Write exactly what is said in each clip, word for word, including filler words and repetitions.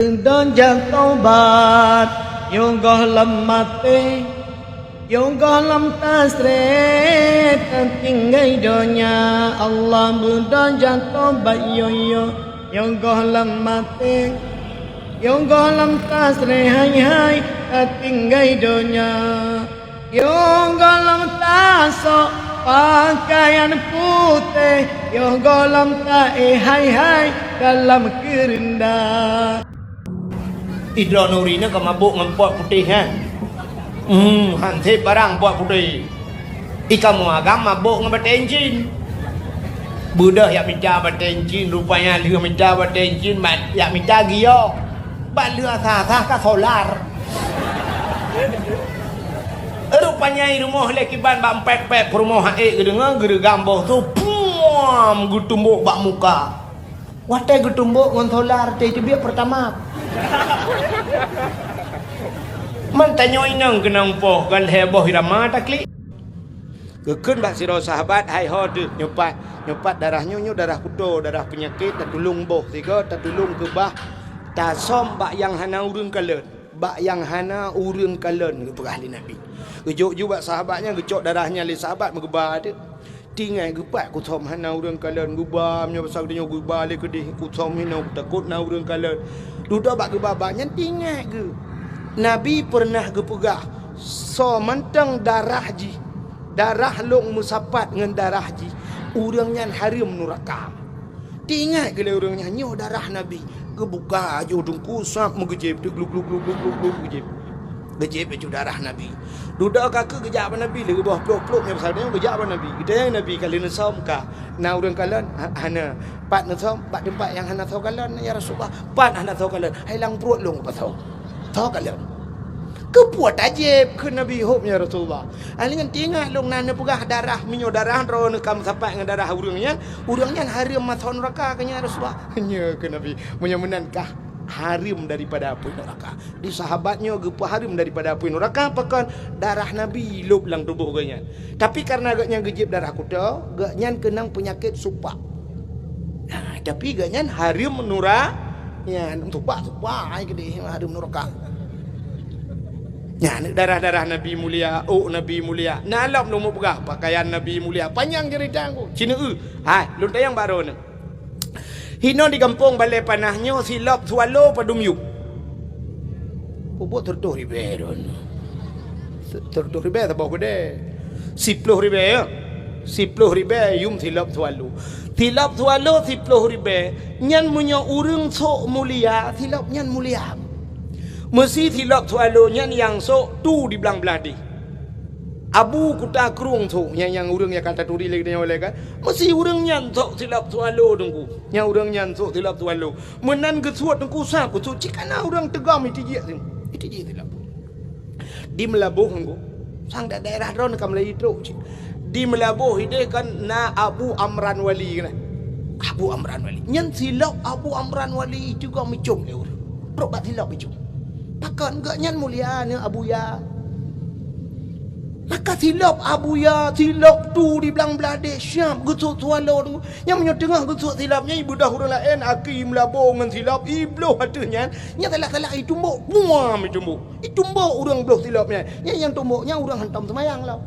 Beudôh jak tobat, yoh gohlom maté, yoh gohlom tasré, tatinggai donya. Allah, beudôh jak tobat, yoh, yoh, yoh gohlom maté, yoh gohlom tasré, hai, hai, tatinggai donya. Yoh gohlom tasok pakaian putéh, yoh gohlom taéh hai-hai dalam keureunda. Idroe Nuri nyoe ka mabök ngon pot putéh, ha? Hmm, han sép barang pot putéh. I kamoe agam mabök ngon batèe incin. Beudôh jak mita batèe incin, rupanya lheueh mita batèe incin, mat-, jak mita giok. Bak lheueh asah-asah ka solar. Rupanya i rumoh lé kiban bak pét-pét peurumoh, ék geudeungoe geureugam boh su, puam, geutumbok bak muka. Watèe geutumbok ngon solar, teuh teubiet Pertamax. Man tanyoe inong keunong poh, ka lhèe boh irama taklik. Geukheun bak sidroe sahabat, "Hai ho deuh, nyoe pat, nyoe pat darah nyoe, nyoe darah kuto, darah peunyakét, tatulông boh sigoe, tatulông keubah, tasöm bak nyang hana ureueng kalon, bak nyang hana ureueng kalon," geupeugah lé Nabi. Geujok ju bak sahabat nyan, geucok darah nyan lé sahabat, meugeuba teuk. Tinggai geupat kusöm hana ureueng kalon, geuba meunyoe basa geutanyoe geuba lé keudeh, kusöm hinoe, takot na ureueng kalon. Dudoe bak geuba-ba nyan teuingat geuh, Nabi peureunah geupeugah, "Soe mantong darah jih, darah lôn meusapat ngon darah jih, ureueng nyan hareuem nuraka." Teuingat geuh lé ureueng nyan, nyoe darah Nabi. Geubuka aju teungku, sab, meugeujép teuk, gluk, gluk, gluk, gluk, gluk, gluk, geujép. Geujép aju darah Nabi. Dudoe ka kheueh geujak bak Nabi, lheueh geuboh plôk-plôk nyan basa nyoe geujak bak Nabi. Geutanyong Nabi, "Ka lheueh neusöm kah? Na ureueng kalon?" "Ha-, hana." "Pat neusöm?" "Bak teumpat nyang hana soe kalon, ya Rasulullah." "Pat hana soe kalon?" "Hai lam pruet lôn pasoe soe kalon." "Keupeue tajép?" kheun Nabi, "Hom, ya Rasulullah." "Hai nyan teuingat lôn na neupeugah darah, meunyoe darah droeneuh ka meusapat ngon darah ureueng nyan, ureueng nyan hareuem masoe nuraka kah nyan, ya Rasulullah." "Nyo," kheun Nabi, "meunyoe meunan kah hareuem daripada apui nuraka." Di sahabat nyoe geupeuhareuem daripada apui nuraka pakon? Darah Nabi lôb lam tuboh geuhnyan. Tapi kareuna geuhnyan geujép darah kuto, geuhnyan keunong peunyakét supak. Nah, tapi geuhnyan hareuem nura-, nyan supak-supak ai keudeh hareuem nuraka. Nyan darah-darah Nabi mulia, ôk Nabi mulia. Na lom lôn mupeugah pakaian Nabi mulia. Panyang ceurita nyan. Cineuk eu. Hai, lôn tanyong bak droeneuh. Hinoe di gampông Balai Panah nyoe silop swallow padum yum? Peubuet siratoh ribèe droeneuh. Siratoh ribèe saboh keudè. Siploh ribèe, ya? Siploh ribèe yum silop swallow. Silop swallow siploh ribèe, nyan meunyoe ureueng sôk mulia, silop nyan mulia. Meusi silop swallow nyan nyang sôk tu di blang blaih deh. Abu Kuta Krueng sôk, nyang, nyang ureueng nyang ka taturi lé geutanyoe lé kan. Meusi ureueng nyan sôk silop swallow teungku. Nyang ureueng nyan sôk silop swallow. Meunan geusuet teungku sa, geusuet cit kana ureueng teugom itijik teungku. Itijik silop. Di Meulaboh teungku. Sang da-, daerah droeneuh ka mulai trok cit. Di Meulaboh ideh kan na Abu Amran Wali kan. Abu Amran Wali. Nyan silop Abu Amran Wali teugom icôm lé ureueng. Trok bak silop icôm. Pakon geuhnyan mulia neu Abuya. Maka silop Abuya, silop tu di blang blaih deh siap geusuet swallow teungku. Nyan meunyoe teungoh geusuet silop nyan, ibeudôh ureueng laén aki Meulaboh ngon silop, ibloh ateueh nyan, nyan salah-salah itumbok, buam itumbok. Itumbok ureueng bloh silop nyan. Nyan nyang tumbok nyan ureueng hantom seumayang lom.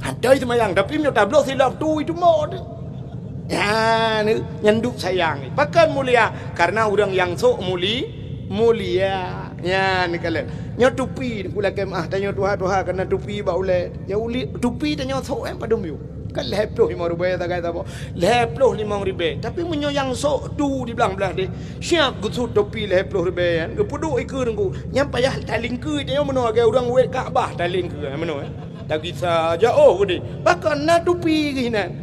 Hantom seumayang, tapi meunyoe tabloh silop tu itumbok tu. Nyan, nyan duek sayang. Pakon mulia? Kareuna ureueng nyang sôk muli-, mulia. Nyan kalon. Nyoe tupi, ku lakèe meu'ah tanyoe tuha-tuha kana tupi bak ulèe. Ya uli, tupi tanyoe sôk, eh, padum yum. Kan lhèe ploh limong ribèe sagai saboh. Lhèe ploh limong ribèe. Tapi meunyoe nyang sôk tu di blang blaih deh, siap geusuet tupi lhèe ploh ribèe nyan, geupeuduek ikeue teungku. Nyan payah talingkeue tanyoe meunoe lagèe ureueng wet Ka'bah talingkeue meunoe, eh. Tagisa jaoh geude. Pakon na tupi geuh inan.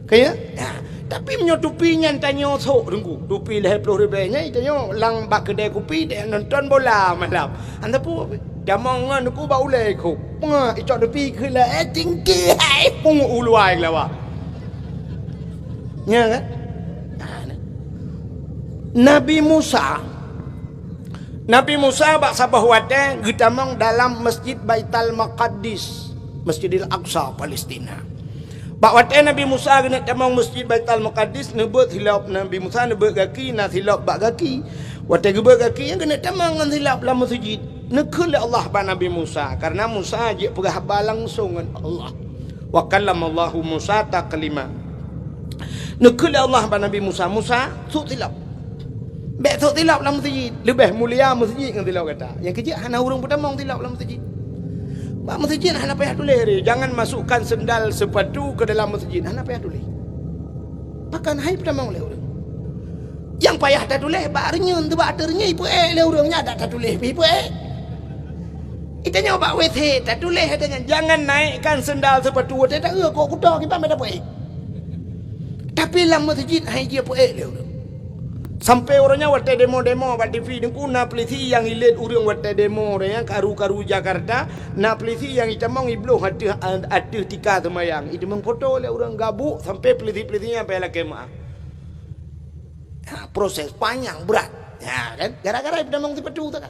Ka ya? Nah, tapi meunyoe tupi nyan tanyoe sôk teungku, tupi lhèe ploh ribèe nyan tanyoe lam bak keudè kupi, tanyoe nonton bola malam. Hana peue. Tamong ngon ku bak ulèe ku. Peungah icok tupi keu la, eh, tinggi hai. Pungo u luwa lawa. Nya kan? Nabi Musa. Nabi Musa bak saboh watèe geutamong dalam Masjid Baitul Maqdis, Masjidil Aqsa, Palestina. Bak watée Nabi Musa geuneuk tamong Meuseujid Baitul Muqaddas, neubeuet silop, Nabi Musa neubeuet gaki, na silop bak gaki. Watée geubeuet gaki, nyan geuneuk tamong ngon silop lam meuseujid. Neukheun lé Allah bak Nabi Musa, kareuna Musa jeuet peugah haba langsong ngon Allah. "Wa kallamallahu Musa taklima." Neukheun lé Allah bak Nabi Musa, "Musa, sôk silop. Bék sôk silop lam meuseujid. Leubeh mulia meuseujid ngon silop gata." Nyang keujeuet hana ureuëng peutamong silop lam meuseujid. Bak meuseujid hana payah tuléh, "Jangan masukkan sendal sepatu ke dalam meuseujid." Hana payah tuléh. Pakon hai peutamong lé ureuëng. Nyang payah tatuléh bak reunyeun, teubak ateueh reunyeun ipeuék lé ureuëng nyan, dak tatuléh pih ipeuék. Itanyoe bak W C tatuléh, itanyoe, "Jangan naikkan sendal sepatu." Watée taeu kok kuto kiban beda peuék. Tapi lam meuseujid hai jeuet peuék lé ureuëng. Sampai uroe nyan watée demo-demo bak T V, Teungku, na peulisi nyang ilét ureuëng watée demo, ureuëng nyang karu-karu Jakarta, na peulisi nyang itamong ibloh ateueh, ateueh tika seumayang. Itamong foto lé ureuëng, gabuk sampai peulisi-peulisi nyan payah lakée meu'ah. Ha, proses panyang, brat. Ha, kan? Gara-gara itamong sipatu tu kan.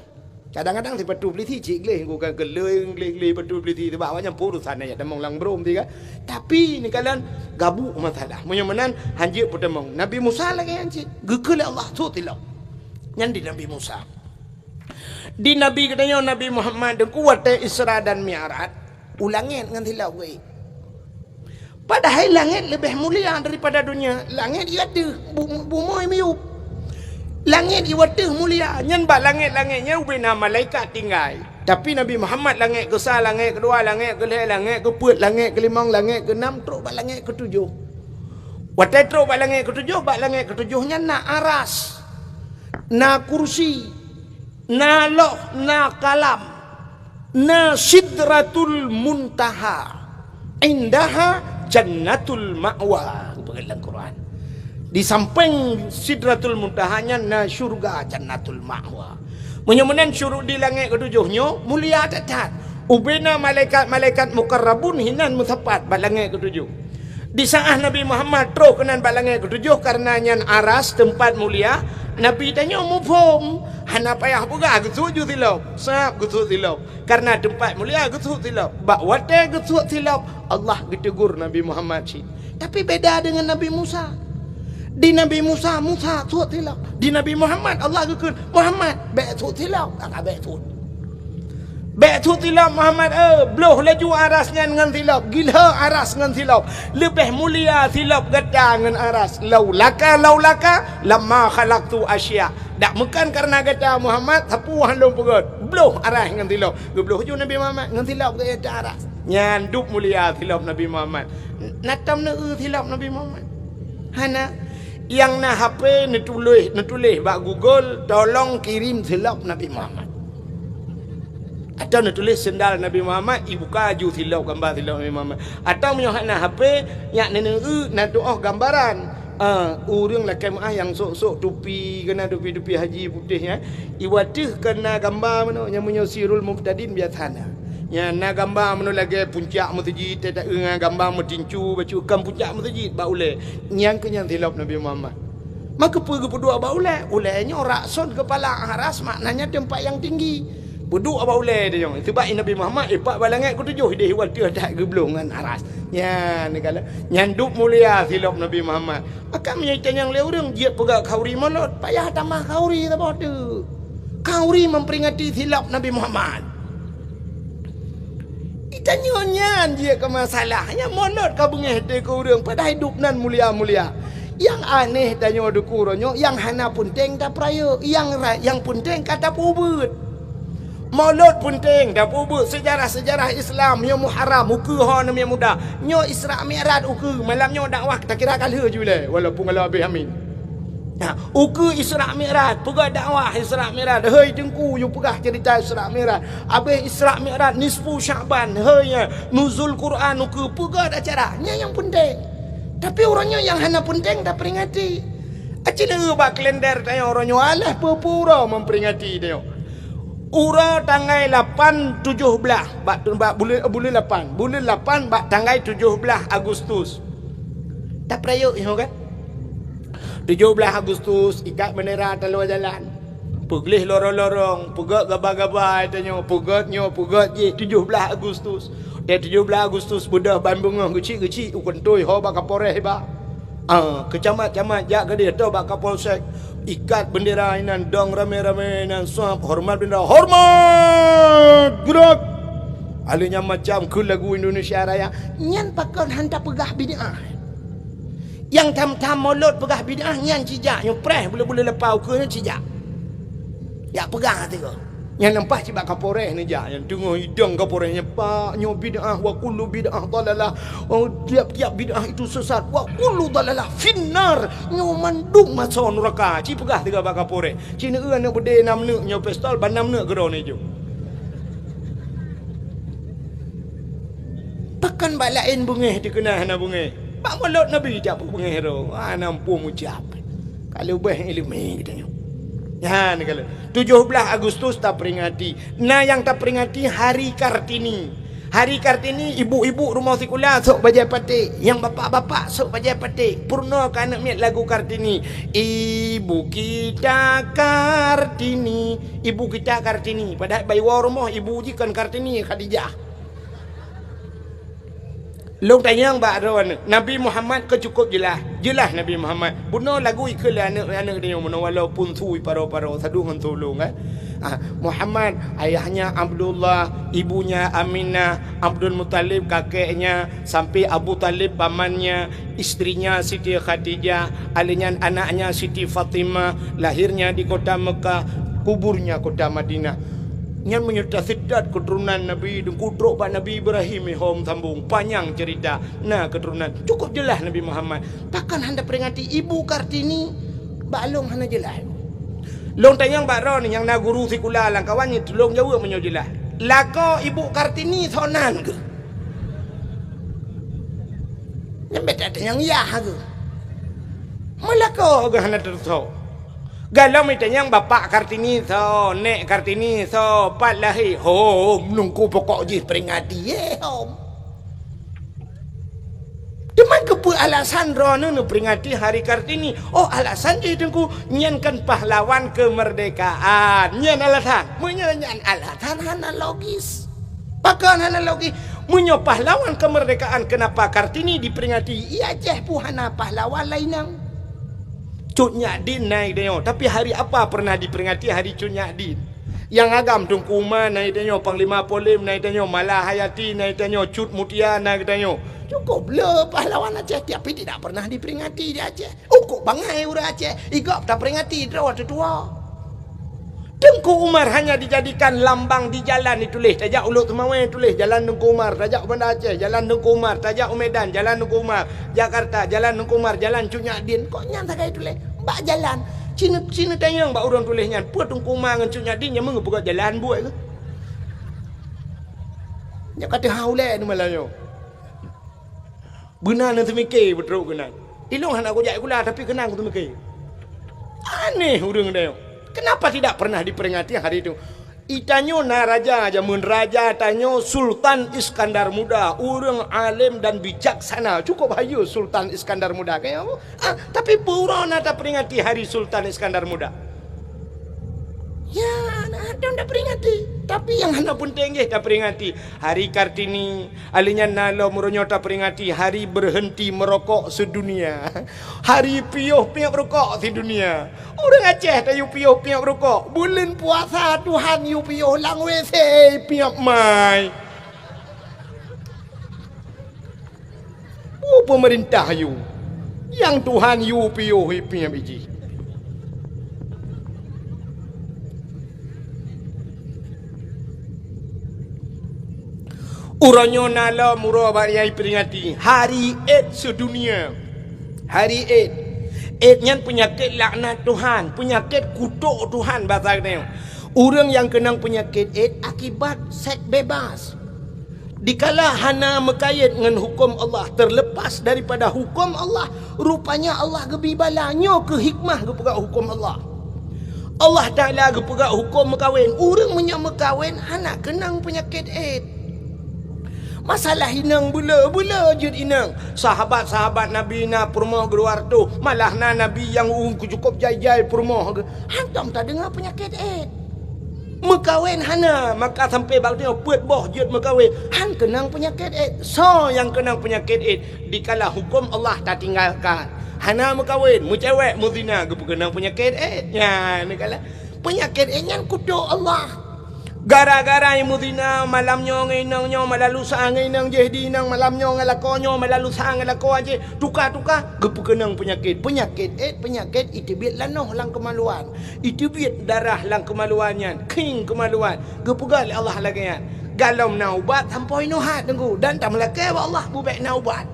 Kadang-kadang sipatu peulisi cit gleh, bukan geloi gleh-gleh patu peulisi, sebab awaknyan pun urusan ayat tamong lam brom tiga. Tapi neukalon gabuk masalah. Meunyoe meunan, hanjeuet peutamong. Nabi Musa lagée nyan cit. Geukheun lé Allah, "Sôk silop." Nyan di Nabi Musa. Di Nabi geutanyoe, Nabi Muhammad, Teungku, watée Isra dan Mi'raj, u langét ngon silop geuék. Padahai langét leubeh mulia daripada donya. Langét i ateueh, bu-, bumoe miyueb. Langét i ateueh mulia, nyan bak langét-langét nyan ubena malaikat tinggai. Tapi Nabi Muhammad langét keusa, langét keudua, langét keulhée, langét keupeuet, langét keulimong, langét keunam, trok bak langét keutujoh. Watée trok bak langét keutujoh, bak langét keutujoh nyan na aras, na kursi, na loh, na kalam, na Sidratul Muntaha, indaha Jannatul Ma'wa. Geupeugah lam Quran. Di sampéng Sidratul Muntaha nyan na syurga Jannatul Ma'wa. Meunyoe meunan syuru-, di langét keutujoh nyoe mulia that-that. Ubena malaikat-malaikat mukarrabun hinan meusapat bak langét keutujoh. Di saát Nabi Muhammad troh keunan bak langét keutujoh, kareuna nyan aras, teumpat mulia, Nabi tanyoe muphom, hana payah peugah geusut ju silop, sab geusut silop. Kareuna teumpat mulia geusut silop. Bak watée geusut silop, Allah geutegur Nabi Muhammad cit. Tapi beda deungon Nabi Musa. Di Nabi Musa, "Musa, sut silop." Di Nabi Muhammad, Allah geukheun, "Muhammad, bék sut silop." Maka bék sut. "Bék sut silop, Muhammad, eh, bloh laju aras nyan ngon silop. Gilho aras ngon silop. Leubeh mulia silop gata ngon aras. Laulaka, laulaka, lama khalaqtu asya." Dak meukan kareuna gata, Muhammad, sapeue han lôn peugét. Bloh aras ngon silop. Geubloh ju Nabi Muhammad ngon silop geuéta aras. Nyan dub mulia silop Nabi Muhammad. Na tom neueu silop Nabi Muhammad? Hana. Nyang na H P neutuléh, neutuléh bak Google, "Tolong kirim silop Nabi Muhammad." Atau neutuléh sendal Nabi Muhammad, ibuka ju silop, gamba silop Nabi Muhammad. Atau meunyoe hana H P, nyak neueu na tuoh gambaran. Ah, ureuëng lakée meu'ah nyang sôk-sôk tupi, keunan tupi-tupi haji putéh nyan, iwateuh keunan gamba meunoe, nyang meunyoe Sirul Mubtadin biasa na. Nyan na gamba meunoe lagée puncak meuseujid, teuta ngon gamba meutincu bacut kan puncak meuseujid bak ulée. Nyan keuh nyan silop Nabi Muhammad. Maka peue geupeuduek bak ulée? Ulée nyoe rakson keupala aras, maknanya teumpat nyang tinggi. Peuduek bak ulée tanyoe. Teubak Nabi Muhammad ipak bak langét keutujoh ideh watée that geubloh ngon aras. Nyan, nyan dub mulia silop Nabi Muhammad. Maka meunyoe itanyong lé ureuëng jeuet peugah khauri molot, payah tamah khauri saboh teuk. Khauri memperingati silop Nabi Muhammad. Itanyoe nyan jeuet keu masalah. Nyang molot ka beungéh teuh keu ureuëng, padahai dub nan mulia-mulia. Nyang aneh tanyoe dikeue uroe nyoe, nyang hana peunteng tapeurayeuk, nyang ra-, nyang peunteng ka tapeubeuet. Molot peunteng, tapeubeuet seujarah-seujarah Islam, nyoe Muharram, ukeue ho neumie muda. Nyoe Isra Mi'raj ukeue, malam nyoe dakwah takira ka lheueh ju lé, walaupun ka lheueh habéh amin. Ha, ukeue Isra Mi'raj, peugah dakwah Isra Mi'raj. Hei Teungku, yue peugah ceurita Isra Mi'raj. Habéh Isra Mi'raj, nisfu Sya'ban, hei, nuzul Quran ukeue, peugah acara. Nyan nyang peunteng. Tapi uroe nyoe nyang hana peunteng taperingati. Aci neueu bak kalender tanyoe uroe nyoe alah peue-peue uroe memperingati tanyoe. Uroe tanggai lapan tujoh blaih bak, bak buleuen, buleuen lapan. Buleuen lapan bak tanggai tujoh blaih Agustus. Tapeurayeuk nyoe kan? Tujoh blaih Agustus, ikat bendera taluwa jalan. Peugleh lorong-lorong, peugét gaba-gaba tanyoe, peugét nyoe, peugét jih, tujoh blaih Agustus. Teuh tujoh blaih Agustus beudôh ban beungoh geuchik-geuchik u keuntui ho bak Kapolres iba. Ah, keucamat-camat jak keudeh toh bak Kapolsek. Ikat bendera inan dong ramé-ramé inan suap hormat bendera, hormat! Gerak! Alèh nyan macam keu lagu Indonesia Raya. Nyan pakon han tapeugah bid'ah. Nyang tham-tham mulod peugah bid'ah nyan cijak nyoe preh buleuen-buleuen leupah ukeue nyoe cijak. Jak peugah tiga. Nyan nampak cit bak Kapolres neujak, nyan teungoh idong Kapolres nyan, "Pak, nyoe bid'ah, wa kullu bid'ah dalalah. Oh, tiap-tiap bid'ah itu sesat, wa kullu dalalah finnar." Nyoe mandum maso nuraka. Ci peugah tiga bak Kapolres. Ci neueu aneuk beudé nam neuk nyoe pistol, ban nam neuk keudroe neujok. Pakon bak laén beungéh dikeue na hana beungéh. Bak mulod Nabi jak beungéh ro, hana muphom ucab. Ka leubeh ileumé geutanyoe. Nyan ka lheueh. Tujoh blaih Agustus taperingati. Na nyang taperingati Hari Kartini. Hari Kartini, ibu-ibu rumoh sikula sôk bajèe paték, nyang bapak-bapak sôk bajèe paték. Peurunoe keu aneuk miet lagu Kartini. Ibu kita Kartini, ibu kita Kartini. Padahai bak iwoe rumoh ibu jih kon Kartini, Khadijah. Lôn tanyong bak droeneuh, Nabi Muhammad ka cukup jeulaih. Jeulaih Nabi Muhammad. Bunoe lagu ikheun lé aneuk-aneuk tanyoe meunoe walaupun sui paro-paro, saduek ngon tulông, eh. Ah, Muhammad, ayahnya Abdullah, ibunya Aminah, Abdul Muthalib kakeknya, sampai Abu Thalib pamannya, istrinya Siti Khadijah, alèh nyan anaknya Siti Fatimah, lahirnya di kota Mekah, kuburnya kota Madinah. Nyan meunyoe taseudot keuturonan Nabi, teungku trok bak Nabi Ibrahim, eh, hom sambong, panyang ceurita, na keuturonan. Cukup jeulaih Nabi Muhammad. Pakon hana peringati Ibu Kartini? Bak lôn hana jeulaih. Lôn tanyong bak droeneuh nyang na guru sikula lam kawan nyan, tulông jaweueb meunyoe jeulaih. Lakoe Ibu Kartini soe nan geuh? Nyan beda tanyong yah geuh. Meulakoe geuh hana teusoe. Galom itanyong Bapak Kartini soe, Nek Kartini soe, pat lahé, hom, teungku pokok jih peringati, eh, hom. Teuma keupeue alasan droeneuh neuperingati Hari Kartini? Oh, alasan jih teungku, nyan kan pahlawan kemerdekaan. Nyan alasan. Meunyoe nyan alasan hana logis. Pakon hana logis? Meunyoe pahlawan kemerdekaan, kenapa Kartini diperingati? Iya jeh pun hana pahlawan lainang. Cut Nyak Dien na i tanyoe. Tapi hari apa pernah diperingati hari Cut Nyak Dien? Nyang agam Teungku Umar na i tanyoe, Panglima Polem na i tanyoe, Mala Hayati na i tanyoe, Cut Mutia na i tanyoe. Cukup le pahlawan Aceh, tapi tidak pernah diperingati di Aceh. Ukoe bangai ureuëng Aceh, i gob taperingati droe teutua. Teungku Umar hanya dijadikan lambang di jalan dituléh, tajak u Lhokseumawe tuléh jalan Teungku Umar, tajak u Banda Aceh jalan Teungku Umar, tajak u Medan jalan Teungku Umar, Jakarta jalan Teungku Umar, jalan Cut Nyak Dien. Kok nyan sagai tuléh? Bak jalan. Ci ne-, ci neutanyong bak ureuëng tuléh nyan, peue Teungku Umar ngon Cut Nyak Dien nyang meungeue peugah jalan buet keuh? Nyak ka teuhah ulèe ni malam nyoe. Beuna neuseumiké beutrok keunan. Ilong hana kujak sikula, tapi keunan kuseumiké. Aneh ureuëng tanyoe. Kenapa tidak pernah diperingati hari itu? I tanyoe na raja jameun, raja tanyoe Sultan Iskandar Muda, ureuëng alem dan bijaksana. Cukup hayeue Sultan Iskandar Muda, kaya apa? Ah, tapi peue uroe na taperingati hari Sultan Iskandar Muda? Ya, na, hana taperingati. Tapi nyang hana peunteng jih taperingati. Hari Kartini, alèh nyan na lom uroe nyoe taperingati hari berhenti merokok sedunia. Hari piôh piep rukok sidunia. Ureuëng Aceh tayue piôh piep rukok. Buleuen puasa Tuhan yue piôh lam W C piep mai. Peue peumeurintah yue? Nyang Tuhan yue piôh i piep jih. Uroe nyoe na lom uroe bak nyang iperingati Hari Ed Sedunia. Hari Ed. Ed nyan peunyakét laknat Tuhan, peunyakét kutok Tuhan basa geutanyoe. Ureuëng nyang keunong peunyakét Ed akibat seks bebas. Dikala hana meukayét ngon huköm Allah, terlepas daripada huköm Allah, rupanya Allah geubi bala. Nyoe keuh hikmah geupeugah huköm Allah. Allah Taala geupeugah huköm meukawen. Ureuëng meunyoe meukawen hana keunong peunyakét Ed. Masalah inong beu le, beu le jeuet inong. Sahabat-sahabat Nabi na peurumoh geuruwah reutôh, malah na Nabi nyang ukeue cukôp jai-jai peurumoh geuh. Hantom tadeungoe peunyakét Ed. Meukawen hana, maka sampai bak nyoe peuet boh jeuet meukawen. Han keunong peunyakét éh. Soe nyang keunong peunyakét éh? Dikala huköm Allah tatinggalkan. Hana meukawen, meucewek, meuzina, geupeukeunong peunyakét éh. Nyan, dikala peunyakét éh nyan kutok Allah. Gara-gara nyang meuzina, malam nyoe ngon inong nyoe, malam lusa ngon inong jéh di inong, malam nyoe ngon lakoe nyoe, malam lusa ngon lakoe jéh, tuka-tuka, geupeukeunong peunyakét. Peunyakét éh, peunyakét iteubiet lanoh lam keumaluan. Iteubiet darah lam keumaluan nyan, khieng keumaluan. Geupeugah lé Allah lagée nyan, "Gohlom na ubat sampoe nyoe hat, Teungku, dan tameulakée bak Allah beubek na ubat."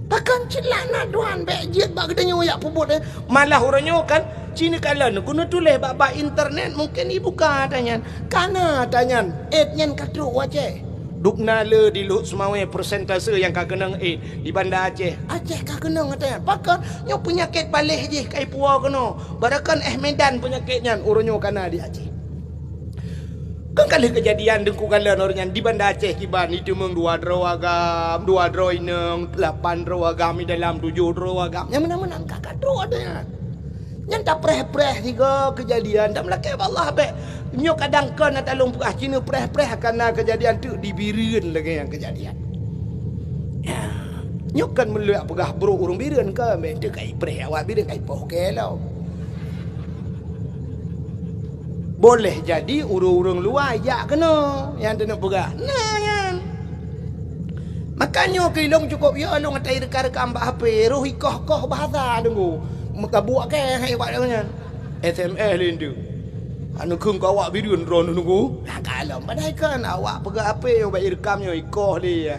Pakon cit laknat Tuhan bék jeuet bak geutanyoe jak peubuet, eh. Malah uroe nyoe kan, ci neukalon, keuneuk tuléh bak, bak internet, mungken ibuka ata nyan. Kana ata nyan, éh nyan ka trok u Aceh. Dubna le di Luhut Seumawé persentase nyang ka keunong éh di Banda Aceh. Aceh ka keunong ata nyan. Pakon? Nyoe peunyakét paléh jih ka ipuwoe keunoe. Baroekon éh Medan peunyakét nyan uroe nyoe kana di Aceh. Kan ka lheueh keujadian Teungku kalon uroe nyan di Banda Aceh kiban, iteumeung dua droe agam, dua droe inong, lapan droe agam, di dalam tujoh droe agam. Nyang meunan-meunan ka, ka trok ata nyan. Nyan tapreh-preh sigoe keujadian, tameulakée bak Allah bék. Nyoe kadang kon ata lôn peugah, ci neupreh-preh akan na keujadian teuk di Bireuen lagée nyang keujadian. Ya. Nyoe kon meuleuek peugah brok ureuëng Bireuen kon, bék teuk ka ipreh awak Bireuen ka ipoh kée lom. Boleh jadi ureuëng-ureuëng luwa jak keunoe nyang teuneuk peugah. Nah, nyan. Maka nyoe keu ilong cukôp yo lôn ata irekam-rekam bak H P, roh ikoh-koh bahasa Teungku. Meukabuak kée hai bak nyan. S M S lé nteuk. Anu kheun keu awak Bireuen droeneuh Teungku. Nah, kalon padahai kon awak peugah H P yo bak irekam nyoe ikoh lé ya.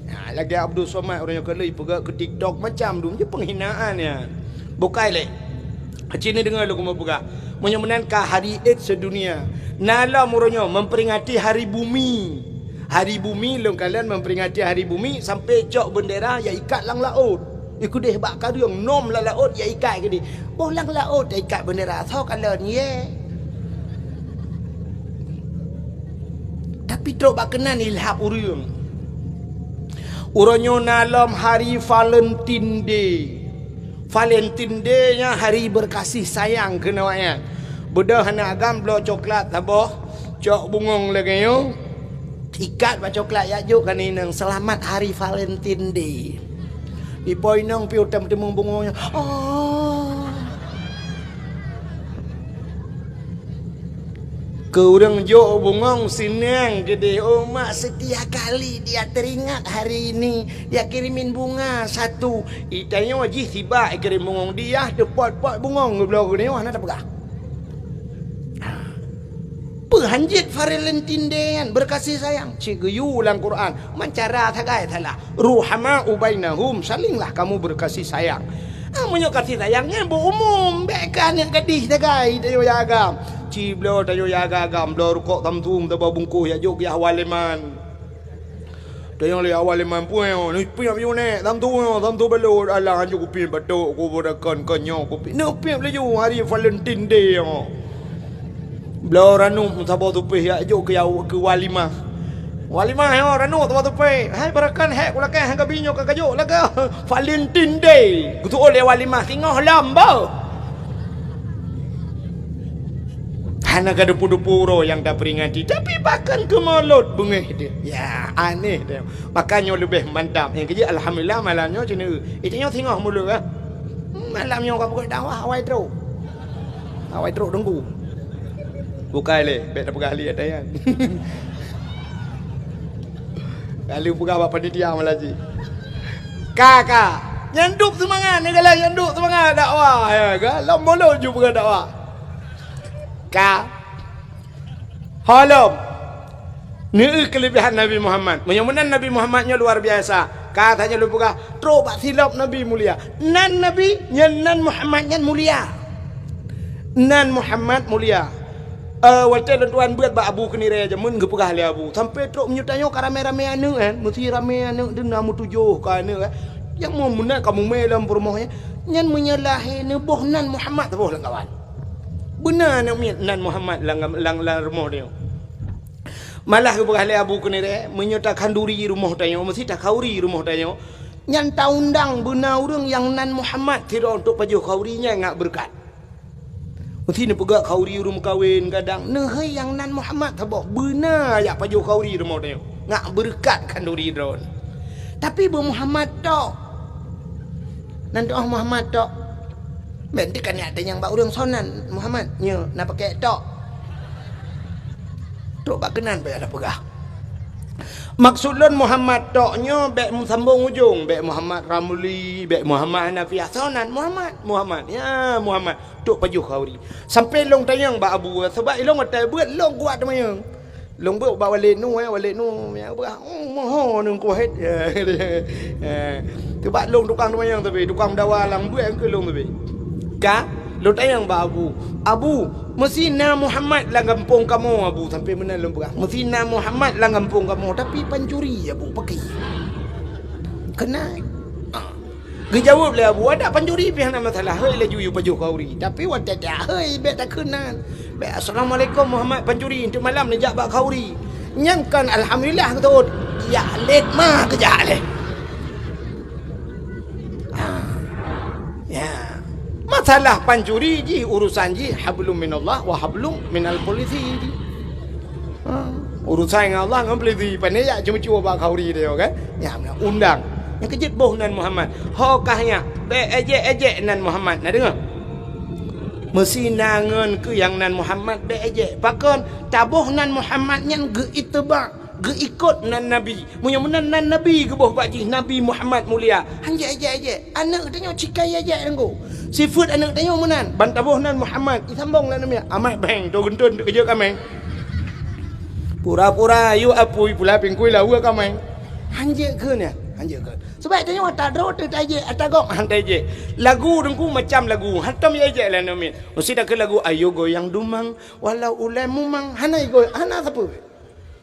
Nah, lagée Abdul Somad ureuëng nyoe keu lheueh peugah keu TikTok macam dum je penghinaan ya. Bukai lé. Ci neudeungoe lôn keumeung peugah. Meunyoe meunan ka hari AIDS sedunia. Na lom uroe nyoe memperingati hari bumi. Hari bumi lôn kalon memperingati hari bumi sampai cok bendera ya ikat lam laôt. Ikeudeh bak kareueng nom lam laôt ya ikat keudeh. Boh lam laôt ya ikat bendera soe kalon ye. Tapi trok bak keunan ilhab ureuëng. Uroe nyoe na lom hari Valentine Day. Valentine Day nyan hari berkasih sayang keunoe nyan. Beudôh aneuk agam bloe coklat saboh, cok bungong lagée nyoe, ikat bak coklat jak jok keu inong, "Selamat Hari Valentine Day." Di po inong piôh tam teumeung bungong nyan. Oh. Keu ureuëng jok bungong sinang keudeh, oh mak, setiap kali dia teringat hari ini, dia kirimin bunga satu. Itanyoe jih sibak ikirém bungong, dia teupot-pot bungong geubloe keu nyoe hana tapeugah. Peuhanjeuet Valentine Day nyan berkasih sayang, cit geuyue lam Quran, man cara sagai salah. Ruhama'u bainahum, salinglah kamu berkasih sayang. Ah, meunyoe kasih sayang nyan beu umum, bék keu aneuk gadih sagai tanyoe jak agam. Ci bloe tanyoe jak agam, bloe rukok Samsung saboh bungkôh jak jok keu Awal Iman. Tanyoe lé Awal Iman puwoe, neupiep yue nèk, Samsung nyoe, Samsung balot, alah anjô kupiep batok, kuboh dakon, kon nyoe kupiep. Neupiep laju hari Valentine Day nyoe. Bloe ranup saboh tupéh jak jok keu, keu walimah. Walimah nyoe ranup saboh tupéh. Hai barakan hék kulakée hai gabi nyoe ka kajok lagée Valentine Day. Geutu'oh lé walimah singoh lom boh. Hana ka dupu-dupu uroe nyang taperingati, tapi pakon keu mulod beungéh teuh. Ya, aneh teuh. Maka nyoe leubeh mantap. Nyang keujeuet alhamdulillah malam nyoe ceuneuk. Itu nyoe singoh mulod ah. Malam nyoe ka peugot dakwah awai trok. Awai trok Teungku. Bukai lé, bék tapeugah lé ata nyan. Lalu peugah bak panitia malah cit. Ka, ka. Nyan dub seumangat, ni galak nyan dub seumangat dakwah, ya, ka? Lom mulod ju peugah dakwah. Ka. Holom. Neu keulebihan Nabi Muhammad. Meunyoe meunan Nabi Muhammad nyoe luar biasa. Ka tanyoe lôn peugah, trok bak silop Nabi mulia. Nan Nabi, nyan nan Muhammad nyan mulia. Nan Muhammad mulia. Eh, watée lôn tuan beuet bak Abu Keunirée jameun geupeugah lé Abu, sampai trok meunyoe tanyoe ka ramé-ramé aneuëk kan, meusi ramé aneuëk deuna meutujoh ka aneuëk kan. Nyang meu-, meunan ka mumé lom peurumoh nyan. Nyan meunyoe lahé neuboh nan Muhammad saboh lam kawan. Beuna aneuëk miet nan Muhammad lam, lam, lam rumoh tanyoe. Malah geupeugah lé Abu Keunirée, meunyoe takhanduri rumoh tanyoe, meusi takhauri rumoh tanyoe, nyan taundang beuna ureuëng nyang nan Muhammad sidroe untuk pajoh khauri nyan ngat beureukat. Meusi neupeugah khauri ureuëng meukawen, kadang neuhai nyang nan Muhammad saboh. Beuna jak pajoh khauri rumoh tanyoe. Ngak beureukat khanduri droe. Tapi beu Muhammad tok. Nan doh Muhammad tok. Bèk teuka neujak tanyong bak ureuëng soe nan Muhammad. Nyoe na pakèk tok. Trok bak keunan payah tapeugah. Maksud lôn Muhammad tok nyoe bèk meusambong ujong, bèk Muhammad Ramli, bèk Muhammad Hanafiah, soe nan Muhammad, Muhammad, ya Muhammad, trok pajoh khauri. Sampai lôn tanyong bak Abu, sabab ilôn watèe beuet lôn kuat teumanyong. Lôn beuet bak Walid Nu, eh, Walid Nu, ya, beuet, oh, moho nungku het. Ya, ya. Teubak lôn tukang teumanyong tapi, tukang dawa lam beuet keu lôn tapi. Ka, lôn tanyong bak Abu, "Abu, meusi na Muhammad lam gampông kamoe, Abu?" Sampai meunan lôn peugah, "Meusi na Muhammad lam gampông kamoe, tapi pancuri, Abu, pakri?" Keunan. Ah. Geujaweueb lé Abu, "Adak pancuri pih hana masalah, hei laju yue pajoh khauri." Tapi watèe jak hei bèk takheun nan. Bèk, "Assalamualaikum Muhammad pancuri, enteuk malam neujak bak khauri." Nyan kan alhamdulillah geuteuôt. Jak lét ma geujak lé. Ha. Ya. Masalah pancuri jih urusan jih hablum minallah wa hablum minal polisi jih. Ha. Urusan ngon Allah ngon polisi, pane jak ceumeucue bak khauri dia kan. Ya, undang. Nyang keujeuet boh nan Muhammad. Ho kah nyak, bèk èjèk-èjèk nan Muhammad. Na deungö? Meusi na ngon keu nyang nan Muhammad bèk èjèk. Pakon? Taboh nan Muhammad nyan geuiteuba, geuikot nan Nabi. Meunyoe meunan nan Nabi geuboh bak jih, Nabi Muhammad mulia, hanjeuet èjèk-èjèk. Aneuk tanyoe cikai èjèk teungku. Sifeuet aneuk tanyoe meunan, ban taboh nan Muhammad, isambong nan Nabi. Amat bheng, to geuntôn teukeujot kaméng. Pura-pura yue apui pula pingkui lawa kaméng. Hanjeuet kheun nyan, hanjeuet kheun. Sabab tanyoe ata droe teuh taéjek, ata gob han taéjek. Lagu teungku macam lagu, hantom iéjek lé aneuk miet. Meusti takheun lagu, "Ayo goyang dumang, walau ulèe mumang." Hana igoyang, hana sapeue.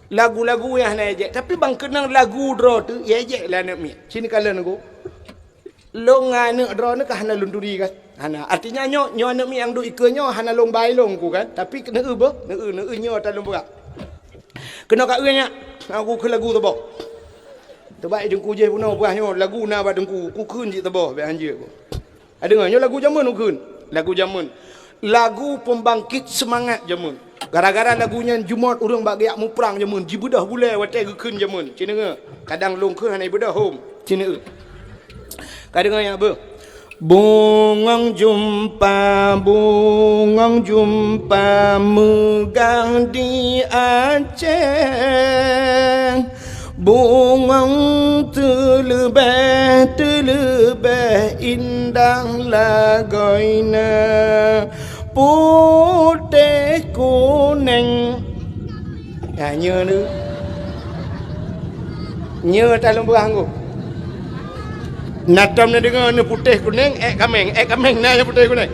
Lagu-lagu nyang hana iéjek, tapi ban keunong lagu droe teuh iéjek lé aneuk miet. Sini kalon lagu. Lôn ngon aneuk droeneuh ka hana lôn turi kan? Hana. Artinya nyoe, nyoe aneuk miet nyang duek ikeue nyoe hana lôn ba ilôn ku kan? Tapi keuneuk eu beuh, neuk eu, neuk eu nyoe ata lôn peugah. Keunoe ka eu nyak, aku kheun lagu saboh. Teubak i teungku jih bunoe peugah nyoe, lagu na bak teungku, ku kheun cit saboh, bèk hanjeuet ku. Adeungoe, nyoe lagu jameun ku kheun. Lagu jameun. Lagu pembangkit semangat jameun. Gara-gara lagu nyan jumôt ureueng bak geujak muprang jameun, jibeudôh gulèe watèe geukheun jameun. Ci neungoe, kadang lôn kheun hana ibeudôh hom. Ci neungoe. Ka deungoe nyan beuh. Bungong jumpa, bungong jumpa meugah di Aceh. Bungong teuleubèh, teuleubèh indah lagoina putéh kunéng. Nah, nyoe ni. Nyoe ata lôn peugah ngku. Na tom neudeungoe neuputéh kunéng, èk kaméng, èk kaméng na nyang putéh kunéng.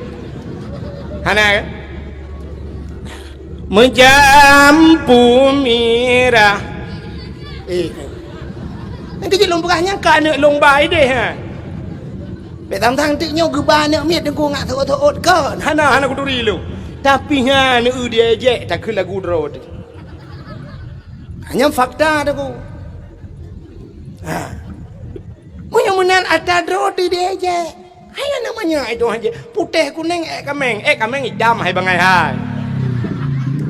Hana kan? Meujampu mirah. Eh. Nyang keujeuet lôn peugah nyan ka aneuk lôn ba idéh, ha. Bèk tang-tang teuk nyoe geuba aneuk miet teungku ngak seuôt-seuôt kon. Hana, hana kuturi lôn. Tapi nyan aneuk eu diéjek takheun lagu droe teuh. Nyan fakta teungku. Ha. Meunyoe meunan ata droe teuh diéjek. Hai aneuk manyak itu hanjeuet. Putéh kunéng èk kaméng, èk kaméng itam hai bangai hai.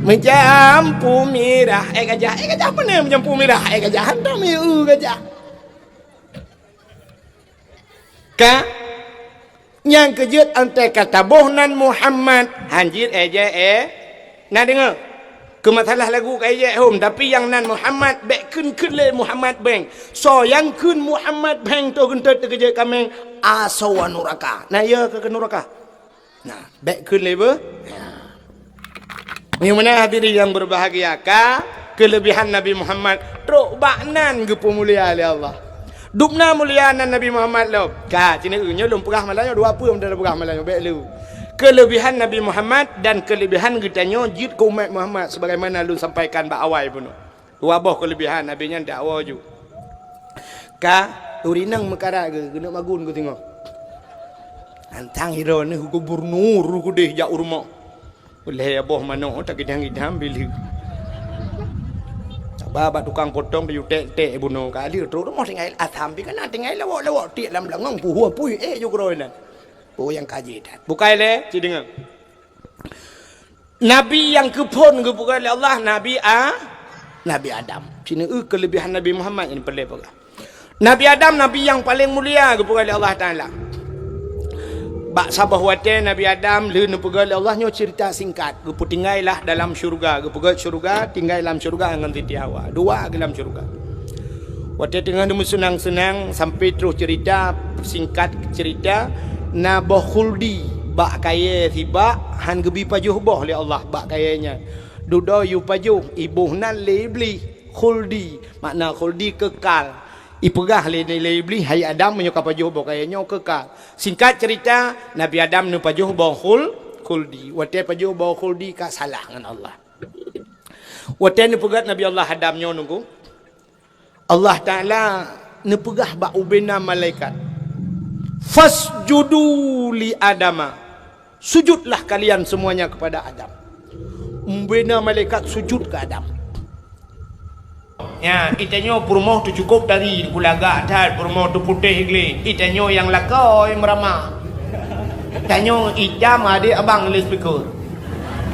Meujampu mirah èk gajah, èk gajah pane meujampu mirah èk gajah, hantom ié eu gajah. Ka nyang keujeuet antée ka taboh nan Muhammad, hanjeuet èk jai èk. Na deungoe? Keu masalah lagu ka ijak hom, tapi nyang nan Muhammad bèk kheun-kheun lé Muhammad Beng. Soe nyang kheun Muhammad Beng toh geuntot teukeujot kaméng asoe nuraka. Na iya keu, keu nuraka? Nah, bèk kheun lé beuh. Nah. Meunyoe meunan hadirin yang berbahagia, ka keulebihan Nabi Muhammad trok bak nan geupeumulia lé Allah. Dubna mulia nan Nabi Muhammad lom. Ka, sineuk nyoe lôn peugah malam nyoe, dua peue meunan lôn peugah malam nyoe, bèk lé. Keulebihan Nabi Muhammad dan keulebihan geutanyoe jeuet keu umat Muhammad sebagaimana lôn sampaikan bak awai bunoe. Dua boh keulebihan, abéh nyan dakwa ju. Ka, turi nang meukarat geu-, geuneuk magun geuh singoh. Hantang hireuen gubernur keudeh jak u rumoh. Ulèe boh manok takidang-kidang bileue. Saba bak tukang potong tayue tek-tek bunoe ka lheueh trok rumoh tinggai asam pi kana tinggai lawok-lawok tiek lam beulangong puhue pui éh ju keudroe nan. Peue nyang ka jih that. Bukai lé, ci deungoe. Nabi nyang keuphon geupeugah lé Allah, Nabi A-, Nabi Adam. Sineuk keulebihan Nabi Muhammad nyang peureulée peugah. Nabi Adam, Nabi nyang paleng mulia geupeugah lé Allah Taala. Bak saboh watée Nabi Adam lheueh neupeugah lé Allah nyoe ceurita singkat, geupeutinggailah dalam syeuruga, geupeugét syeuruga, tinggai lam syeuruga ngon Siti Hawa. Dua geuh lam syeuruga. Watée teungoh neumeuseunang-seunang, sampai troh ceurita, singkat ceurita, na boh khuldi bak kayée sibak, han geubi pajoh boh lé Allah bak kayée nyan. Dudoe yue pajoh, iboh nan lé Iblih, khuldi, makna khuldi kekal. Ipeugah lé, lé Iblih, "Hai Adam, meunyoe ka pajoh boh kayée nyoe kekal." Singkat ceurita, Nabi Adam neupajoh boh khul-, khuldi. Watée pajoh boh khuldi ka salah ngon Allah. Watée neupeugét Nabi Allah Adam nyoe nunggu, Allah Taala neupeugah bak ubena malaikat, "Fasjudu li Adama, sujudlah kalian semuanya kepada Adam." Ubena malaikat sujud keu Adam. Ya, itanyoe peurumoh teuh cukôp tari, kulagak that peurumoh teuh putéh glé. Itanyoe nyang lakoe meurama. Tanyoe itam adé abang lé speaker.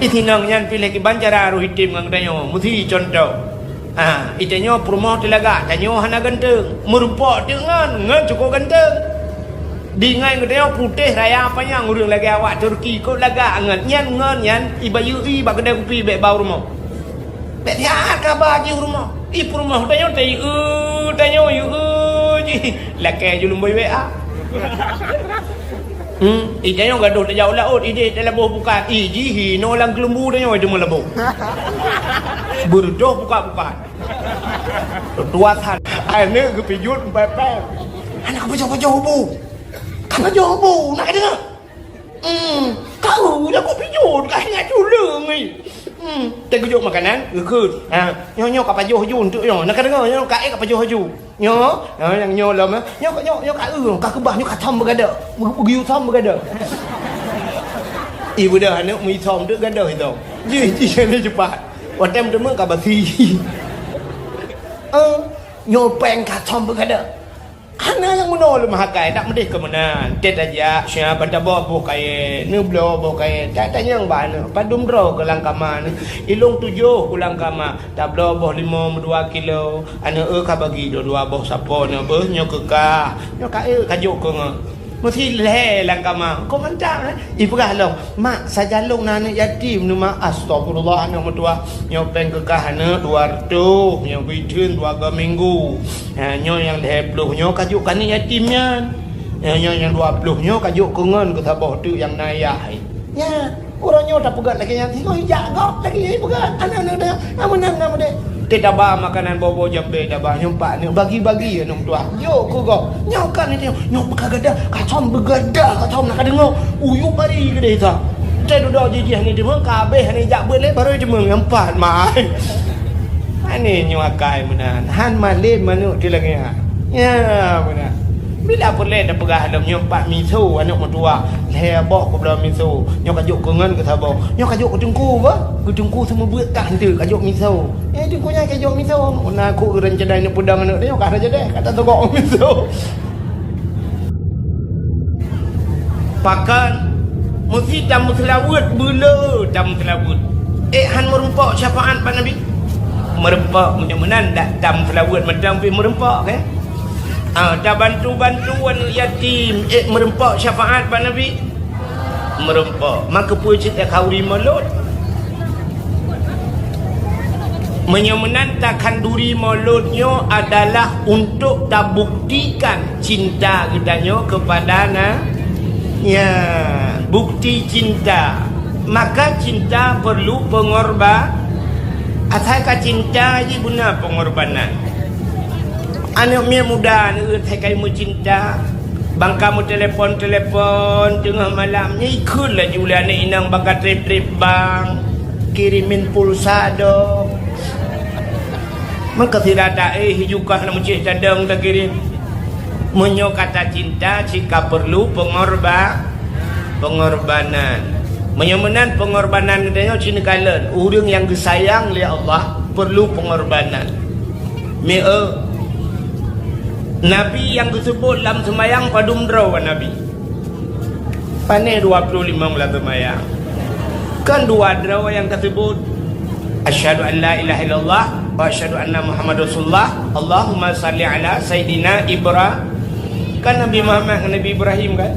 Itinong nyan piléh kiban cara roh item ngon geutanyoe, meusi contoh. Ha, itanyoe peurumoh teuh lagak, tanyoe hana ganteng. Meurumpok teuk ngon, ngon cukôp ganteng. Di ngon geutanyoe putéh raya panyang ureuëng lagée awak Turki, kok lagak ngon nyan, ngon nyan ibayeue i bak keudée kupi bék bau rumoh. Bék siat kaba jih rumoh. I peurumoh tanyoe teu, tanyoe yue jih. Lakée ju lumboi W A. Hmm, itanyoe gadoh tajak u laôt, ideh talaboh bukan. I jih inoe lam keulumbu tanyoe teuma laboh. Beureudoh buka-buka. Tuah that. Aneuk geupijot pépé. Aneuk pajoh-pajoh bu. Ka pajoh bu, nak deungoe. Hmm, kau dah kau pijot, ka ingat culeng ni. Hmm, teugeujok makanan, geukheun. Ha, nyoe, nyoe ka pajoh ju untuk nyoe. Nak deungoe, nyoe ka ék ka pajoh ju. Nyoe, ha, nyang nyoe lom, eh. Nyoe, nyoe, nyoe ka eu, ka keubah, nyoe ka thom beugada. Beu-, beugeuyue thom beugada. Ih, beudah aneuk meuithom tu gadoh itu. Jih, jih, ni cepat. Watée meuteumé ka basi. Eh, nyoe péng ka thom beugada. Hana nyang meunoe lé meuhakai, dak meudeh keu meunan. Tét tajak, siapa taboh boh kayée, neubloe boh kayée, ta-, tanyong bak aneuk, padum droe keu lam kama nyoe. Ilong tujoh keu lam kama, tabloe boh limong meudua kilo, aneuk eu ka bagi dua-dua boh sapo nyoe beuh nyoe keu kah, nyoe ka eu ka jok keu ngon. Meusi lhée lam kama, kok mantap, eh? Ipeugah lom, "Mak, sajan lôn na aneuk yatim nyoe, Mak." "Astagfirullah, aneuk meutuwah. Nyoe péng keu kah aneuk dua reutôh, nyoe biteun dua go minggu. Ha, nyoe nyang lhée ploh nyoe ka jok keu aneuk yatim nyan. Nyoe, nyoe nyang dua ploh nyoe ka jok keu ngon keu saboh teuk nyang na ayah." Nyan, uroe nyoe tapeugét lagée nyan, singoh ijak gob lagée nyan ipeugét. Aneuk-aneuk nyan, na meunan, na meudeh. Teuh taba makanan boh-boh jambe taba, nyoe pat aneuk bagi-bagi aneuk meutuwah. Jok keu gob. Nyoe kan itu, nyoe ka gada, ka thom beugada, ka thom na ka deungoe. Uyup bari keudeh sa. Teuh dudoe jijih ni deungoe, ka habéh ni jak beuet lé, barô deungoe nyang pat mai. Aneh nyoe akai meunan. Han malem aneuk teuh lagée nyan. Ya, meunan. Bila peureulée tapeugah lom nyoe pat miso aneuk meutuwah. Lhée boh kubloe miso. Nyoe ka jok keu ngon keu saboh. Nyoe ka jok keu teungku bah. Keu teungku seumeubeuet kah enteuk ka jok miso. Eh, teungku nyan ka jok miso. Na kok ureuëng cadai neuk peudong aneuk nyoe ka rajadeh, ka tatogok miso. Pakon meusi tameuseulaweuet, beuleu tameuseulaweuet. Ék han meurumpok syafaat bak Nabi? Meurumpok, meunyoe meunan dak tameuseulaweuet mantong pih meurumpok, kan? Ah, tabantu-bantu aneuk yatim, ék meurumpok syafaat bak Nabi? Meurumpok. Maka peue cit khauri mulod? Meunyoe meunan takhanduri mulod nyoe adalah untuk tabuktikan cinta geutanyoe keupada na-, ya, bukti cinta. Maka cinta perlu pengorba-, asai ka cinta jih beuna pengorbanan. Aneuk miet muda neueu asai ka meucinta. Bangka meutelepon-telepon teungoh malam, nyan ikheun laju lé aneuk inong bangka trép-trép bank, kirimin pulsa dong. Meukeusira taéh, jukah lam céh tadong takirém. Meunyoe ka tacinta, cit ka peurlu peungorba-, peungorbanan. Meunyoe meunan peungorbanan geutanyoe cit neukalon, ureuëng nyang geusayang lé Allah peurlu peungorbanan. Meu, Nabi nyang geuseubut lam seumayang padum droe Nabi? Pané dua ploh limong lam seumayang. Kan dua droe nyang ka seubut, "Asyhadu an la ilaha illallah wa asyhadu anna Muhammadar Rasulullah. Allahumma shalli ala Sayyidina Ibra-," kan Nabi Muhammad ngon Nabi Ibrahim kan?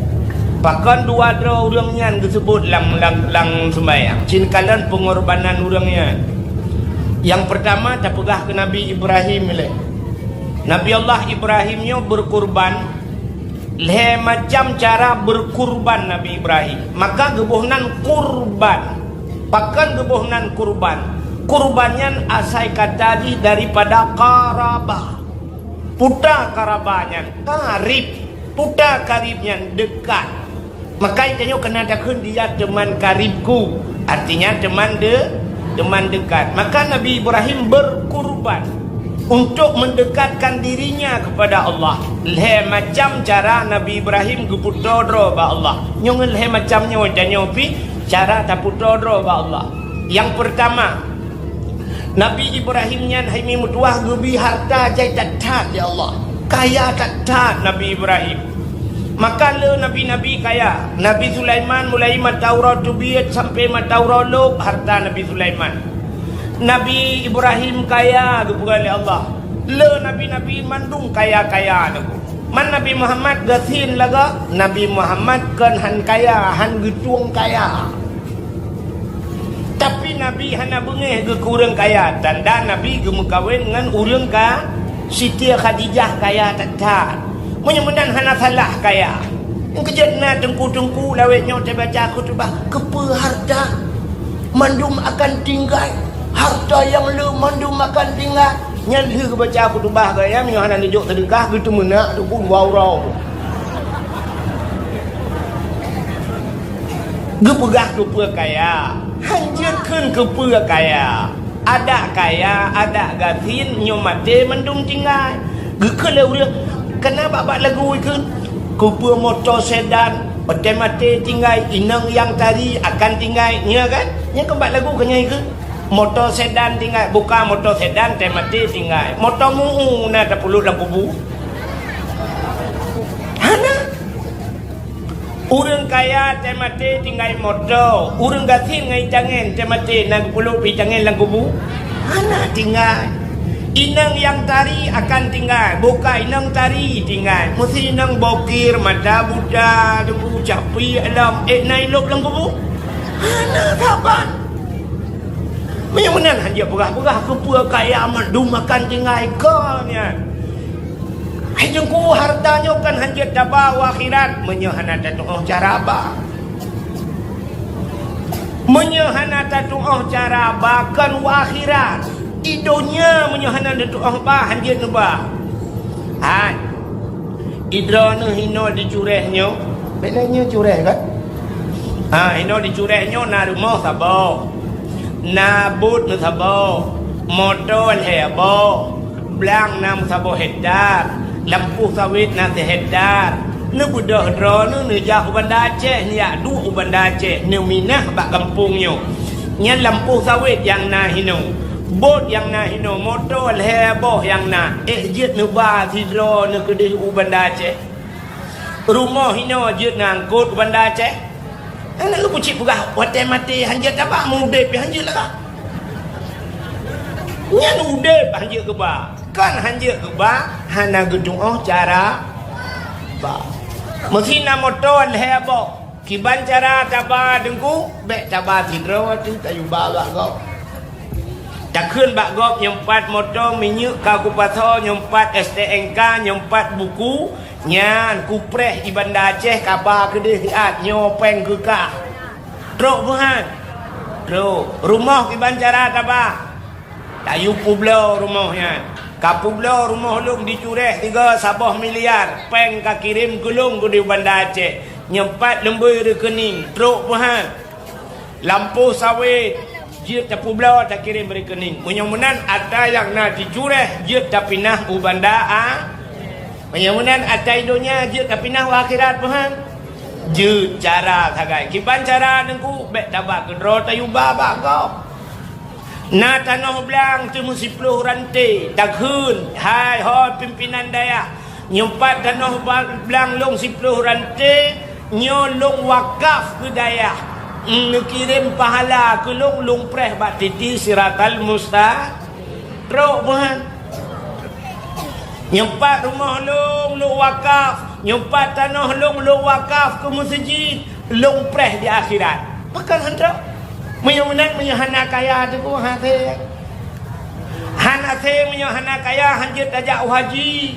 Pakon dua droe ureuëng nyan geuseubut lam, lam, lam seumbahyang? Cit kalon peungorbanan ureuëng nyan. Nyang peurtama tapeugah keu Nabi Ibrahim ilée. Nabi Allah Ibrahim nyoe beukurban. Lhée macam cara beukurban Nabi Ibrahim. Maka geuboh nan kurban. Pakon geuboh nan kurban? Kurban nyan asai kata jih daripada qarabah. Peue ta qarabah nyan? Karib. Peue ta karib nyan? Dekat. Maka tanyoe keuneuk takheun dia teman karibku. Artinya teman de-, teman dekat. Maka Nabi Ibrahim beukurban untuk mendekatkan dirinya kepada Allah. Lhée macam cara Nabi Ibrahim geupeutoe droe bak Allah. Nyoe ngon lhée macam nyoe tanyoe pih cara tapeutoe droe bak Allah. Nyang peurtama, Nabi Ibrahim nyan hai mi meutuwah geubi harta jai that-that lé Allah. Kaya that-that Nabi Ibrahim. Maka le nabi-nabi kaya. Nabi Sulaiman mulai mata uroe teubiet sampai mata uroe lôb harta Nabi Sulaiman. Nabi Ibrahim kaya geupeugah lé Allah. Le nabi-nabi mandum kaya-kaya teungku. Man Nabi Muhammad gasien lagak, Nabi Muhammad kon han kaya, han geutueng kaya. Tapi Nabi hana beungéh geuh keu ureuëng kaya, tanda Nabi geumeukawen ngon ureuëng ka, Siti Khadijah kaya that-that. Meunyoe meunan hana salah kaya. Keujeuet na teungku-teungku lawét nyoe tabaca khutubah, keupeue harta mandum akan tinggai, harta nyang le mandum akan tinggai. Nyan lheueh geubaca khutubah gaya meunyoe hana neujok seudeukah geuteumeunak teungku dua uroe. Geupeugah keupeue kaya, han jeuet kheun keupeue kaya. Adak kaya, adak gasien, nyoe maté mandum tinggai. Geukheun lé ureuëng, kana bak-bak lagu ikheun, keupeue moto sedan, watée maté tinggai, inong nyang tari akan tinggai, nyoe kan? Nyan kan bak lagu keu nyan ikheun. Moto sedan tinggai, buka moto sedan, watée maté tinggai. Moto mu'u na tapeulut lam kubu. Hana. Ureuëng kaya watée maté tinggai moto, ureuëng gasien ngon itangen watée maté na geupeulut itangen lam kubu? Hana tinggai. Inong nyang tari akan tinggai, buka inong tari tinggai. Meusi inong bokir, mata buta, debu capi alam, ék na ilôb lam kubu? Hana saban. Meunyoe meunan han jeuet peugah-peugah keupeue kaya mandum akan tinggai kon nyan. Hai teungku, harta nyoe kan han jeuet taba u akhirat meunyoe hana tatu'oh cara ba. Meunyoe hana tatu'oh cara ba kon u akhirat. I donya meunyoe hana tatu'oh ba han jeuet neuba. Hai. Idroeneuh hinoe di Cureh nyoe, bèk lé nyoe Cureh kan? Ha, hinoe di Cureh nyoe na rumoh saboh, na buet meusaboh, moto lhèe boh, blang na meusaboh hektar, lampôh sawét na sihektar. Neubeudôh droeneuh neujak u Banda Aceh, neujak duek u Banda Aceh, neuminah bak gampông nyoe. Nyan lampôh sawét nyang na hinoe. Bot nyang na hinoe, moto lhèe boh nyang na, éh jeuet neuba sidroe neukeudeh u Banda Aceh. Rumoh hinoe jeuet neuangkot u Banda Aceh. Hana lôn peucit peugah watèe maté han jeuet taba, meu udép pih han jeuet lagak. Nyan udép han jeuet geuba, kan han jeuet geuba, hana geutu'oh cara ba. Meusi na moto lhèe boh. Kiban cara taba Teungku, bèk taba sidroe teuh tayue ba bak gob. Takheun bak gob nyoe pat moto, minyeuk ka kupasoe nyoe pat, S T N K nyoe pat, buku nyan kupreh i Banda Aceh, kaba keudeh siat nyoe pèng keu kah. Trok meuhan. Trok. Rumoh kiban cara taba. Tayue peubloe rumoh nyan. Ka peubloe rumoh lôn di Cureh tiga saboh miliar, pèng ka kirém keu lôn keudeh Banda Aceh. Nyoe pat leumbôi reukeuning, trok meuhan. Lampôh sawét, jeuet tapeubloe takirém reukeuning. Meunyoe meunan atra nyang na di Cureh jeuet tapinah u Banda A. Meunyoe meunan atra i donya jeuet tapinah u akhirat meuhan. Jeuet cara sagai. Kiban cara Teungku, bèk taba keudroe tayue ba bak gob. Na tanoh blang teuh meusiploh ranté, takheun, hai ho pimpinan dayah, nyoe pat tanoh ba-, blang lôn siploh ranté, nyoe lôn wakaf keu dayah. Neukirém pahala keu lôn, lôn preh bak titi siratal musta-, trok meuhan. Nyoe pat rumoh lôn, lôn wakaf. Nyoe pat tanoh lôn, lôn wakaf keu meuseujid. Lôn preh di akhirat. Pakon han trok? Meunyoe meunan, meunyoe hana kaya teungku, hasé. Han hasé, meunyoe hana kaya, han jeuet tajak u haji.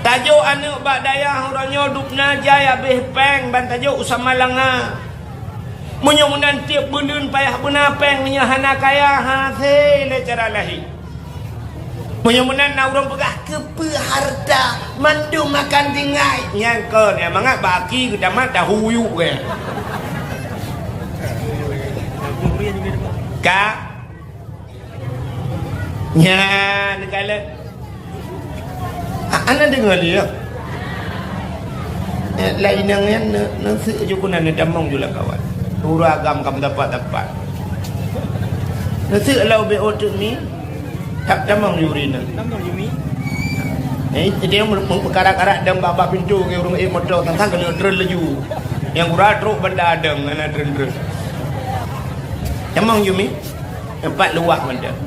Tajok aneuk bak dayah uroe nyoe dubna jai abéh péng ban tajok u Samalanga. Meunyoe meunan tiep buleuen payah beuna péng, meunyoe hana kaya, hasé lé cara lahé. Meunyoe meunan na ureuëng peugah, "Keupeue harta mandum akan tinggai?" Nyan kon, nyang mangat bak aki geutamat dahulu, eh. Ka? Nyan, kalon. A-, hana deungoe lé, ya? Eh, laén inong nyan, ne-, neuseuek ju keunan, neutamong ju lam kawan. Ureuëng agam ka meudapat-dapat. Neuseuek lau B O teuk mi, tak tamong ju rinong. Eh, dia meu-, meu-, meukarak-karak dong bak, bak pintoe keu ureuëng ék moto, tang-tang keuneuk treun laju. Nyang gura trok banda dong, hana treun-treun. Tamong ju mi. Teumpat luwah mantong.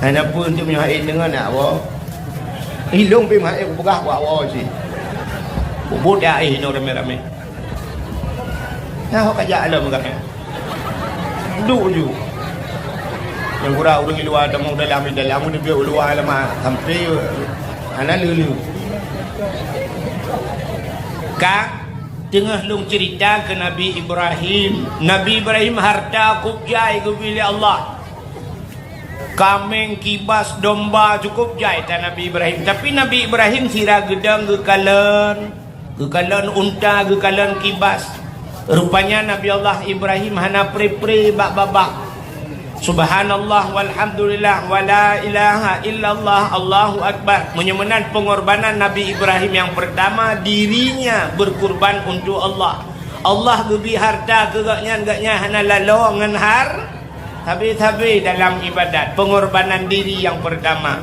Hana peue untuk meuhai deungon nak woe. Ilong pih meuhai kupeugah buat woe cit. Kubuet ya eh inoe ramé-ramé. Nah, ka jak lom ka. Duek ju. Nyang gura ureuëng luwa tamong dalam, dalam, ureuëng luwa lama sampai hana lelu. Ka Teungoh lôn ceurita keu Nabi Ibrahim. Nabi Ibrahim harta cukôp jai geubri lé Allah. Kaméng, kibas, domba cukôp jai that Nabi Ibrahim. Tapi Nabi Ibrahim sira geudong geukalon, geukalon unta, geukalon kibas. Rupanya Nabi Allah Ibrahim hana pre-pre bak babah. Subhanallah, walhamdulillah, wala ilaha illallah, Allahu Akbar. Meunyoe meunan pengorbanan Nabi Ibrahim nyang pertama, dirinya berkurban untuk Allah. Allah geubri harta keu gobnyan, gobnyan hana lalo ngon har-, sabe-sabe dalam ibadat. Pengorbanan diri nyang pertama.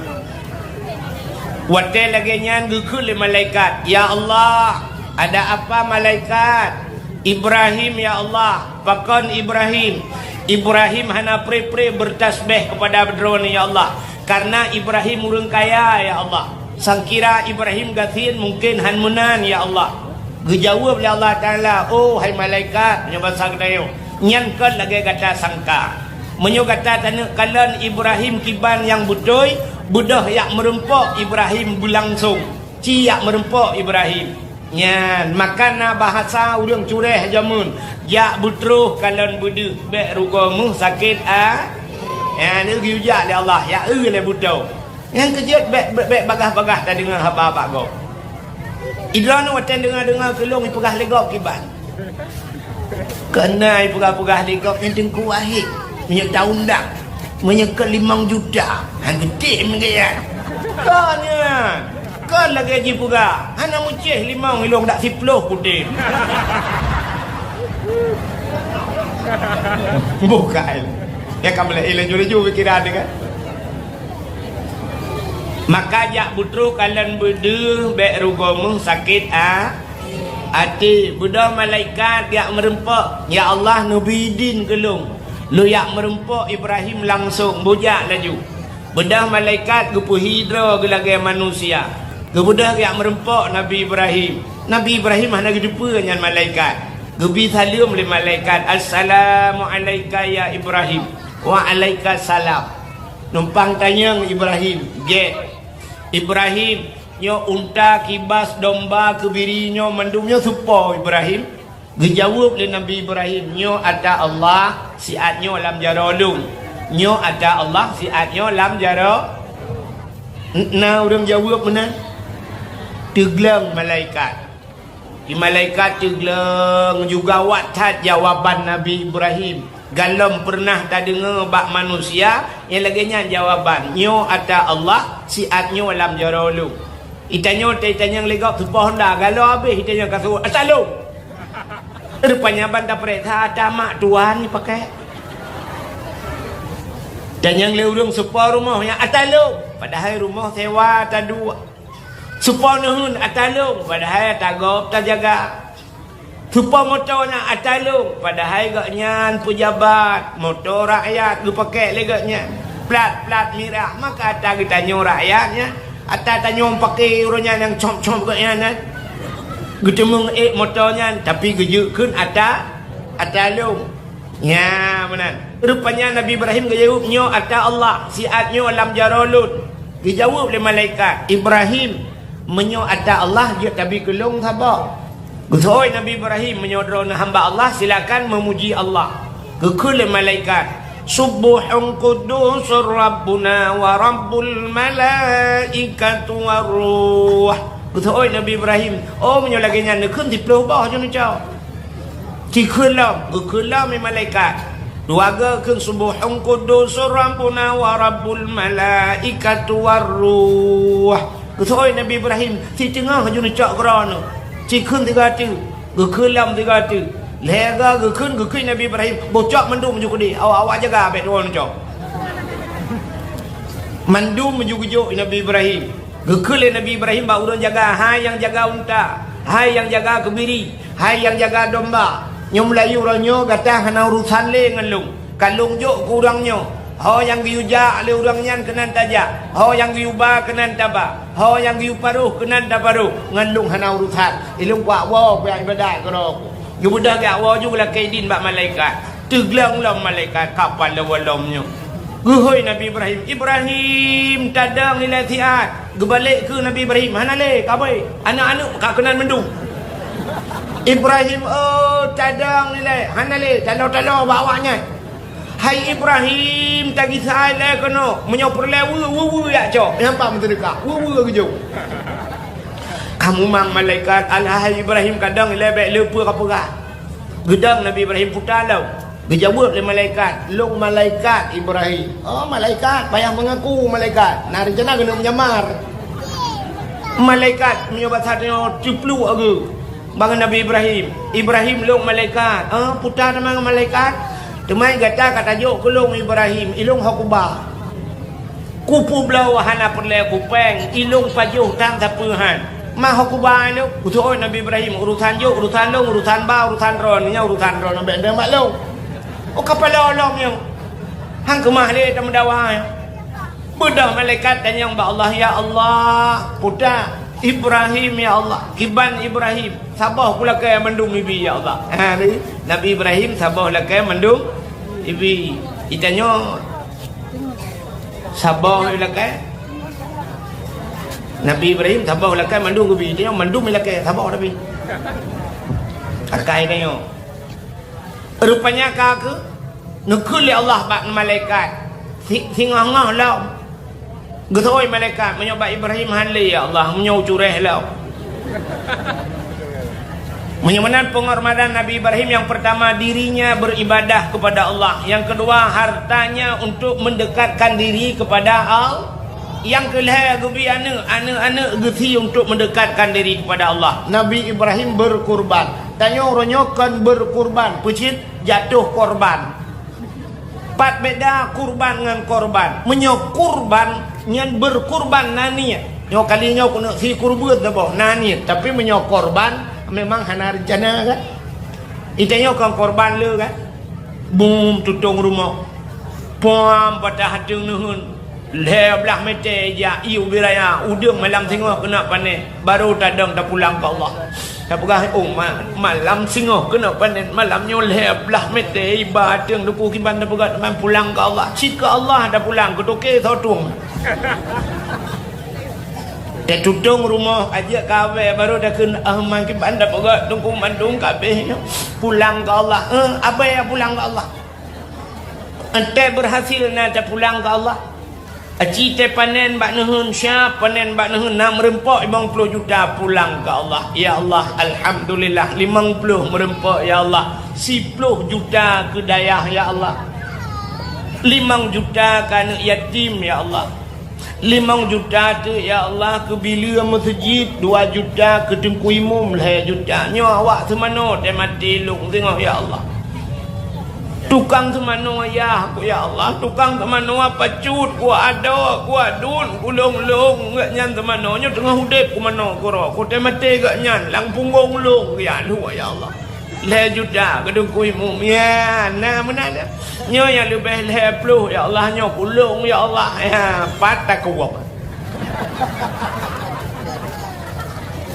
Watée lagée nyan geukheun lé malaikat, "Ya Allah, ada apa malaikat?" "Ibrahim, ya Allah." "Pakon Ibrahim?" "Ibrahim hana pre-pre bertasbeh kepada Droeneuh, ya Allah, karena Ibrahim ureuëng kaya, ya Allah. Sangkira Ibrahim gasien mungken han meunan, ya Allah." Geujaweueb lé Allah Taala, "Oh, hai malaikat," meunyoe basa geutanyoe, "nyan kon lagée gata sangka. Meunyoe gata taneuk kalon Ibrahim kiban nyang beutôi, beudôh jak meurumpok Ibrahim beulangsong. Ci jak meurumpok Ibrahim." Nyan, maka na bahasa ureuëng cureh jameun, "Jak beutroh kalon beudeuh, bék rugoe meuh sakét a-." Nyan, geuyue jak lé Allah, jak eu lé beutoe. Nyan keu jeuet bék, bék, bék bagaih-bagaih tadeungoe haba bak gob. Idroeneuh watée deungoe-deungoe keu lôn ipeugah lé gob kiban. Keunan ipeugah-peugah lé gob nyan Teungku Wahid. Meunyoe taundang, meunyoe keu limong juta, han geutem gaya. Kon nyan. Kon lagée jipeugah, hana meucéh limong ilong dak siploh putéh. Bukai. Ya ka meulai laju-laju pikiran dia kan. Maka jak beutroh kalon beudeuh bék rugoe meuh sakét a-, até. Beudôh malaikat jak meurumpok, "Ya Allah, neubi idin keu lôn. Lôn jak meurumpok Ibrahim langsong, beujak laju." Beudôh malaikat geupeuhi droe geulagée manusia. Geubeudôh jak meurumpok Nabi Ibrahim. Nabi Ibrahim hana geuteupeue nyan malaikat. Geubi saleuem lé malaikat, "Assalamu alaika ya Ibrahim." "Wa alaika salam." Numpang tanyong Ibrahim, "Gét." "Ibrahim, nyoe unta, kibas, domba, keubiri nyoe mandum nyoe soe po, Ibrahim?" Geujaweueb lé Nabi Ibrahim, "Nyoe ata Allah, siat nyoe lam jaroe lôn. Nyoe ata Allah, siat nyoe lam jaroe." Na ureuëng jaweueb meunan? Teugleng malaikat. Di malaikat teugleng juga wat that jawaban Nabi Ibrahim. Galom peureunah tadeungoe bak manusia nyang lagée nyan jawaban, "Nyoe ata Allah, siat nyoe lam jaroe lôn." Itanyoe, ta-, itanyong lé gob soe po honda, galoe habéh itanyong ka seuôt, "Ata lôn?" Rupanya ban tapeuriksa ata mak tuan ipakai. Tanyong lé ureuëng soe po rumoh nyang ata lôn, padahai rumoh sewa taduek. Soe po neuheun ata lôn, padahai ata gob tajaga. Supaya moto nyan ata lôn, padahai gobnyan peujabat, moto rakyat geupakèk lé gobnyan. Plat-plat mirah, maka ata geutanyoe rakyat nyan. Ata tanyoe pakè uroe nyan nyang com-com gobnyan nyan. Geuteumeung ék moto nyan, tapi geujeuet kheun ata, ata lôn. Nya meunan. Rupanya Nabi Ibrahim geujaweueb, "Nyoe ata Allah, siat nyoe lam jaroe lôn." Geujaweueb lé malaikat, "Ibrahim, meunyoe ata Allah, jeuet tabi keu lôn saboh." Geuseuôt Nabi Ibrahim, "Meunyoe droeneuh hamba Allah, silakan meumuji Allah." Geukheun lé malaikat, "Subbuhun quddusur Rabbuna wa Rabbul malaikatu war ruh." Geuseuôt Nabi Ibrahim, "Oh, meunyoe lagèe nyan, neukheun siploh boh jeuet neucok." Cikheun lom, geukheun lom lé malaikat. Dua goe kheun, "Subbuhun quddusur Rabbuna wa Rabbul malaikatu war ruh." Geuseuôt Nabi Ibrahim, "Siteungoh jeuet neucok keudroe nyoe." Cikheun sigoe teuk, geukheun lom sigoe teuk. Lhèe goe geukheun, geukheun Nabi Ibrahim, "Boh cok mandum ju keudéh, awak-awak jaga bèk droeneuh neucok." Mandum ju geujok Nabi Ibrahim. Geukheun lé Nabi Ibrahim bak ureueng jaga, "Hai nyang jaga unta, hai nyang jaga keubiri, hai nyang jaga domba, nyoe meulayeue uroe nyoe gata hana urosan lé ngon lôn. Ka lôn jok keu ureueng nyoe, ho nyang geuyue jak lé ureueng nyan keunan tajak, ho nyang geuyue ba keunan taba, ho nyang geuyue paroh keunan taparoh, ngon lôn hana urosan. Ilôn kuat woe kujak ibadat keudroe ku." Geubeudôh geujak woe ju geulakèe idin bak malaikat. Teugleng lom malaikat kapal lom nyoe. Geuhôi Nabi Ibrahim, "Ibrahim, tadong ilèe siat." Geubalek keu Nabi Ibrahim, "Hana lé, kabri. Aneuk-aneuk ka keunan mandum." "Ibrahim, oh, tadong ilèe." "Hana lé, talo-talo bak awak nyan." "Hai Ibrahim, tagisa ilèe keunoe. Meunyoe peureulèe weue, weue-weue jak cok. Nyan pat meuseudeukah. Weue-weue geujok." Ka mumang malaikat, "Alah, hai Ibrahim, kadong ilèe bèk le peue kapeugah." Geudong Nabi Ibrahim, "Peue lom?" Geujaweueb lé malaikat, "Lôn malaikat Ibrahim." "Oh, malaikat, payah meungaku malaikat. Na reuncana keuneuk meujamar." Malaikat meunyoe basa tanyoe teupluek geuh bak Nabi Ibrahim. "Ibrahim, lôn malaikat." "Oh, peue teuma malaikat?" "Teuma gata ka tajok keu lôn Ibrahim, ilôn ho kuba. Kupeubloe hana peureulèe kupèng, ilôn pajoh tan sapeue han. Ma ho kuba ilôn?" Geuseuôt Nabi Ibrahim, "Urosan jok, urosan lôn, urosan ba, urosan droeneuh, nyan urosan droeneuh, bèk deuh bak lôn." Oh, kapal lom nyoe. Han keumah lé tameudawa nyoe. Beudôh malaikat tanyong bak Allah, "Ya Allah, peue Ibrahim, ya Allah, kiban Ibrahim, saboh kulakèe mandum ibi, ya Allah." Ha, ni, Nabi Ibrahim saboh lakèe mandum ibi. Itanyoe saboh ilakèe. Nabi Ibrahim saboh ilakèe mandum geubi. Dia mandum ilakèe saboh Nabi. Akai tanyoe. Rupanya ka keu neukheun lé Allah bak malaikat. Si, singoh-ngoh lom. Geuseuôt malaikat, "Meunyoe bak Ibrahim han lé, ya Allah, meunyoe cureh lom." Meunyoe meunan penghormatan Nabi Ibrahim, yang pertama, dirinya beribadah kepada Allah. Yang kedua, hartanya untuk mendekatkan diri kepada Allah. Yang kelhèe, geubi aneuk, aneuk-aneuk geusi untuk mendekatkan diri kepada Allah. Nabi Ibrahim berkurban. Tanyoe uroe nyoe kon berkurban, peucit jatuh korban. Pat beda kurban ngon korban. Meunyoe kurban, nyan berkurban na niet. Nyoe kali nyoe keuneuk si kurban saboh, na niet. Tapi meunyoe korban, memang hana rencana kan? Itanyoe kon korban le kan? Bum tutong rumoh. Puam patah ateueng neuheun. Lhèe blaih mètè jak ié ubé raya, udeueng malam singoh keuneuk panen, barô tadong tapulang keu Allah. Tapeugah, "Oh, ma-, malam singoh keuneuk panen, malam nyoe lhèe blaih mètè iba ateueng Teungku kiban tapeugah teuma pulang keu Allah." Cit keu Allah tapulang, keu toke soe tueng. Tatutong rumoh, ajak kawé, barô takheun, "Ah, man kiban tapeugah Teungku mandum ka abéh nyoe. Pulang keu Allah." "Eh, abéh pulang keu Allah." Enteuk berhasil na tapulang keu Allah. Aci teupanen bak neuheun, siap panen bak neuheun, na meureumpok limong ploh juta pulang keu Allah. Ya Allah, alhamdulillah, limong ploh meureumpok, ya Allah. Siploh juta keu dayah, ya Allah. Limong juta keu aneuk yatim, ya Allah. Limong juta teuk, ya Allah, keu bileue meuseujid, dua juta keu teungku imum, lhèe juta. Nyoe awak seumanoe teumaté lôn singoh, ya Allah. Tukang seumanoe yah ku, ya Allah, tukang seumanoe pacut ku, adoe ku, adun ku, lôn-lôn geuh nyan seumanoe nyoe teungoh udép ku manoe keudroe ku, teumaté geuh nyan lam punggong lôn, ya Allah, ya Allah. Lhèe juta keu Teungku Imum. Ya, na meunan. Nyoe nyang leubeh lhèe ploh, ya Allah, nyoe kulong, ya Allah. Ya, pat takuwok.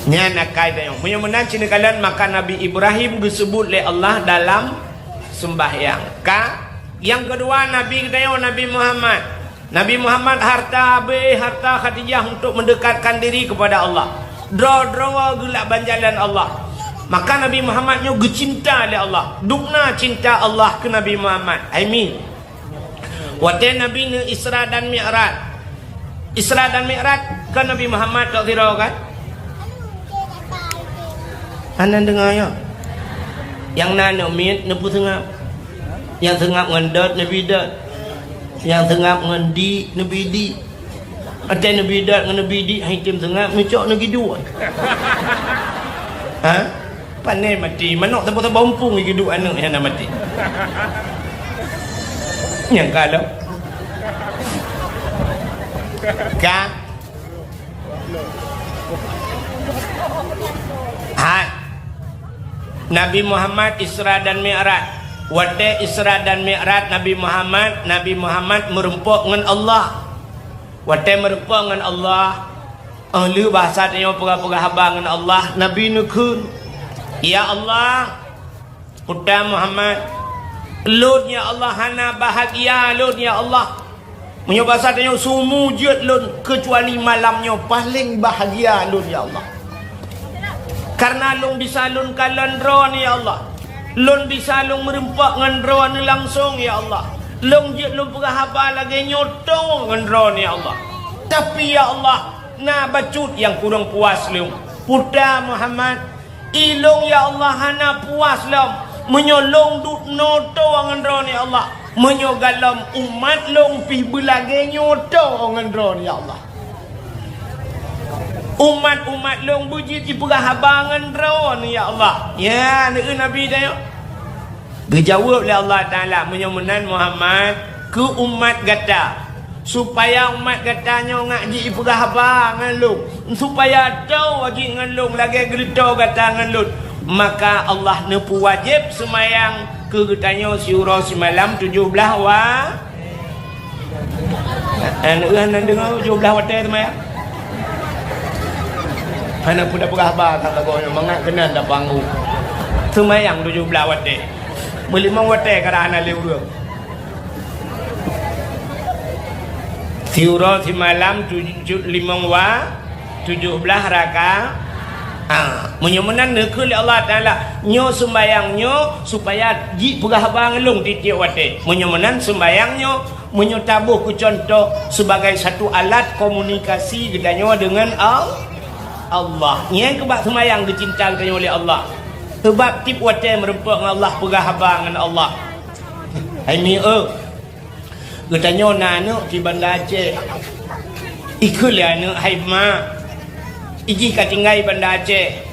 Nyan akai tanyoe. Meunyoe meunan, sineuk kalon, maka Nabi Ibrahim geuseubut lé Allah dalam seumbahyang. Ka, nyang keudua, Nabi geutanyoe, Nabi Muhammad. Nabi Muhammad harta habéh, harta Khadijah untuk mendekatkan diri kepada Allah. Droe-droe geulakban jalan Allah. Maka Nabi Muhammad nyoe geucinta lé Allah. Dubna cinta Allah keu Nabi Muhammad. Hai mi. Watèe Nabi neu Isra dan Mi'raj. Isra dan Mi'raj kan Nabi Muhammad tok sidroe kan? Hana deungoe nyoe. Nyang na aneuk miet neupeuseungab. Nyang seungab ngon dot neubi dot. Nyang seungab ngon di neubi di. Watèe neubi dot ngon neubi di han item seungab, neucok neugiduek. Ha? Pané maté, manok saboh-saboh umpung igiduek aneuk nyang na maté. Nyang ka lom. Ka. Hai. Nabi Muhammad Isra dan Mi'raj. Watèe Isra dan Mi'raj Nabi Muhammad, Nabi Muhammad meureumpok ngon Allah. Watèe meureumpok ngon Allah, óh lheueh bahasa tanyoe peugah-peugah haba ngon Allah, Nabi neukheun, "Ya Allah, Puta Muhammad, lôn ya Allah hana bahagia lôn ya Allah. Meunyoe basa tanyoe, sumu jeuet lôn, keucuali malam nyoe paleng bahagia lôn ya Allah. Kareuna lôn bisa lôn kalon Droeneuh ya Allah. Lôn bisa lôn meureumpok ngon Droeneuh langsong ya Allah. Lôn jeuet lôn peugah haba lagèe nyoe toe ngon Droeneuh ya Allah. Tapi ya Allah, na bacut nyang kurang puas lôn. Puta Muhammad, ilôn ya Allah hana puas lom meunyoe lôn duek noe toe ngon Droeneuh ya Allah. Meunyoe galom umat lôn pih beulagèe nyoe toe ngon Droeneuh ya Allah. Umat-umat lôn beujeuet jipeugah haba ngon Droeneuh ya Allah." Ya, neukheun Nabi tanyoe. Geujaweueb lé Allah Taala, "Meunyoe meunan Muhammad, keu umat gata, supaya umat gata nyoe ngak jipeugah haba ngon lôn, supaya toe jih ngon lôn lagèe geureutoe gata ngon lôn, maka Allah neupeuwajéb seumayang keu geutanyoe siuroe simalam tujoh blaih wa-" Aneuk hana deungoe tujoh blaih watèe seumayang. Hana peue tapeugah haba that lagoe nyoe, mangat keunan tapanggu. Seumayang tujoh blaih watèe. Meulimong watèe kadang hana lé ureueng. Siuroe simalam tujoh, limong wa-, tujoh blaih raka-, ha, meunyoe meunan neukheun lé Allah Taala, nyoe sumbayang nyoe supaya jipeugah haba ngon lôn tiep-tiep watèe. Meunyoe meunan sumbayang nyoe, meunyoe taboh keu cuntoh sebagai satu alat komunikasi geutanyoe deungon Al-, Allah. Nyan keuh bak sumbayang geucinta geutanyoe lé Allah. Sabab tiep watèe meureumpok ngon Allah, peugah haba ngon Allah. Hai mi eu, geutanyoe na aneuk di Banda Aceh. Ikheun lé aneuk, "Hai mak, ijih ka tinggai Banda Aceh.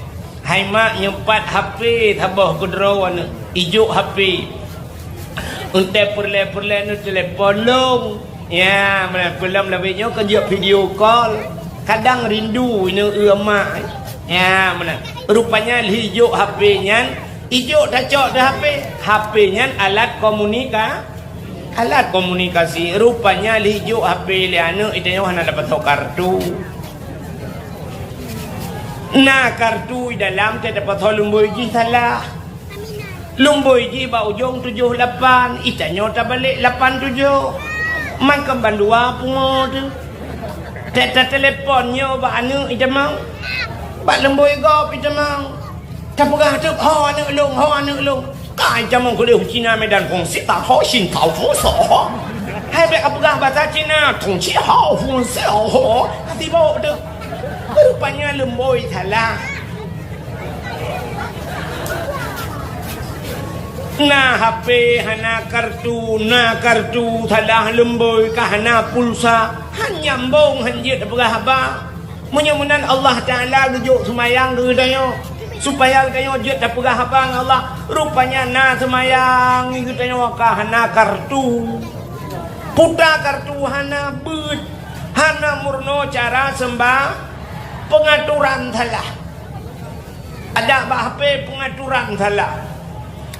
Hai mak, nyoe pat H P saboh keudroe aneuk. Ijok H P. Eunteuk peureulèe-peureulèe neuteulepon lôn." Ya, meunan peulom lawét nyoe keu jeuet video call. Kadang rindu ineuk eu mak. Ya, meunan. Rupanya lheuh ijok H P nyan, ijok tacok di H P. H P nyan alat komunika-, alat komunikasi. Rupanya lheuh ijok H P lé aneuk, itanyoe hana tapasoe kartu. Na kartu i dalam, teuh tapasoe lumbôi jih salah. Lumbôi jih bak ujong tujoh lapan, itanyoe tabalek lapan tujoh. Mangkém bandua pungo teuh. Teuh tateulepon nyoe bak aneuk itamong. Bak lumbôi gob itamong. Tapeugah teuk, "Ho aneuk lôn, ho aneuk lôn." Ka itamong keudéh u Cina Medan Fungsi, ta ho Shin Tao Fung So ho. Hai bèk kapeugah basa Cina, "Tong Ci Hao Fung Si Ho ho." Ka sibok teuh. Rupanya lumbôi salah. Na H P hana kartu, na kartu salah lumbôi ka hana pulsa, han nyambong, han jeuet peugah haba. Meunyoe meunan Allah Taala geujok seumayang keu geutanyoe, supaya geutanyoe jeuet tapeugah haba ngon Allah. Rupanya na seumayang geutanyoe ka hana kartu. Puta kartu hana beuet, hana meurunoe cara seumba-, peungaturan salah. Adak bak H P peungaturan salah.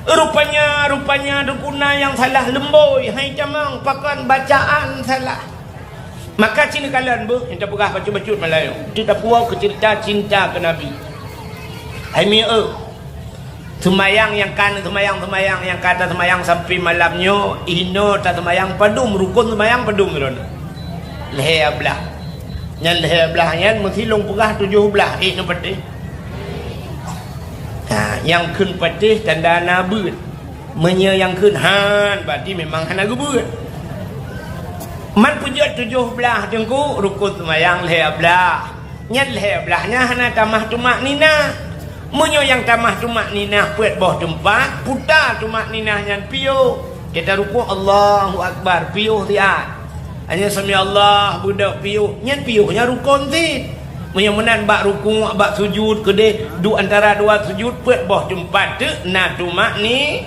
Rupanya, rupanya teungku na nyang salah leumbôi, hai tamong pakon bacaan salah. Maka ci neukalon beuh, nyang tapeugah bacut-bacut Meulayu. Teudapuwoe keu ceurita cinta keu Nabi. Hai mieu, seumayang nyang ka seumayang, seumayang nyang ka taseumayang sampai malam nyoe, inoe taseumayang padum, rukon seumayang padum droeneuh? Lhèe blah. Nyan lhèe blah nyan meusilong peugah tujoh blah, eh, neupatéh. Ha, nyang kheun patéh tanda na beuet. Meunyoe nyang kheun han, berarti memang hana geubeuet. Man peujeuet tujoh blah teungku, rukon seumayang lhèe blah. Nyan lhèe blah nyan hana tamah tumakninah. Meunyoe nyang tamah tumakninah peuet boh teumpat, puta tumakninah nyan piôh. Kita rukuk, Allahu Akbar, piôh siat. Hanya sami Allah beudôh piôh, nyan piôh nyan rukon cit. Meunyoe meunan bak rukuk, bak sujud, keudeh duek antara dua sujud, peuet boh teumpat teuk na tumakni-,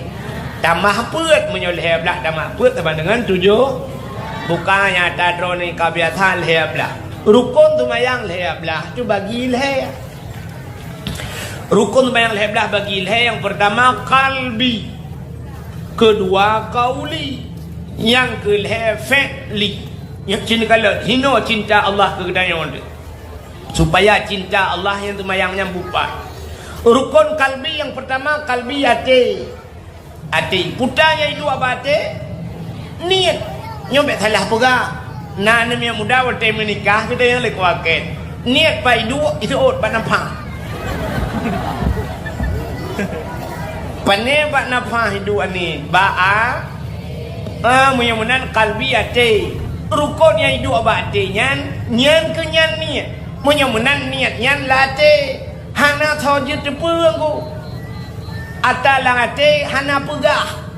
tamah peuet. Meunyoe lhèe blah tamah peuet, sama dengan tujoh. Bukan nyata droeneuh ka biasa lhèe blah. Rukon seumayang lhèe blah tu bagi lhèe. Rukon seumayang lhèe blah bagi lhèe, nyang peurtama kalbi, keudua kauli, nyang keulhèe fi'li. Nyang ci neukalon, hinoe cinta Allah keu geutanyoe teuh. Supaya cinta Allah nyang seumayang nyan bupat. Rukon kalbi nyang peurtama, kalbi até. Até, puta nyang iduek bak até, niet. Nyoe bèk salah peugah. Na aneuk miet muda watèe meunikah, geutanyoe lé kuakét. Niet pat iduek, iseuôt bak nafah. Pané bak nafah iduek niet? Bak a-, ah, meunyoe meunan kalbi até. Rukon nyang iduek bak até nyan, nyan keuh nyan niet. Meunyoe meunan niet nyan lam até. Hana soe jeuet teupeu, Teungku. Ata lam até hana peugah.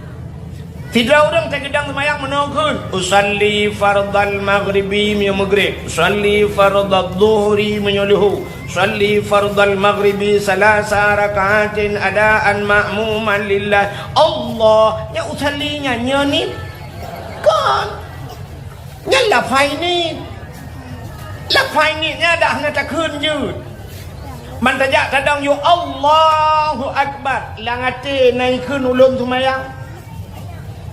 Sidroe ureueng teugeudong seumayang meunoe kheun, "Usalli fardal maghribi," meunyoe meugreb, "Usalli fardal dhuhri," meunyoe leuhô, "Usalli fardal maghribi salasa rakaatin adaan ma'muman lillah." Allah, nyan usalli nyan, nyan niet? Kon. Nyan lafai niet. Lafai niet nyan dak hana takheun jeuet. Man tajak tadong yue Allahu Akbar, lam até na ikheun ulôn seumayang.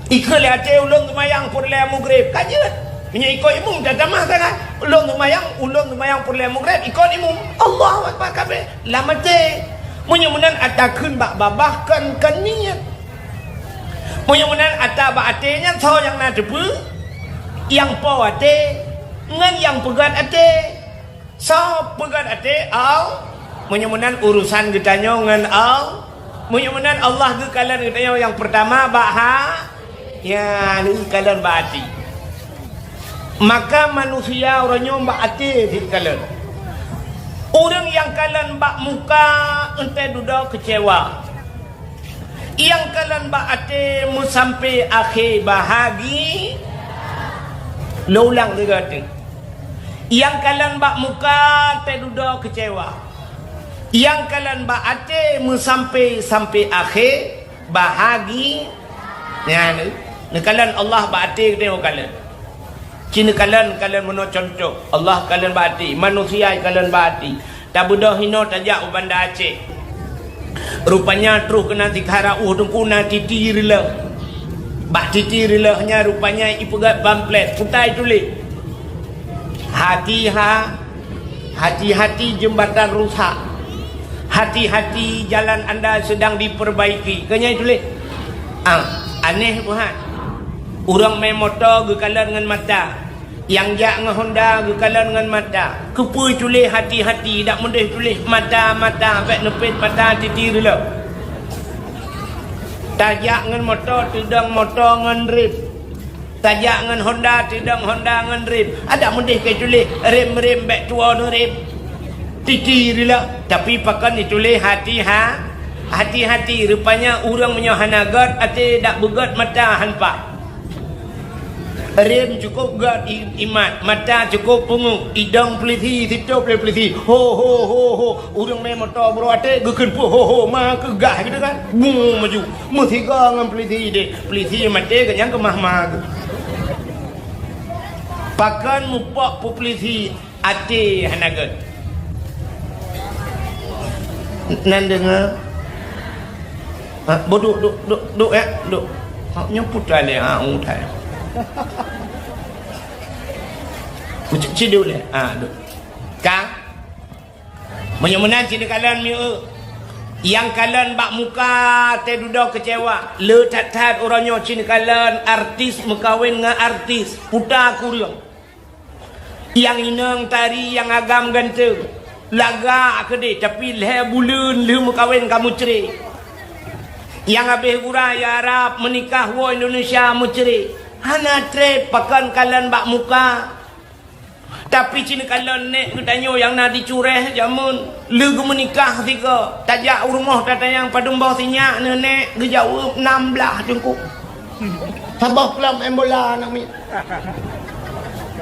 Ikheun lé até ulôn seumayang peureulèe meugreb, ka jeuet. Meunyoe ikot imum tatamah sangat. Ulôn seumayang, ulôn seumayang peureulèe meugreb, ikot imum. Allahu Akbar kabeh lam até. Meunyoe meunan ata kheun bak babah kon, kon niet. Meunyoe meunan ata bak até nyan soe nyang na teupeu? Nyang po até ngon nyang peugöt até. Soe peugöt até? Al-, meunyoe meunan urusan geutanyoe ngon Al-, meunyoe meunan Allah geukalon geutanyoe nyang peurtama bak ha-, ya, geukalon bak até. Maka manusia uroe nyoe bak até geukalon. Ureueng nyang kalon bak muka, enteuk dudoe keucewa. Nyang kalon bak até meusampé akhé bahagi-, lôn ulang lé gata. Nyang kalon bak muka teududoe keucewa. Nyang kalon bak até meusampé, sampé akhé bahagi-, nyan, neukalon Allah bak até geutanyoe kalon. Ci neukalon, kalon meunoe cuntoh. Allah kalon bak até, manusia kalon bak até. Tabeudôh inoe tajak u Banda Aceh. Rupanya troh keunan sikhala ueh teungku na titi reuleuh. Bak titi reuleuh nyan rupanya ipeugöt pamplet, peue tituléh? Hati-ha-, hati-hati jembatan rusak. Hati-hati jalan anda sedang diperbaiki. Keu nyan ituléh. Ah, aneh buhan. Ureueng mé moto geukalon ngon mata. Nyang jak ngon Honda geukalon ngon mata. Keupeue tuléh hati-hati, dak meudeh tuléh mata-mata, bèk neupet mata titi reuleuh. Tajak ngon moto, teudong moto ngon rem. Tajak ngon Honda, teudong Honda ngon rem. Adak meudeh keu tuléh rem-rem, bèk tuwoe neurem. Titi reuleuh, tapi pakon dituléh hati-ha-, hati-hati. Rupanya ureueng meunyoe hana göt até, dak beugöt mata han paih. Rem cukôp göt i-, imat, mata cukôp peungeuh, idong peulisi, sitôp lé peulisi. Ho, ho, ho, ho. Ureueng mé moto bro até geukheun peue ho, ho, ma keuh gah gitu kan. Bung maju. Meusigoe ngon peulisi deh. Peulisi maté geuh nyang keumah ma geuh. Pakon mupok peue peulisi? Até hana göt. Nan deungoe? Ha, boh duek, duek, duek, duek, ya, duek. Ha, nyoe putra lé, ha, utai. Ci, ci duek lé, ha, duek. Ka? Meunyoe meunan ci neukalon mieu. Nyang kalon bak muka teududoe keucewa. Le that-that uroe nyoe ci neukalon artis meukawen ngon artis. Puta kureueng. Nyang inong tari nyang agam ganteng, lagak keudeh, tapi lhée buleuen lheueh meukawen ka meucre. Nyang habéh gura i Arab meunikah woe Indonesia meucre. Hana treb pakon kalon bak muka. Tapi ci neukalon nék geutanyoe nyang na di Cureh jameun lheueh geumeunikah sigoe. Tajak u rumoh tatanyong padum boh sinyak neuh nék, geujaweueb nam blaih teungku. Saboh klub main bola aneuk miet.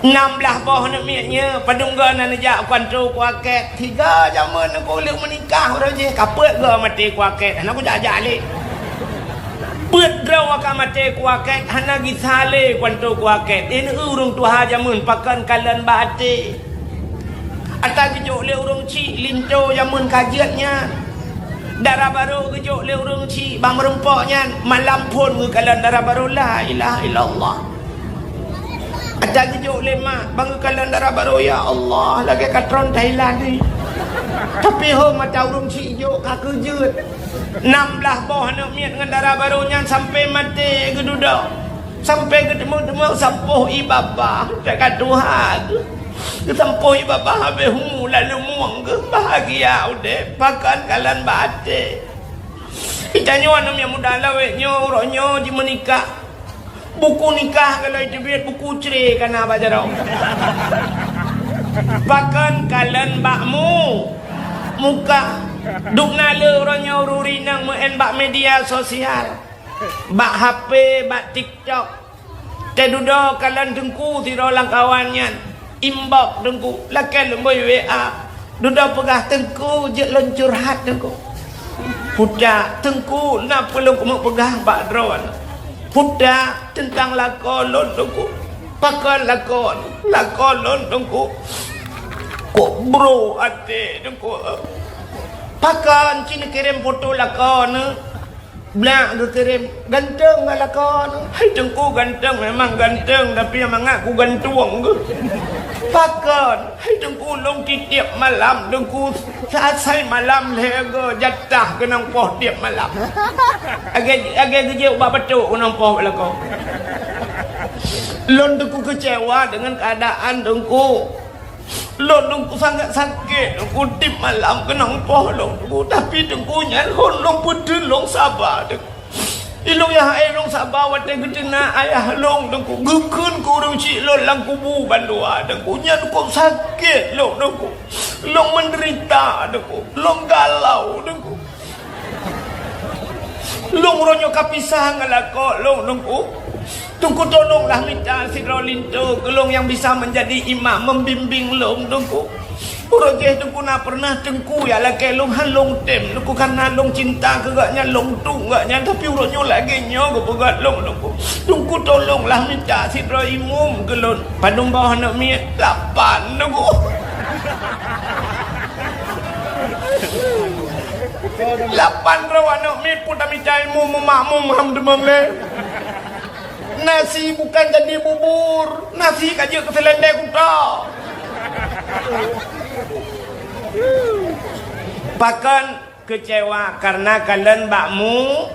Nam blaih boh aneuk miet nyoe, padum goe na neujak u kantô kuakét. Tiga jameun nangko lheueh meunikah uroe jih, ka peuet goe maté kuakét. Hana kujak-jak lé. Peuet droe ka maté kuakét, hana gisa lé kantô kuakét. Inan ureuëng tuha jameun pakon kalon bak até. Ata geujok lé ureuëng chik linto jameun ka jeuet nyan. Dara barô geujok lé ureuëng chik bak meurumpok nyan, malam phon geukalon dara barô, la ilaha illallah. Ata geujok lé mak bak geukalon dara barô, ya Allah, lagée ka tron Thailand ni. Tapi ho mata ureuëng chik jok ka keujeuet. Nam blaih boh aneuk miet ngon dara barô nyan sampai maté geududoe. Sampai geuteumé-teumé sampôh ié babah, teuka tuha geuh. Geusampôh ié babah habéh umu lalu mueng geuh, bahagia udeb, pakon kalon bak até. Geutanyoe aneuk miet muda lawét nyoe, uroe nyoe jimeunikah. Buku nikah kalau iteubiet, buku cre ka na bak jaroe. Pakon kalon bak mu, muka. Dubna le uroe nyoe ureuëng inong meu'en bak media sosial. Bak H P, bak TikTok. Teududoe kalon teungku sidroe lam kawan nyan. Inbox teungku, lakée lôn bui W A. Dudoe peugah teungku jeuet lôn curhat teungku. Puta teungku na peue lôn keumeung peugah bak droeneuh. Puta teuntang lakoe lôn teungku. Pakon lakoe, lakoe lôn teungku. Kok bro até teungku. Pakon ci neukirém foto lakoe neuh. Blak geukirém, ganteng ngon lakoe nyoe. Hai teungku ganteng, memang ganteng, tapi mangat ku gantung geuh. Pakon? Hai teungku lôn tiep-tiep malam teungku, saasai malam lhée goe jatah keunong poh tiep malam. Agée, agée geujok bak batok keunong poh bak lakoe. Lôn teungku keucewa deungon keuadaan teungku. Lôn teungku sangat sakét, teungku tiep malam keunong poh lôn teungku, tapi teungku nyan hon lôn peuteun lôn saba teungku. Ilôn nyang hai lôn saba watée geuteunak ayah lôn teungku, geukheun keu ureuëng chik lôn lam kubu bandua teungku, nyan kok sakét lôn teungku. Lôn meudeurita teungku, lôn galau teungku. Lôn uroe nyoe ka pisah ngon lakoe lôn teungku. Teungku tolonglah mita sidroe linto keu lôn nyang bisa meunjadi imam meubimbéng lôn teungku. Uroe jih teungku na peureunah teungku jak lakée lôn han lôn tem teungku, kareuna lôn cinta keu gobnyan, lôn tueng gobnyan, tapi uroe nyoe lagée nyoe geupeugah lôn teungku. Teungku tolonglah mita sidroe imum keu lôn. Padum boh aneuk miet? Lapan teungku. Lapan droe aneuk miet pun tamita imum meumakmum ham teumam lé. Nasi bukan jadi bubur, nasi ka jeuet keu seulendeng kuta. Pakon keucewa kareuna kalon bak mu,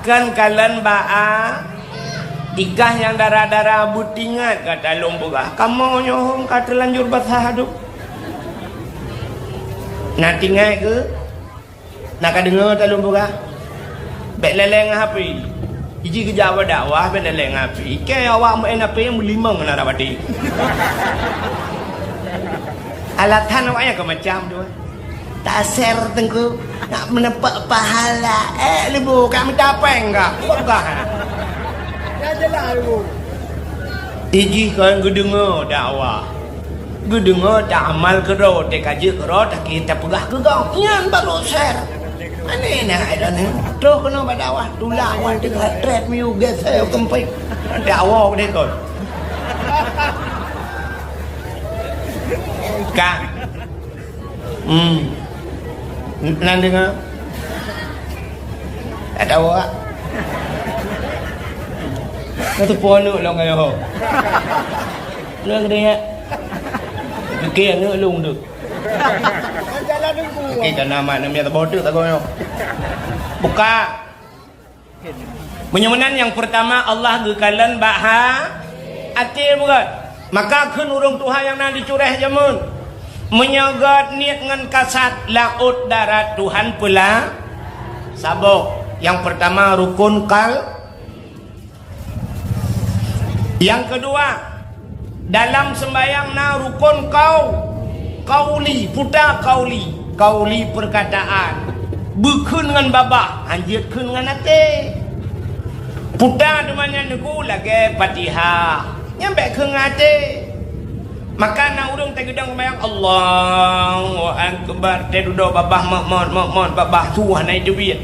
kon kalon bak a, ikah nyang dara-dara beutingat gata lôn peugah. Kamoe nyoe hom ka teulanjur basah dum. Na tinggai keu? Na ka deungoe ta lôn peugah? Bék lé-lé ngon H P. Iji geujak bak dakwah bék lé-lé ngon H P. Ikée awak meu'en H P meulimong na rab até. Alatan awak nyan keu macam tu. Taser teungku nak meuneupak pahala. Eh leubeh ka mita péng ka. Peugah. Ya jeulaih leubeh. Iji kon geudeungoe dakwah. Geudeungoe ta amal keudroe, teuh ka jeuet keudroe, tapi tapeugah keu gob. Nyan barô share. Aneh na ai droeneuh. Troh keunoe bak dakwah, tulang wan teuka treb miyueb geusée keumpéng. Dakwah deh kon. Ka. Hmm. Nan deungoe. Ada awak. Kata puan aneuk lôn kaya ho. Lôn kena ya. Pikir aneuk lôn tu. Oke, karena mak namiet bodoh tak goyo. Buka. Meunyoe meunan nyang peurtama Allah geukalon bak ha-, até bukan. Maka kheun ureuëng tuha nyang na di cureh jameun. Meunyoe gét niet ngon kasat laôt darat Tuhan peula saboh. Nyang peurtama rukun kal-, Nyang keudua, dalam seumbahyang na rukun kau-, kauli, puta kauli, kauli peurkataan. Beukheun ngon babah, hanjeuet kheun ngon até. Puta teuma nyan neuku lagée Fatihah. Nyan bék kheun ngon até. Maka na ureuëng teugeudong seumayang, "Allahu Akbar," teududoe babah mot-mot, mot-mot, babah su hana jiteubiet.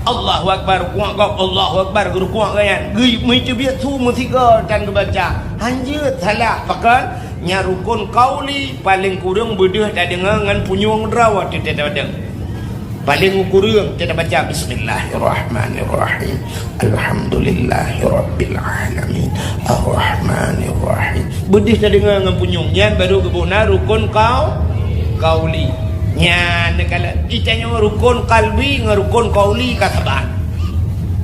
"Allahu Akbar," rukuk gob, "Allahu Akbar," geurukuk gobnyan. Geu-, meuteubiet su meusigoe tan geubaca. Hanjeuet salah, pakon? Nyan rukun kauli, paleng kureueng beudeuh tadeungoe ngon punyueng droe watée tadeungoe. Paleng ukureueng kita baca, "Bismillahirrahmanirrahim. Alhamdulillahirabbil alamin. Arrahmanirrahim." Beudeuh tadeungoe ngon punyueng. Nyan baru geuboh na rukun kau-, kauli. Nyan neukalon. Itanyoe rukun kalbi ngon rukun kauli ka saban.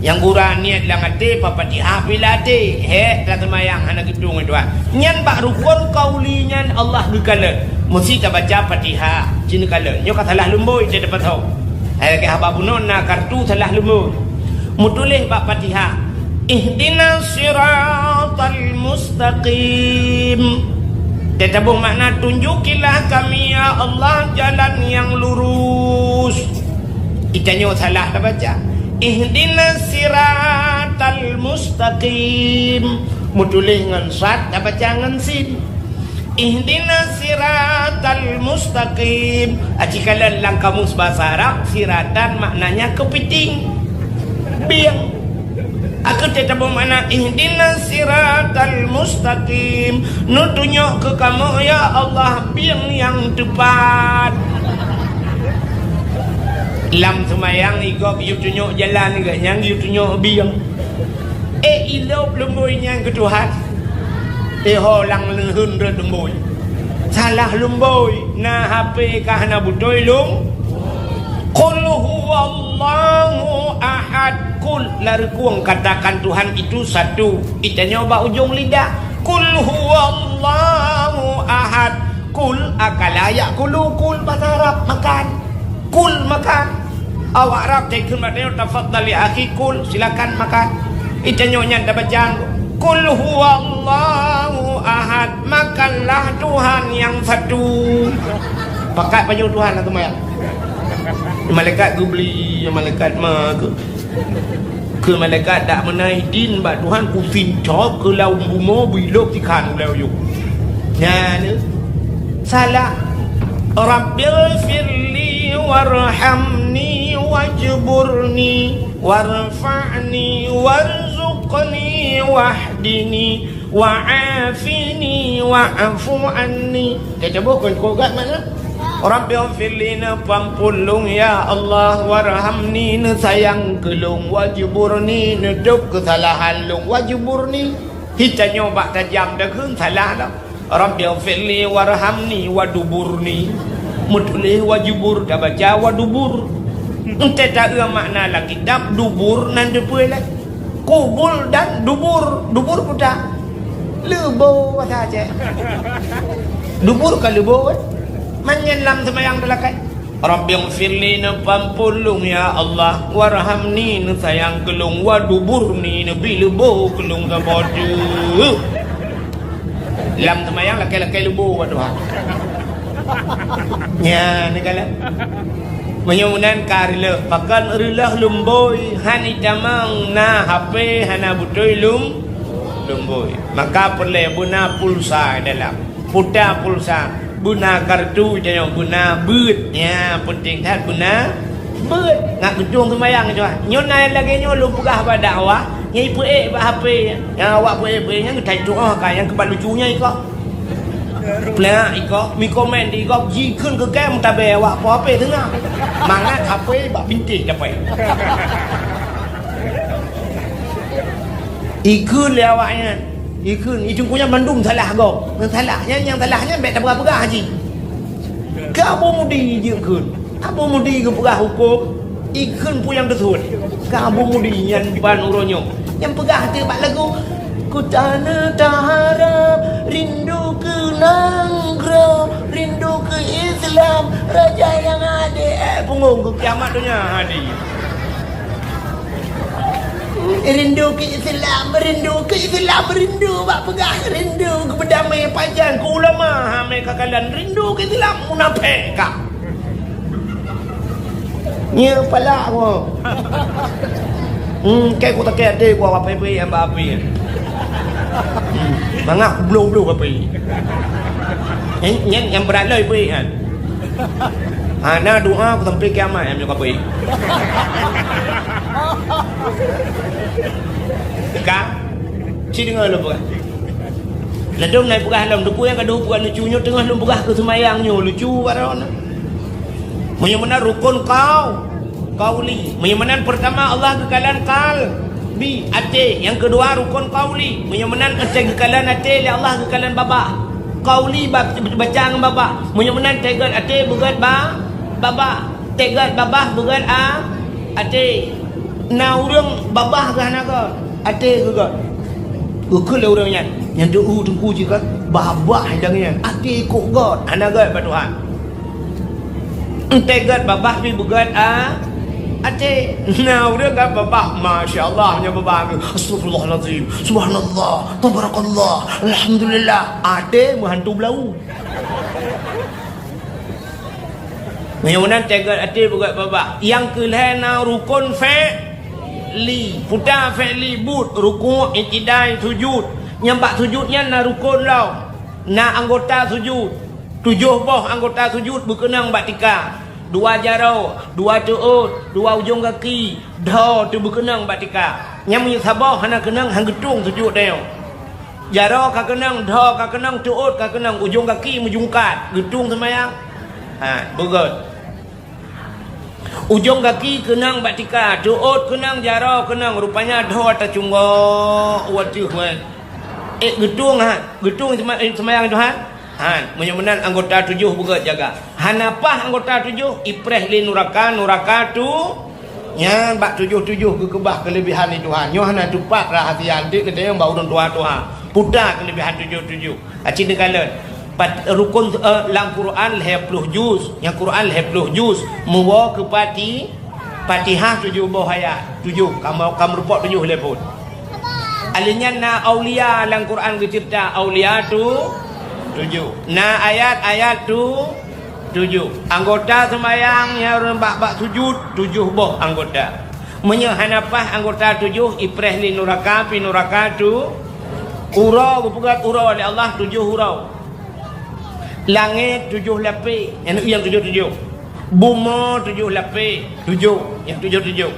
Nyang gura niet lam até, Fatihah pih lam até. Hék, taseumayang hana geutueng, Tuhan. Nyan bak rukun kauli nyan Allah geukalon. Meusti tabaca Fatihah, cit neukalon. Nyoe ka salah lumbôi, teupeutho. Hai lagée haba bunoe na kartu salah lumbôi. Meutuléh bak Fatihah, "Ihdinas siratal mustaqim." Teutabong makna, "Tunjukilah kami, ya Allah, jalan yang lurus." Itanyoe salah tabaca. "Ihdinas siratal mustaqim." Meutuléh ngon sad, tabaca ngon sin. "Ihdinas siratal mustaqim." Aci kalon lam kamus basa Arab, siratan maknanya keupiting. Bieng. Aku teutabong makna, "Ihdinas siratal mustaqim." Neutunyok keu kamoe, ya Allah, bieng nyang teupat. Lam seumayang igob yue tunyok jalan, gobnyan yue tunyok bieng. Eh, ilop lumbôi nyan keu Tuhan. Eh, ho lam leuheun rot lumbôi. Salah lumbôi, na H P ka hana beutôi lung. Qul huwallahu ahad. Qul, larikueng katakan Tuhan itu satu. Itanyoe bak ujong lidah. Qul huwallahu ahad. Kul, akala ya'kulu, kul, bahasa Arab, makan. Kul, makan. Awak Arab teukheun bak tanyoe, "Tafadhal ya akhi, kul, silakan makan." Itanyoe nyan tabaca, "Kul huwallahu ahad, makanlah Tuhan yang satu." Pakat pajoh Tuhan lah teuma. Malaikat geubri, malaikat ma ke. Keu malaikat dak meunan idin bak Tuhan, kusincob keu lam bumoe bilop sikhan ulée uyueng. Nyan salah. Rabbighfirli warhamni wajburni warfa'ni warzuqni wahdini wa'afini wa'fu anni. Teutabong kon kok gat mana? Rabbighfirli, neupeuampôn lôn, ya Allah, warhamni, neusayang keu lôn, wajburni, neutôb keusalahan lôn, wajburni. Hitanyoe bak tajam takheun salah lom. Rabbighfirli warhamni waduburni. Meutuléh wajubur, tabaca wadubur. Entée taeu makna lam kitab dubur nan teupeue lé. Kubul dan dubur. Dubur peue? Leubo bahasa Aceh. Dubur ka leubo kan? Manyan lam seumayang teulakai. Rabbighfirli, neupeuampôn lôn ya Allah, warhamni, neusayang keu lôn, waduburni, neubi leubo keu lôn saboh teuk. Lam seumayang lakée-lakée leubo bak Tuhan. Nyan neukalon. Meunyoe meunan ka reuloh, pakon reuloh lumbôi, han itamong na H P hana beutôi lum-, lumbôi. Maka peureulée beuna pulsa dalam. Puta pulsa, beuna kartu tanyoe, beuna beuet. Nyan peunteng that beuna beuet. Ngat geutueng seumayang nyoe. Nyoe na lagée nyoe lôn peugah bak dakwah, nyang ipeuék bak H P. Nyang awak peuék-peuék nyan geutai tuoh ka nyang keubat lucu nyan ikok. Plak ikok, mi komen di ikok, jikheun keu kèe meutabé awak po H P teungoh. Mangat H P bak bintéh dapé. Ikheun lé awak nyan. Ikheun, i Teungku nyan mandum salah gob. Nyang salah nyan, nyang salah nyan bèk tapeugah-peugah jih. Ka Abu Mudi jikheun. Abu Mudi geupeugah hukôm, ikheun peue nyang teusuet. Ka Abu Mudi nyan ban uroe nyoe. Nyang peugah teuk bak lagu, "Ku tanah taharap rindu keu nanggroe, rindu keu Islam, raja nyang adé." Eh, punggong keu kiamat donya hadi. Rindu keu Islam, rindu keu Islam, rindu bak peugah, rindu keu beudamé pajan, keu ulama, ha, mé ka kalon, rindu keu Islam, munafék ka. Nyeuk palak ku. Hmm, kèe ku takèe até ku awak pih-pih nyang bak api. Hmm, mangat bloh-bloh api. Nyan, nyan nyang brat lom pih nyan. Hana doa ku sampai kiamat nyang nyoe ka pih. Ka? Ci deungö lôn peugah. Ladôm na peugah lom, teupeu nyang ka deuh peugah lucu nyoe teungoh lôn peugah keu seumayang nyoe lucu baroe na. Meunyoe meunan rukon qau-, qauli. Meunyoe meunan peurtama Allah geukalon qalbi, até. Nyang keudua rukon qauli. Meunyoe meunan até geukalon até lé Allah geukalon babah. Qauli ba-, baca ngon babah. Meunyoe meunan teuh gèt até beugèt ba-, babah. Teuh gèt babah beugèt a-, até. Na ureueng babah geuh hana gèt, até geuh gèt. Geukheun lé ureueng nyan, nyan teuh u teungku jih kan, babah nyang nyan, até kok gèt, hana gèt bak Tuhan. Enteuk gèt babah pih beugèt a-, até. Na ureueng kan babah, masya Allah, nyan babah geuh, astagfirullahalazim, subhanallah, tabarakallah, alhamdulillah, até meuhantu blau. Meunyoe meunan teuh gèt até beugèt babah. Nyang keu lhèe na rukon fi'li. Peue fi'li? Buet, rukuk, i'tidai, sujud. Nyang bak sujud nyan na rukon lom. Na anggota sujud. Tujoh boh anggota sujud beukeunong bak tika. Dua jaroe, dua teuôt, dua ujong gaki, dhoe teuh beukeunong bak tika. Nyang meunyoe saboh hana keunong, han geutueng sujud tanyoe. Jaroe ka keunong, dhoe ka keunong, teuôt ka keunong, ujong gaki meujungkat, geutueng seumayang. Ha, beugèt. Ujong gaki keunong bak tika, teuôt keunong, jaroe keunong, rupanya dhoe tacunggok u ateueh, weh. Eh, geutueng, ha, geutueng seuma-, eh, seumayang Tuhan. Ha, meunyoe meunan anggota tujoh beugèt jaga. Hana paih anggota tujoh, ipreh lé nuraka, nuraka tu Nyan bak tujoh-tujoh geukeubah keuleubehan di Tuhan. Nyoe hana teupat rahsia, anteuk geutanyoe bak ureueng tuha-tuha. Peue keuleubeuhan tujoh-tujoh? Aci neukalon. Pat-, rukon, eh, lam Quran lhèe ploh juz. Nyang Quran lhèe ploh juz. Meuwoe keu Fati-, Fatihah tujoh boh ayat. Tujoh. Kamoe, kamoe reupok tujoh lé phon. Alèh nyan na aulia lam Quran geuceurita, aulia tu tujoh. Na ayat-ayat tu tujoh. Anggota seumayang nyang ureueng bak, bak sujud, tujoh boh anggota. Meunyoe hana paih anggota tujoh, ipreh lé nuraka, pi nuraka tu uroe, geupeugöt uroe lé Allah tujoh uroe. Langét tujoh lapéh, nyang tujoh-tujoh. Bumoe tujoh lapéh, tujoh, nyang tujoh-tujoh.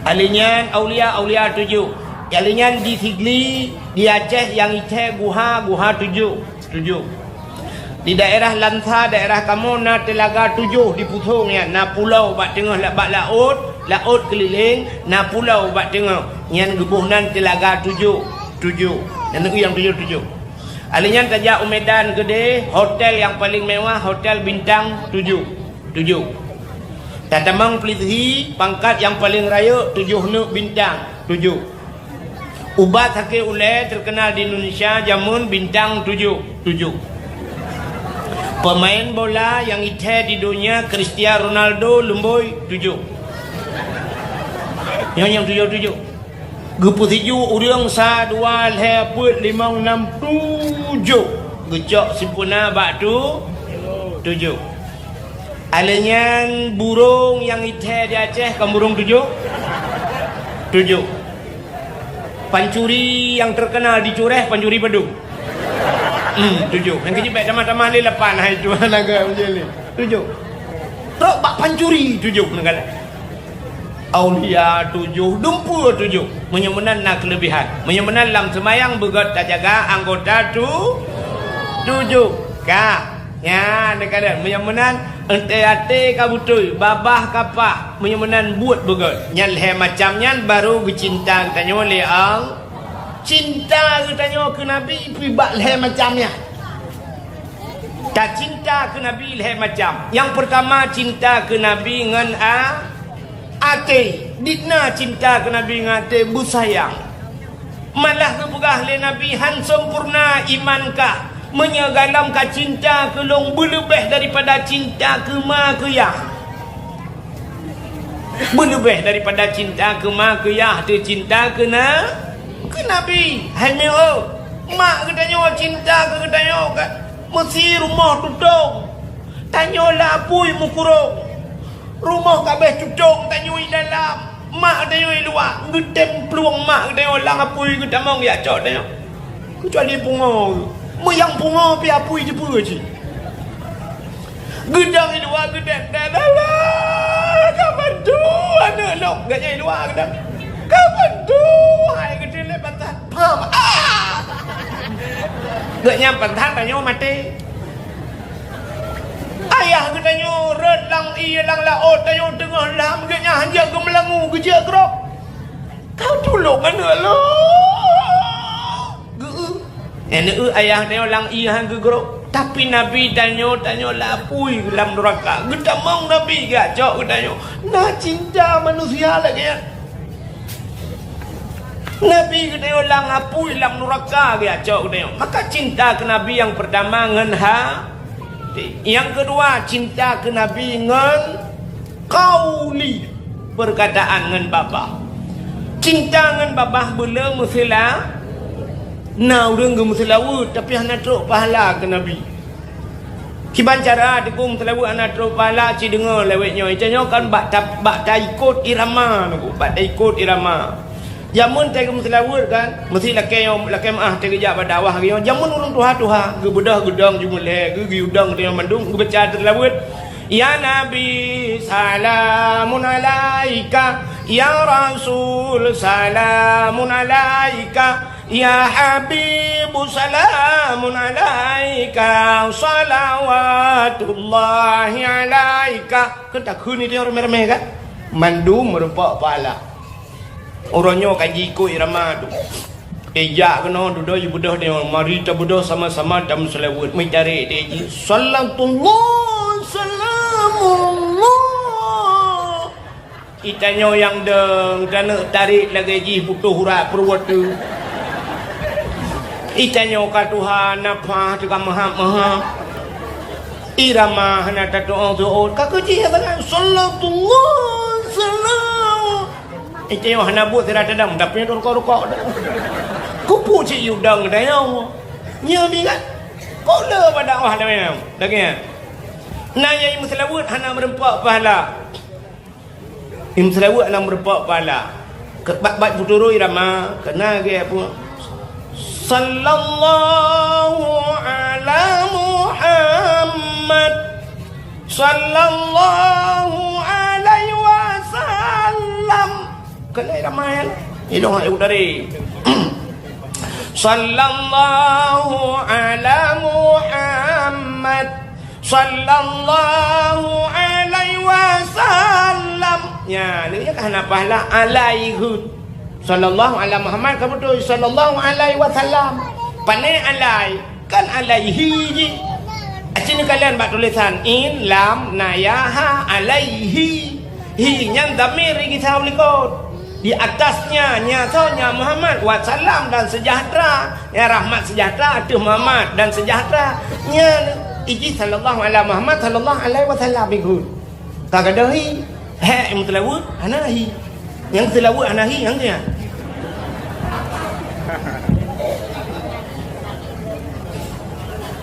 Alèh nyan aulia, aulia tujoh. Alèh nyan di Sigli, di Aceh nyang ithèe guha, guha tujoh, tujoh. Di daerah Lansa, daerah kamoe na teulaga tujoh di Pusong nyan, na pulo bak teungoh la-, bak laôt, laôt keulileng, na pulo bak teungoh. Nyan geuboh nan teulaga tujoh, tujoh. Nyan nyang tujoh-tujoh. Alèh nyan tajak u Medan Keudè, hotel nyang paleng mewah, hotel bintang tujoh, tujoh. Tatamong Plithi, pangkat nyang paleng rayeuk, tujoh neuk bintang, tujoh. Ubat sakét ulèe teukeunal di Indonesia jameun bintang tujoh, tujoh. Peumaén bola nyang ithèe di donya, Cristiano Ronaldo, leumbôi tujoh. Nyoe nyang tujoh-tujoh. Geupeusiju ureueng sa, dua, lhèe, peuet, limong, nam, tujoh. Geucok simpeuna bak tu, tujoh. Alèh nyan burông nyang ithèe di Aceh, kon burông tujoh? Tujoh. Pancuri nyang teukeunal di Cureh, pancuri padum? Hmm, tujoh. Nyang keujeuet bèk tamah-tamah lé lapan, hai tuan agam je lé. Tujoh. Trok bak pancuri tujoh neukalon. Aulia tujoh, dumpeue tujoh. Meunyoe meunan na keuleubehan. Meunyoe meunan lam seumayang beugöt tajaga anggota tu-, tujoh. Ka. Nyan, neukalon. Meunyoe meunan, eunteuk até ka beutôi, babah ka paih. Meunyoe meunan, buet beugöt. Nyan lhèe macam nyan baru geucinta geutanyoe lé Allah. Cinta geutanyoe keu Nabi pih bak lhèe macam nyan. Tacinta keu Nabi lhèe macam. Nyang peurtama, cinta keu Nabi ngon a-, até. Dikna cinta keu Nabi ngon até beusayang. Malah geupeugah lé Nabi, "Han sempurna iman kah meunyoe gohlom ka cinta keu lôn beuleubeh daripada cinta keu ma keu yah." Beuleubeh daripada cinta keu ma keu yah, teucinta keu na-, keu Nabi. Hai meu, mak geutanyoe cinta keu geutanyoe ka meusi rumoh tutong. Tanyoe lam apui meukurong. Rumoh ka abéh tutong, tanyoe i dalam. Mak tanyoe i luwa, geutem plueng mak tanyoe lam apui geutamong jak cok tanyoe. Keucuali pungo. Meuyang pungo pih apui jipeue cit. Geudong i luwa geudong, "Dah, dah, dah, ka bantu aneuk lôn." Geuhnyan i luwa geudong. "Ka bantu," hai geuteulet pantat. Pam. Ah! Geuhnyan pantat tanyoe maté. Ayah geutanyoe rhot lam ié lam laôt, tanyoe teungoh lam, geuhnyan hanjeuet geumeulangu geujeuet grob. Ka tulông aneuk lôn. Geu-, eh, neu-, ayah tanyoe lam ié han geugrob. Tapi Nabi tanyoe, tanyoe lam apui lam nuraka. Geutamong Nabi geujak cok geutanyoe. Na cinta manusia lagèe nyan. Nabi geutanyoe lam apui lam nuraka geujak cok geutanyoe. Maka cinta keu Nabi nyang peurtama ngon ha-, nyang keudua, cinta keu Nabi ngon qauli, peurkataan ngon babah. Cinta ngon babah beu le meusila-, na ureueng geumeuseulaweuet, tapi hana trok pahala keu Nabi. Kiban cara Teungku meuseulaweuet hana trok pahala, ci deungoe lé awak nyoe. Geutanyoe kan bak ta-, bak taikot irama, Teungku, bak taikot irama. Jameun teuh geumeuseulaweuet kan, meusti lakèe nyoe, lakèe meu'ah teuh geujak bak dakwah geutanyoe. Jameun ureueng tuha-tuha, geubeudôh geudong jumeulee, geu-, geuyue dong geutanyoe mandum, geubaca teuh seulaweuet. Ya Nabi, salamun alaika. Ya Rasul, salamun alaika. Ya Habibu, salamun alaika. Salawatullahi alaika. Kan takheun itu nyang ramé-ramé kan? Mandum meureumpok pahala. Uroe nyoe ka jiikot irama tu. Ijak keunoe dudoe jibeudôh nyoe, mari tabeudôh sama-sama tameuseulaweuet. Meucari di ji. Salatullah, salamullah. Itanyoe nyang dong, taneuk tarék lagèe jih butôh urat peuruwet tu. Itanyoe ka tuha, nafah teuka meuhab-meuhab. Irama hana tatu'oh-tu'oh, ka keuh jih sangat. Salatullah, salam. Itanyoe hana buet sira tadam, tapi nyoe rukok-rukok. Kupu cit yudang tanyoe. Nyoe bi kan? Kok le bak dakwah lagèe nyan? Lagèe nyan. Na nyang meuseulaweuet hana meureumpok pahala. Nyang meuseulaweuet hana meureumpok pahala. Ke-, bak, bak peuturot irama, keu na geuh pun. Sallallahu ala Muhammad. Sallallahu alaihi wasallam. Keu na irama nyan. Ilong hai udari. Sallallahu ala Muhammad. Sallallahu alaihi wasallam. Nyan, nyoe ka hana pahala alaihi. Sallallahu ala Muhammad ka beutôi, sallallahu alaihi wasallam. Pane alai, kan alaihi jih. Aci neukalon bak tulisan in, lam, na ya, ha, alaihi. Hi nyan dhamir geusahoe likot. Di atasnya, nya soe, nya Muhammad, wa salam dan sejahtera. Ya rahmat sejahtera ateueh Muhammad dan sejahtera. Nya iji sallallahu ala Muhammad sallallahu alaihi wasallam ikut. Ka gadôh hi, hek nyang meuseulaweuet hana hi. Nyang seulaweuet hana hi, nyang nyan.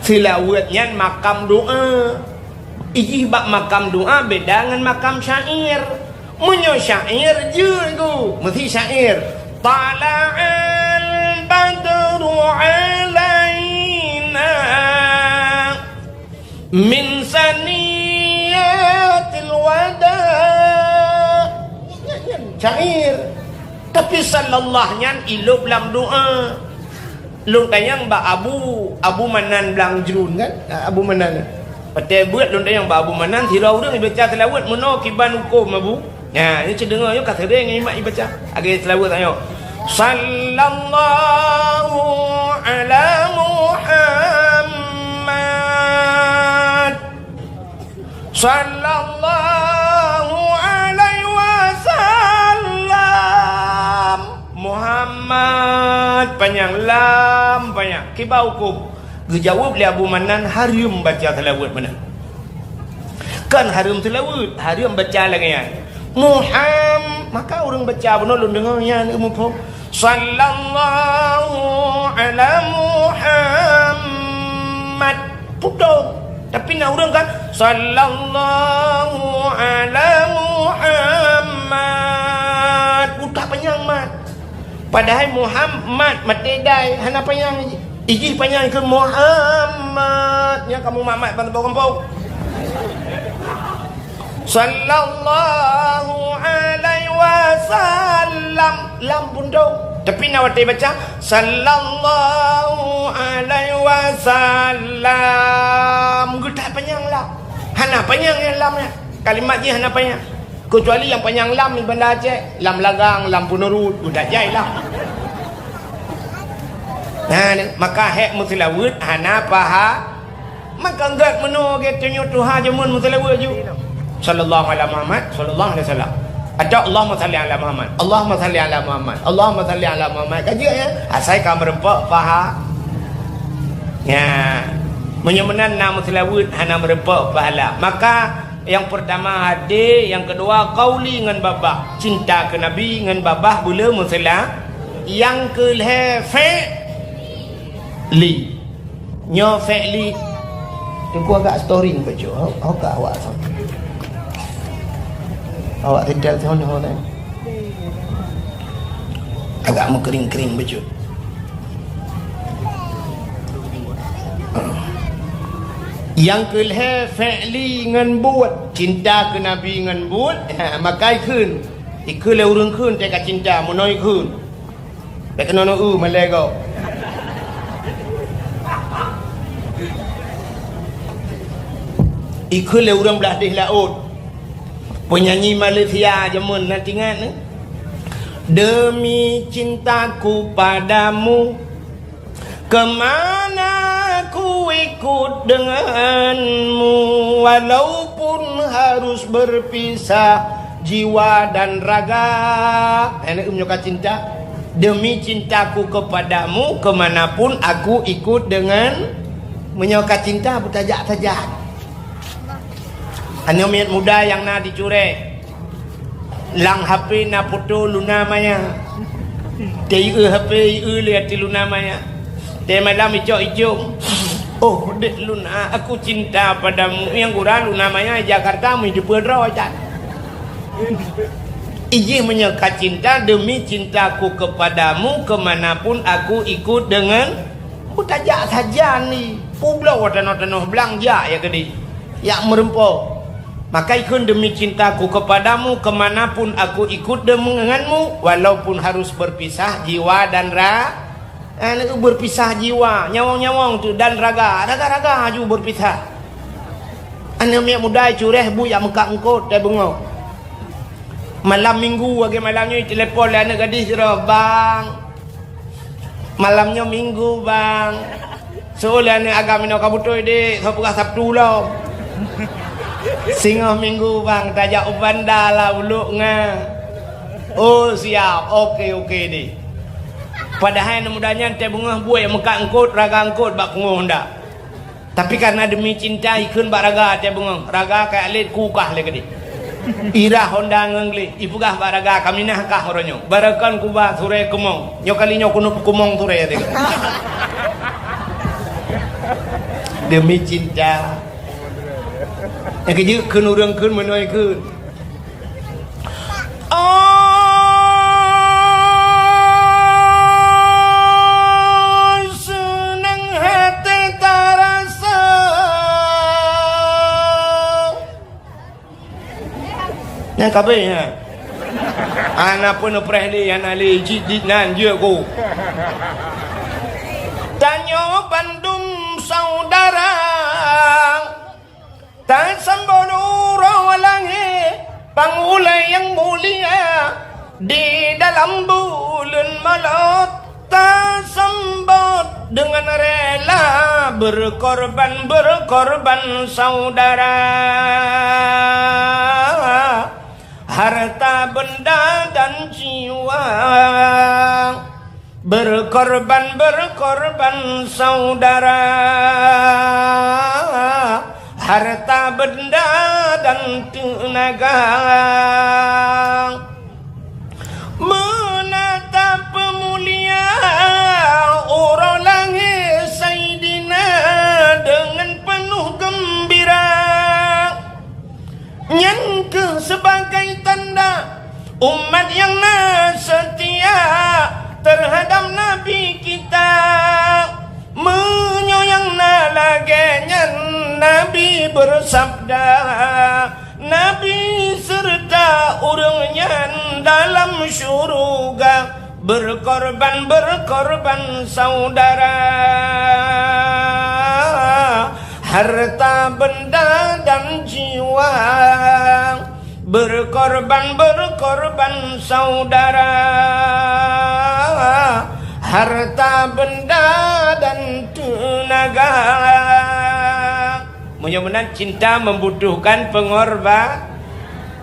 Seulaweuet nyan makam doa. Ijih bak makam doa beda ngon makam syair. Meunyoe syair jeuet ku, meusti syair. Tala'al badru alaina min saniyatil wada. Syair. Tapi sallallahu nyan ilop lam doa. Lôn tanyong bak Abu, Abu Manan Blang Jruen kan? Ha, Abu Manan. Watèe beuet lôn tanyong bak Abu Manan, sidroe ureueng ibaca seulaweuet meunoe kiban hukôm Abu. Nyan, nyoe ceudeungoe nyoe ka seuréng ngieng ibaca. Lagèe seulaweuet tanyoe. Sallallahu ala Muhammad. Sallallahu alaihi wasallam. Muhammad panyang, lam panyang. Kiban hukôm. Geujaweueb lé Abu Manan, hareuem baca seulaweuet meunan. Kon hareuem seulaweuet, hareuem baca lagèe nyan. Muham-, maka ureueng baca bunoe lôn deungö nyan muphom. Sallallahu ala Muhammad. Putôh. Tapi na ureueng kan, sallallahu ala Muhammad. Putôh panyang mat. Padahai Muhammad maté dai, hana panyang. Ijih panyang keu Muhammad. Nyan kamoe mat-mat ban gampông. Sallallahu alaihi wasallam. Lam putôh. Tapi na watèe baca, sallallahu alaihi wasallam. Geutak panyang lam. Hana panyang nyang lam nyan. Kalimat jih hana panyang. Keucuali nyang panyang lam di Banda Aceh, lam Lagang, lam Peuneurut, geudak jai lam. Nah, maka hék meuseulaweuet hana paha. Maka gèt meunoe gèt tanyoe tuha jameun meuseulaweuet ju. Sallallahu ala Muhammad, sallallahu alaihi wasallam. Atau Allahumma salli ala Muhammad, Allahumma salli ala Muhammad, Allahumma salli ala Muhammad. Ka jeuet nyan? Asai ka meureumpok paha. Nyan. Meunyoe meunan na meuseulaweuet hana meureumpok pahala. Maka Nyang peurtama hadé, nyang keudua qauli ngon babah, cinta keu Nabi ngon babah beu le meuseula-, nyang keu lhèe fi'li. Nyoe fi'li. Teungku agak storing bacut, ho, ho ka awak sampai. Awak tinggal sono, ho, kan? Agak meukering-kering bacut. Nyang keu lhèe fi'li ngon buet, cinta keu Nabi ngon buet, ha, maka ikheun. Ikheun lé ureueng kheun teuka cinta, meunoe ikheun. Bèk keunoe neu-eu malèe gob. Ikheun lé ureueng blah deh laôt. Penyanyi Malaysia jameun na tingat, eh? Demi cintaku padamu, kemana ku ikut denganmu, walaupun harus berpisah jiwa dan raga. Eh, neu-eu meunyoe ka cinta. Demi cintaku kepadamu, kemanapun aku ikut dengan, meunyoe ka cinta, beutajak sajan. Aneuk miet muda nyang na di Cureh, lam H P na foto Luna Maya. Teu-eu H P, eu lé ateueh Luna Maya. Teumalam icok-icok. Oh, dek Luna, aku cinta padamu. Nyang gura Luna Maya Jakarta, meuteupeu droe that. Ijih meunyoe ka cinta, demi cintaku kepadamu, kemanapun aku ikut dengan Beutajak sajan ni, peubloe tanoh-tanoh blang jak ya keudeh, jak meureumpok. Maka ikheun demi cintaku kepadamu, kemanapun aku ikut denganmu, walaupun harus berpisah jiwa dan ra-, eh, berpisah jiwa, nyawöng-nyawöng tu, dan raga, raga-raga ju berpisah. Aneuk miet muda Cureh bu jak meukat eungkôt, tai beungoh. Malam minggu, lagèe malam nyoe, telepon lé aneuk gadih sidroe, "Bang, malam nyoe minggu, Bang. Soe lé aneuk agam inoe ka beutôi, Dek, soe peugah Sabtu lom." "Singoh minggu, Bang, tajak u Banda lah, u Lhokseumawe." "Oh, siap. Oke, oke, Dek." Padahai aneuk muda nyan teubeungoh buet meukat eungkôt, raga eungkôt bak pungo Honda. Tapi karena demi cinta, ikheun bak raga teubeungoh. Raga ka lét kukah lé keudeh. Irah Honda ngon gleh, ipeugah bak raga, "Kaminah kah uroe nyoe. Barokon kuba surée keumong. Nyoe kali nyoe keuneuk peukeumong surée," teuka. Demi cinta. Nyang keujeuet kheun ureueng kheun meunoe kheun. Oh, seunang até tarasa. Nyang kabeh, ha. Hana peuneupréh lé, hana lé, jih dit nan jeuet ku. Di dalam buleuen Maulud tasambot, dengan rela berkorban, berkorban saudara, harta benda dan jiwa. Berkorban, berkorban saudara, harta benda dan tenaga. Meunan tapeumulia uroe lahé Saidina dengan penuh gembira. Nyan keuh sebagai tanda umat nyang na seutia teuhadab Nabi kita. Meunyoe nyang na lagée nyan, Nabi beusabda, Nabi seureuta ureuëng nyan dalam syeuruga. Berkorban, berkorban saudara, harta benda dan jiwa. Berkorban, berkorban saudara, harta benda dan tenaga. Meunyoe meunan, cinta membutuhkan pengorba-,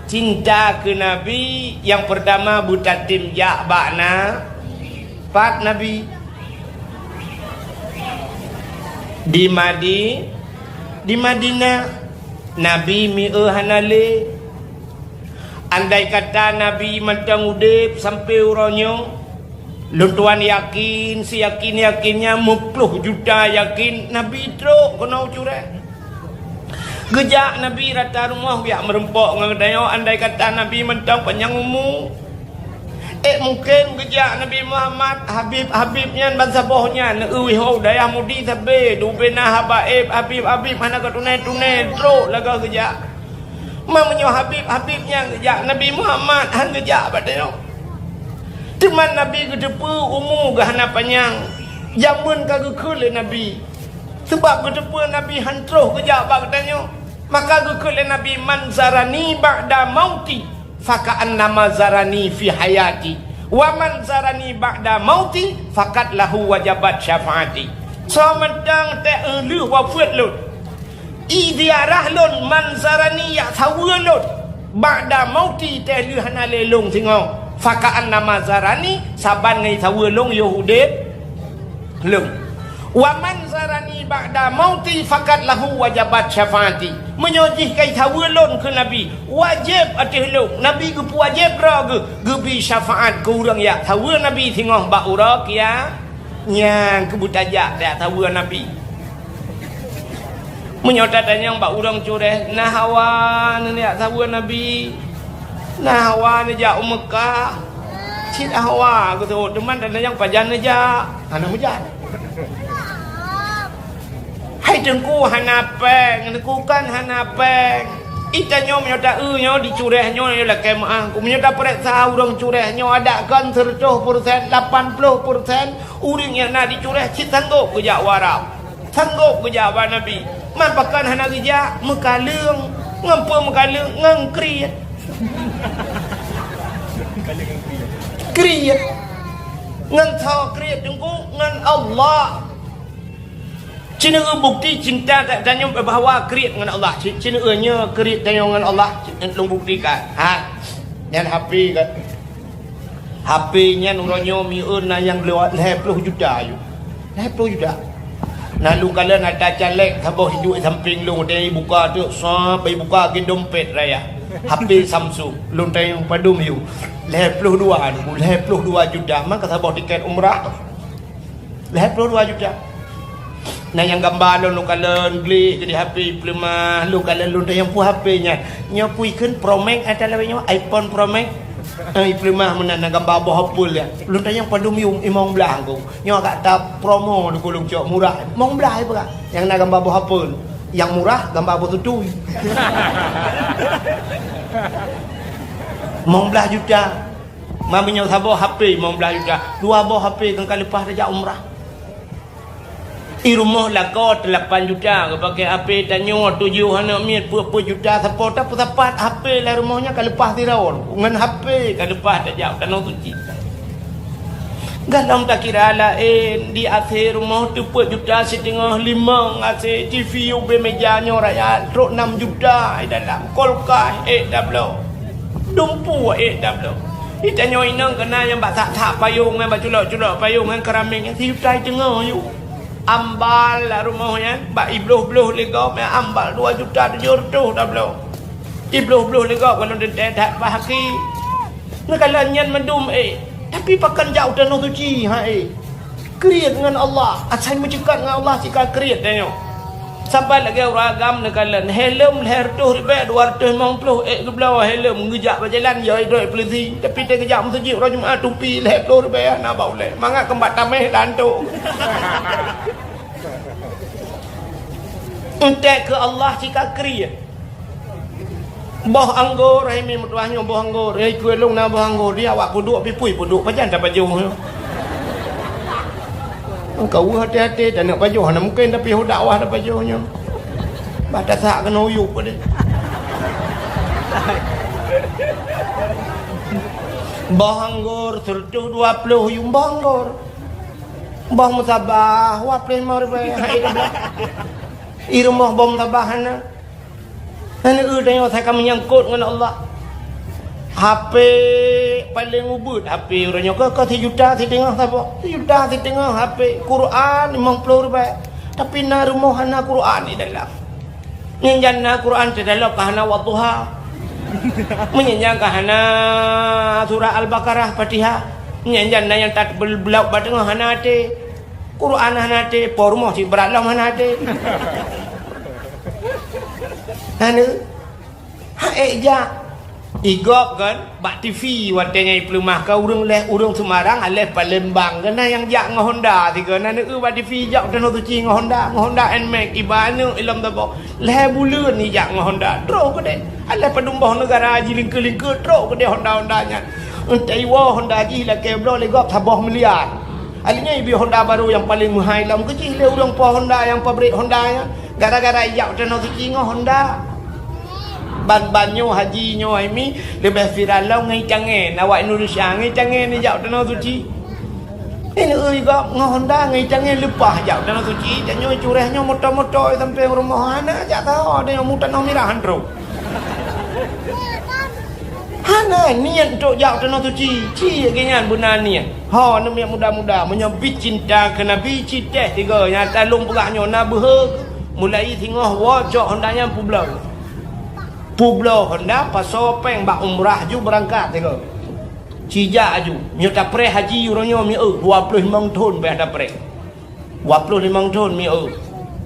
cinta keu Nabi nyang peurtama beutatem jak bak na-, pat Nabi. Di Madi-, di Madinah, Nabi mieu hana lé. Andai kata Nabi mantong udeb sampoe uroe nyoe, lôn tuan yakin, siyakin-yakinnya, meuploh juta yakin, Nabi trok keunoe u Cureh. Geujak Nabi rata rumoh geujak meureumpok ngon geutanyoe, andai kata Nabi mantong panyang umu. Eh, mungken geujak Nabi Muhammad, Habib-Habib nyan bansaboh nyan, neueu ho dayah Mudi sabe, dubena haba éb, Habib-Habib hana geutunai-tunai, trok lagée geujak. Ma meunyoe Habib-Habib nyan geujak, Nabi Muhammad han geujak bak tanyoe. Teuma Nabi geuteupeue umu geuh hana panyang, jameun ka geukheun lé Nabi. Sabab geuteupeue Nabi han troh geujak bak geutanyoe, maka geukheun lé Nabi, "Man zarani ba'da mauti, faka'annama zarani fi hayati. Wa man zarani ba'da mauti, faqad lahu wajabat syafaati." Soe mantong tée lheueh wafeuet lôn, i ziarah lôn, man zarani, jak saweue lôn, ba'da mauti, tée lheueh hana lé lôn singoh, faka'annama zarani, saban ngon saweue lôn yoh udeb lôn. Wa man zarani ba'da mauti, faqad lahu wajabat syafaati. Meunyoe jih ka saweue lôn keu Nabi, wajéb ateueh lôn, Nabi geupeuwajéb droe geuh, geubri syafaat keu ureuëng jak saweue Nabi singoh bak uroe kia-, Nyang keubeut tajak tajak saweue Nabi. Meunyoe tatanyong bak ureuëng Cureh, na hawa neujak saweue Nabi, na hawa neujak u Meukah, cit hawa geuteuôt, teuma tatanyong pajan neujak, hana meujan. Hai Teungku hana péng, Teungku kan hana péng. Ih, tanyoe meunyoe ta-eu nyoe di Cureh nyoe, nyoe lakée meuáh. Meunyoe tapareksa ureuëng Cureh nyoe, adak kon seureutôh peureusén, lapan ploh peureusén ureuëng nyang na di Cureh cit sanggôp geujak u Arab. Sanggôp geujak bak Nabi. Man pakon hana geujak? Meukaleueng. Ngon peue meukaleueng? Ngon kriet. Kriet. Ngon soe kriet, Teungku? Ngon Allah. Ci neueu bukti cinta ta-, tanyoe bahwa kriet ngon Allah. Ci, ci neueu nyoe kriet tanyoe ngon Allah. Ci, lôn buktikan. Ha. Nyan H P kan. H P nyan uroe nyoe mieu na nyang lhèe ploh juta aju. Lhèe ploh juta. Na lôn kalon ata caleg saboh iduek sampéng lôn, watèe ibuka teuk, sab, ibuka lagèe dompet raya. H P Samsung. Lôn tanyong padum yue. Lhèe ploh dua, lhèe ploh dua juta. Maka saboh tiket umrah. Lhèe ploh dua juta. Na nyang gamba lôn, lôn kalon gleh keudéh H P ipeuleumah, lôn kalon lôn tanyong peue H P nyan. Nyoe peue ikheun Pro Max ata lawét nyoe, iPhone Pro Max. Eh, ipeuleumah meunan na gamba boh apel nyan. Lôn tanyong padum yum, limong blaih Teungku. Nyoe agak ta promo Teungku lôn cok murah. Limong blaih ipeugah. Nyang na gamba boh apel. Nyang murah gamba boh tutui. Limong blaih juta. Ma meunyoe saboh H P limong blaih juta, dua boh H P kan ka leupah tajak umrah. I rumoh lakoe teulapan juta, geupaké H P tanyoe tujoh aneuk miet peuet-peuet juta, sapo tapeusapat H P lam rumoh nyan ka leupah sidroe, ngon H P ka leupah tajak u Tanoh Suci. Gohlom takira laén, di A C rumoh teupeuet juta siteungoh, limong A C, T V ubé meja nyoe raya, trok nam juta i dalam, kulkas ék tabloe, dumpeue ék tabloe. Di tanyoe inong keunan nyang bak that-that payong nyan, bak culok-culok payong nyan, keramik nyan sijuta siteungoh yue. Ambal lam rumoh nyan, bak ibloh-bloh lé gob nyan, ambal dua juta tujoh reutôh tabloe. Ibloh-bloh lé gob, kalau teuntée that bak haki. Neukalon nyan mandum ék, tapi pakon jak u Tanoh Suci, ha ék. Kriet ngon Allah, asai meuceukat ngon Allah sika kriet tanyoe. Saban lagée ureuëng agam neukalon, helm lhée reutôh ribée, dua reutôh limong ploh ék geubloe helm, geujak bak jalan, ya droe polisi. Tapi teuh geujak meuseujid uroe Jumat, tupi lhée ploh ribée hana bak ulée. Mangat keumbak tameh dan tu. Entek keu Allah sika kriet. Boh anggor, hai mi meutuah nyoe boh anggor. Hai keu lôn na boh anggor, di awak peuduek, pih pui peuduek, pajan tapajoh nyoe. Engkau hati-hati, taneuk pajoh hana mungken, tapi ho dakwah tapajoh nyoe. Bah tasak keunoe uyuek deh. Boh anggor sireutoh dua ploh yuem boh anggor. Boh meusabah, dua ploh limong ribée, hai dah. I rumoh boh meusabah hana. Hana eu tanyoe asai ka meunyangkot ngon Allah. H P paleng ubit H P uroe nyoe, ka, ka sijuta siteungoh saboh. Sijuta siteungoh H P, Quran limong ploh ribée. Tapi na rumoh hana Quran di dalam. Nyan jan na Quran teuh dalam ka hana Wadduha. Meunyan jan ka hana surah Al-Baqarah, Fatihah. Nyan jan na nyang tat bel-, beulauk bak teungoh hana até. Quran hana até, po rumoh cit brat lom hana até. Hana. Ha ék jak. I gob kan, bak T V watée nyan ipeuleumah ka ureuëng lhée ureuëng Semarang, aléh Palembang, keunan nyang jak ngon Honda sigoe, na neu-eu bak T V jak u Tanoh Suci ngon Honda, ngon Honda Nmax, iba aneuk ilom saboh. Lhée buleuen ijak ngon Honda, trok keudeh. Aléh padum boh neugara jilingkeue-lingkeue, trok keudeh Honda-Honda nyan. Entah iwoe Honda jih lakée bloe lé gob saboh miliar. Alinyoe ibi Honda barô nyang paleng meuhai lom keu jih lé ureuëng po Honda nyang pabrik Honda nyan. Gara-gara ijak u Tanoh Suci ngon Honda. Ban-ban nyoe haji nyoe hai mi leubeh viral lom ngon itangén. Awak Indonesia ngon itangén ijak u Tanoh Suci. Ini ui gob ngon Honda ngon itangén leupah jak u Tanoh Suci. Tanyoe cureh nyoe moto-moto sampai rumoh hana jak taho ada nyang mu Tanoh Mirah han trok. Hana niet untuk jak u Tanoh Suci. Ci lagée nyan beuna niet. Ho, aneuk miet muda-muda, meunyoe bit cinta keu Nabi, ci teh tiga nyang talông peugah nyoe na beuhe mulai singoh woe cok Honda nyan peubloe. Peubloe Honda, pasoe péng bak umrah ju beurangkat tiga. Ci jak aju. Nyoe tapreh haji uroe nyoe mieu dua ploh limong thon beh tapreh. Dua ploh limong thon mieu.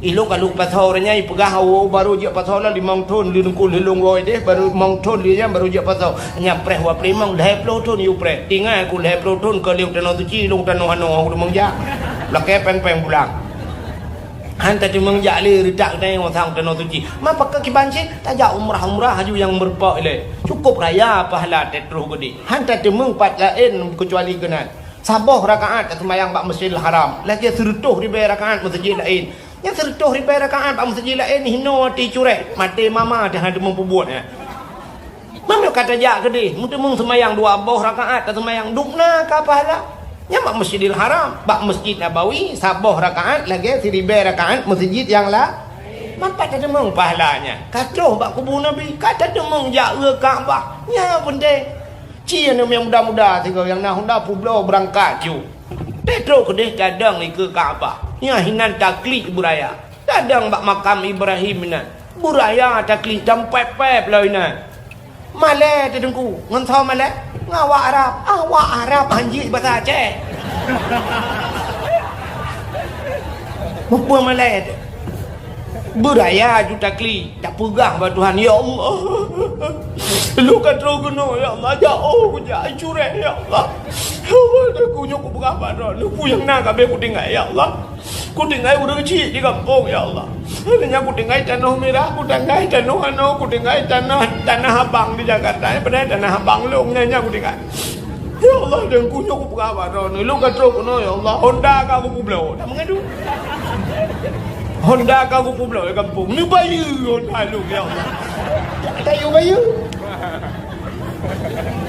Ilong ka lheueh pasoe uroe nyan ipeugah awoe barô jeuet pasoe lom limong thon lheueh teungku lheueh lôn woe deh barô limong thon lheueh nyan barô jeuet pasoe. Nyan preh dua ploh limong lhée ploh thon yue preh. Tinggai ku lhée ploh thon ka lheueh u Tanoh Suci ilong tanoh anoe ureuëng meunjak. Lakée péng-péng bulang. Han tateumeung jak lé reutak tanyoe sang u Tanoh Suci. Ma pakon kiban cit tajak umrah-umrah aju nyang meureumpok ilée. Cukup raya pahala teutroh geude. Han tateumeung pat laén keucuali keunan. Saboh rakaat taseumayang bak Masjidil Haram, lagée sireutoh ribée rakaat meuseujid laén. Nyang sireutoh ribée rakaat bak meuseujid laén hinoe ati cureh, maté mama teuh hana teumeupubuet nyan. Meunyoe ka tajak keudeh, meuteumeung seumayang dua boh rakaat taseumayang, dubna ka pahala. Nyan bak Masjidil Haram, bak Masjid Nabawi, saboh rakaat lagée siribée rakaat meuseujid nyang la-, manfaat tateumeung pahala nyan. Ka troh bak kubu Nabi, ka tateumeung jak u Ka'bah. Nyan peunteng. Ci aneuk miet muda-muda sigoe nyang na Honda peubloe beurangkat ju. Teutrok keudeh tadong dikeue Ka'bah. Nyan hinan taklik beuraya. Tadong bak makam Ibrahim inan. Beuraya taklik tampéb-péb lom inan. Malée teuh Teungku, ngon soe malée? Ngon awak Arab. Awak Arab hanjeuet basa Aceh. Mupeue malée teuh. Beuraya ju takli, tapeugah bak Tuhan, "Ya Allah, lôn ka troh keunoe, ya Allah, jak oh kujak cureh, ya Allah. Ya Allah, aku nyoe kupeugah bak Droeneuh, peue nyang na ka abéh kutinggai, ya Allah. Kutinggai ureuëng chik di gampông, ya Allah. Nyan kutinggai tanoh mirah, kutinggai tanoh anoe, kutinggai tanoh, tanah abang di Jakarta, padahai tanah abang lôn nyan, nyan kutinggai." Ya Allah, dan kunyueng peugah bak droeneuh, lôn ka trok keunoe, ya Allah, Honda ka kupeubloe. Dak meungadu. Honda ka kupeubloe di gampông. Neubayeue Honda lôn, ya Allah. Dak tayue bayeue.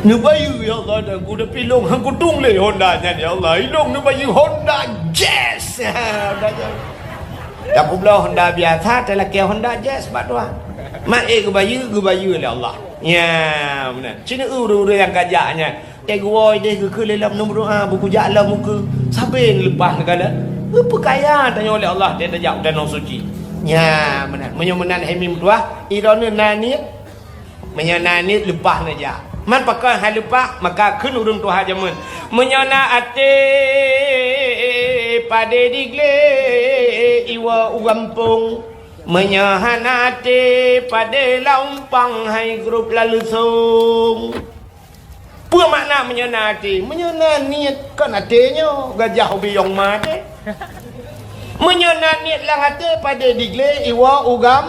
Neubayeue, ya Allah, dan ku, tapi lôn han kutueng lé Honda nyan, ya Allah. Ilôn neubayeue Honda Jazz. Honda Jazz. Dak peubloe Honda biasa, talakée Honda Jazz bak tuha. Mak ék geubayeue, geubayeue lé Allah. Ya, meunan. Ci neu-eu ureuëng-ureuëng nyang ka jak nyan. Teuguwoe deh geukheun lé lom neumeudoa, beukujak lom ukeue, sabe neuleupah neugala. Geupeukaya tanyoe lé Allah teuh tajak u Tanoh Suci. Nya, meunan. Meunyoe meunan hai mim tuah, droeneuh na niet. Meunyoe na niet, leupah neujak. Man pakon hai leupah, maka kheun ureuëng tuha jameun. Meunyoe na até padé diglé iwoe u gampông. Meunyoe hana até padé lam umpang hai grob lam leusông. Peue makna meunyoe na até? Meunyoe na niet, kon até nyoe, gajah ubiyong ma até. Meunyoe na niet lam até, padé diglé iwoe u gam,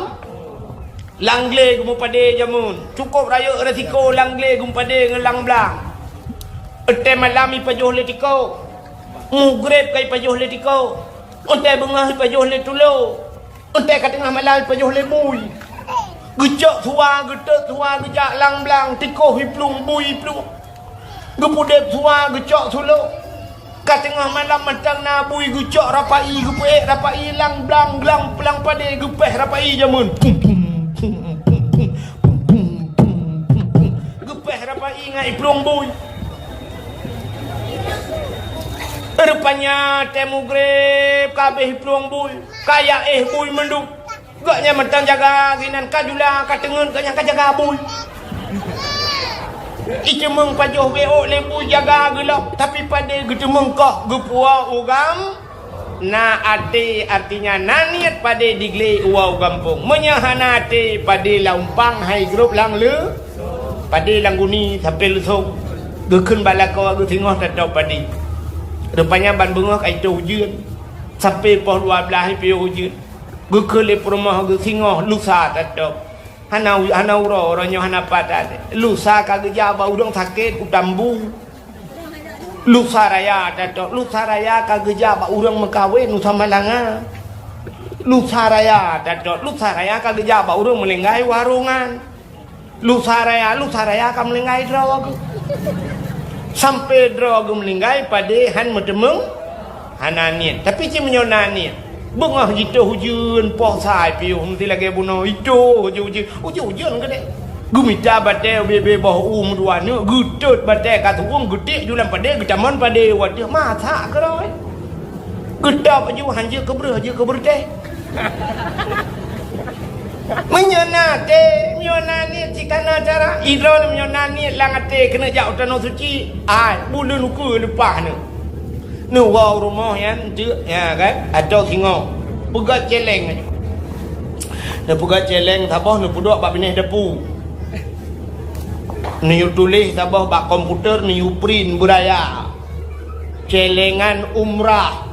lam glé geumeupadé jameun. Cukôp rayeuk resiko lam glé geumeupadé ngon lam blang. Watée malam ipajoh lé tiko, mugreb ka ipajoh lé tiko, watée beungoh ipajoh lé tulo. Watée ka teungoh malam ipajoh lé bui. Geucok suwa, geutot suwa, geujak lam blang, tikoh iplueng, bui iplueng. Geupeudeb suwa, geucok sulok. Ka teungoh malam mantong na bui, geucok rapai, geupeuék rapai lam blang, lam padé geupéh rapai jameun. Pum, pum, pum, pum, pum. Geupéh rapai ngon iplueng bui. Rupanya watée mugreb ka abéh iplueng bui. Ka jak éh bui mandum. Gobnyan mantong jaga sinan, ka jula, ka teungeut, gobnyan ka jaga bui. Iteumeung pajoh bék lé bui jaga geulok, tapi padé geuteumeung koh geupuwoe u gam. Na até, artinya na niet padé diglé iwoe u gampông. Meunyoe hana até, padé lam umpang hai grob lam le, padé lam guni sampoe leusông. Geukheun bak lakoe geusingoh tatôb padé. Rupanya ban beungoh ka itôh ujeuen. Sampoe poh dua blaih ipiôh ujeuen. Geukheun lé peurumoh geusingoh lusa tatôb. Hana u-, hana uroe, uroe nyoe hana pat até. Lusa ka geujak bak ureuëng sakét u Tambu. Lusa raya tatôb, lusa raya ka geujak bak ureuëng meukawen u Samalanga. Lusa raya tatôb, lusa raya ka geujak bak ureuëng meulinggai warongan. Lusa raya, lusa raya ka meulinggai droe geuh. Sampoe droe geuh meulinggai padé han meuteumeung, hana niet. Tapi ci meunyoe na niet, beungoh jitôh ujeuen poh sa ipiôh meusti lagée bunoe itôh ujeuen-ujeuen, ujeuen-ujeuen keudéh. Geumita batée ubé-bé boh u meudua neuk, geutot batée ka tuwueng, geutiek ju lam padé, geutamong padé u ateueh, masak keudroe. Geutôb aju han jeuet keu breueh, jeuet keu beureutéh. Meunyoe na até, meunyoe na niet, cit kana cara. Idroe meunyoe na niet lam até keuneuk jak u Tanoh Suci, ai, buleuen ukeue leupah neuh. Neuwoe u rumoh nyan, teuk, ya kan? Atau singoh. Peugöt céléng aju. Neupeugöt céléng saboh neupeuduek bak binéh dapu. Neuyue tuléh saboh bak komputer, neuyue print beuraya. Céléngan umrah.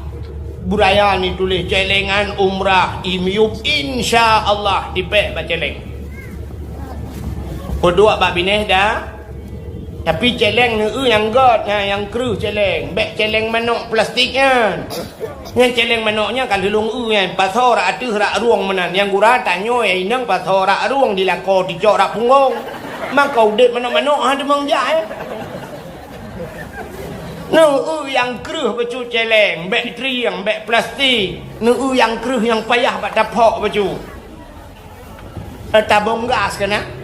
Beuraya neutuléh céléngan umrah, i miyueb insya Allah dipék bak céléng. Peuduek bak binéh dah. Tapi céléng neu-eu nyang göt, nyan nyang kreueh céléng. Bék céléng manok plastik nyan. Nyan céléng manok nyan ka lheueh lôn eu nyan. Pasoe rak ateueh rak rueng meunan. Nyang gura tanyoe inong pasoe rak rueng di lakoe ticok rak punggong. Maka udeb manok-manok ha teumeung jak, eh. Neu-eu nyang kreueh bacut céléng, bék trieng, bék plastik. Neu-eu nyang kreueh nyang payah bak taphok bacut. Eh, tabong gas keunan.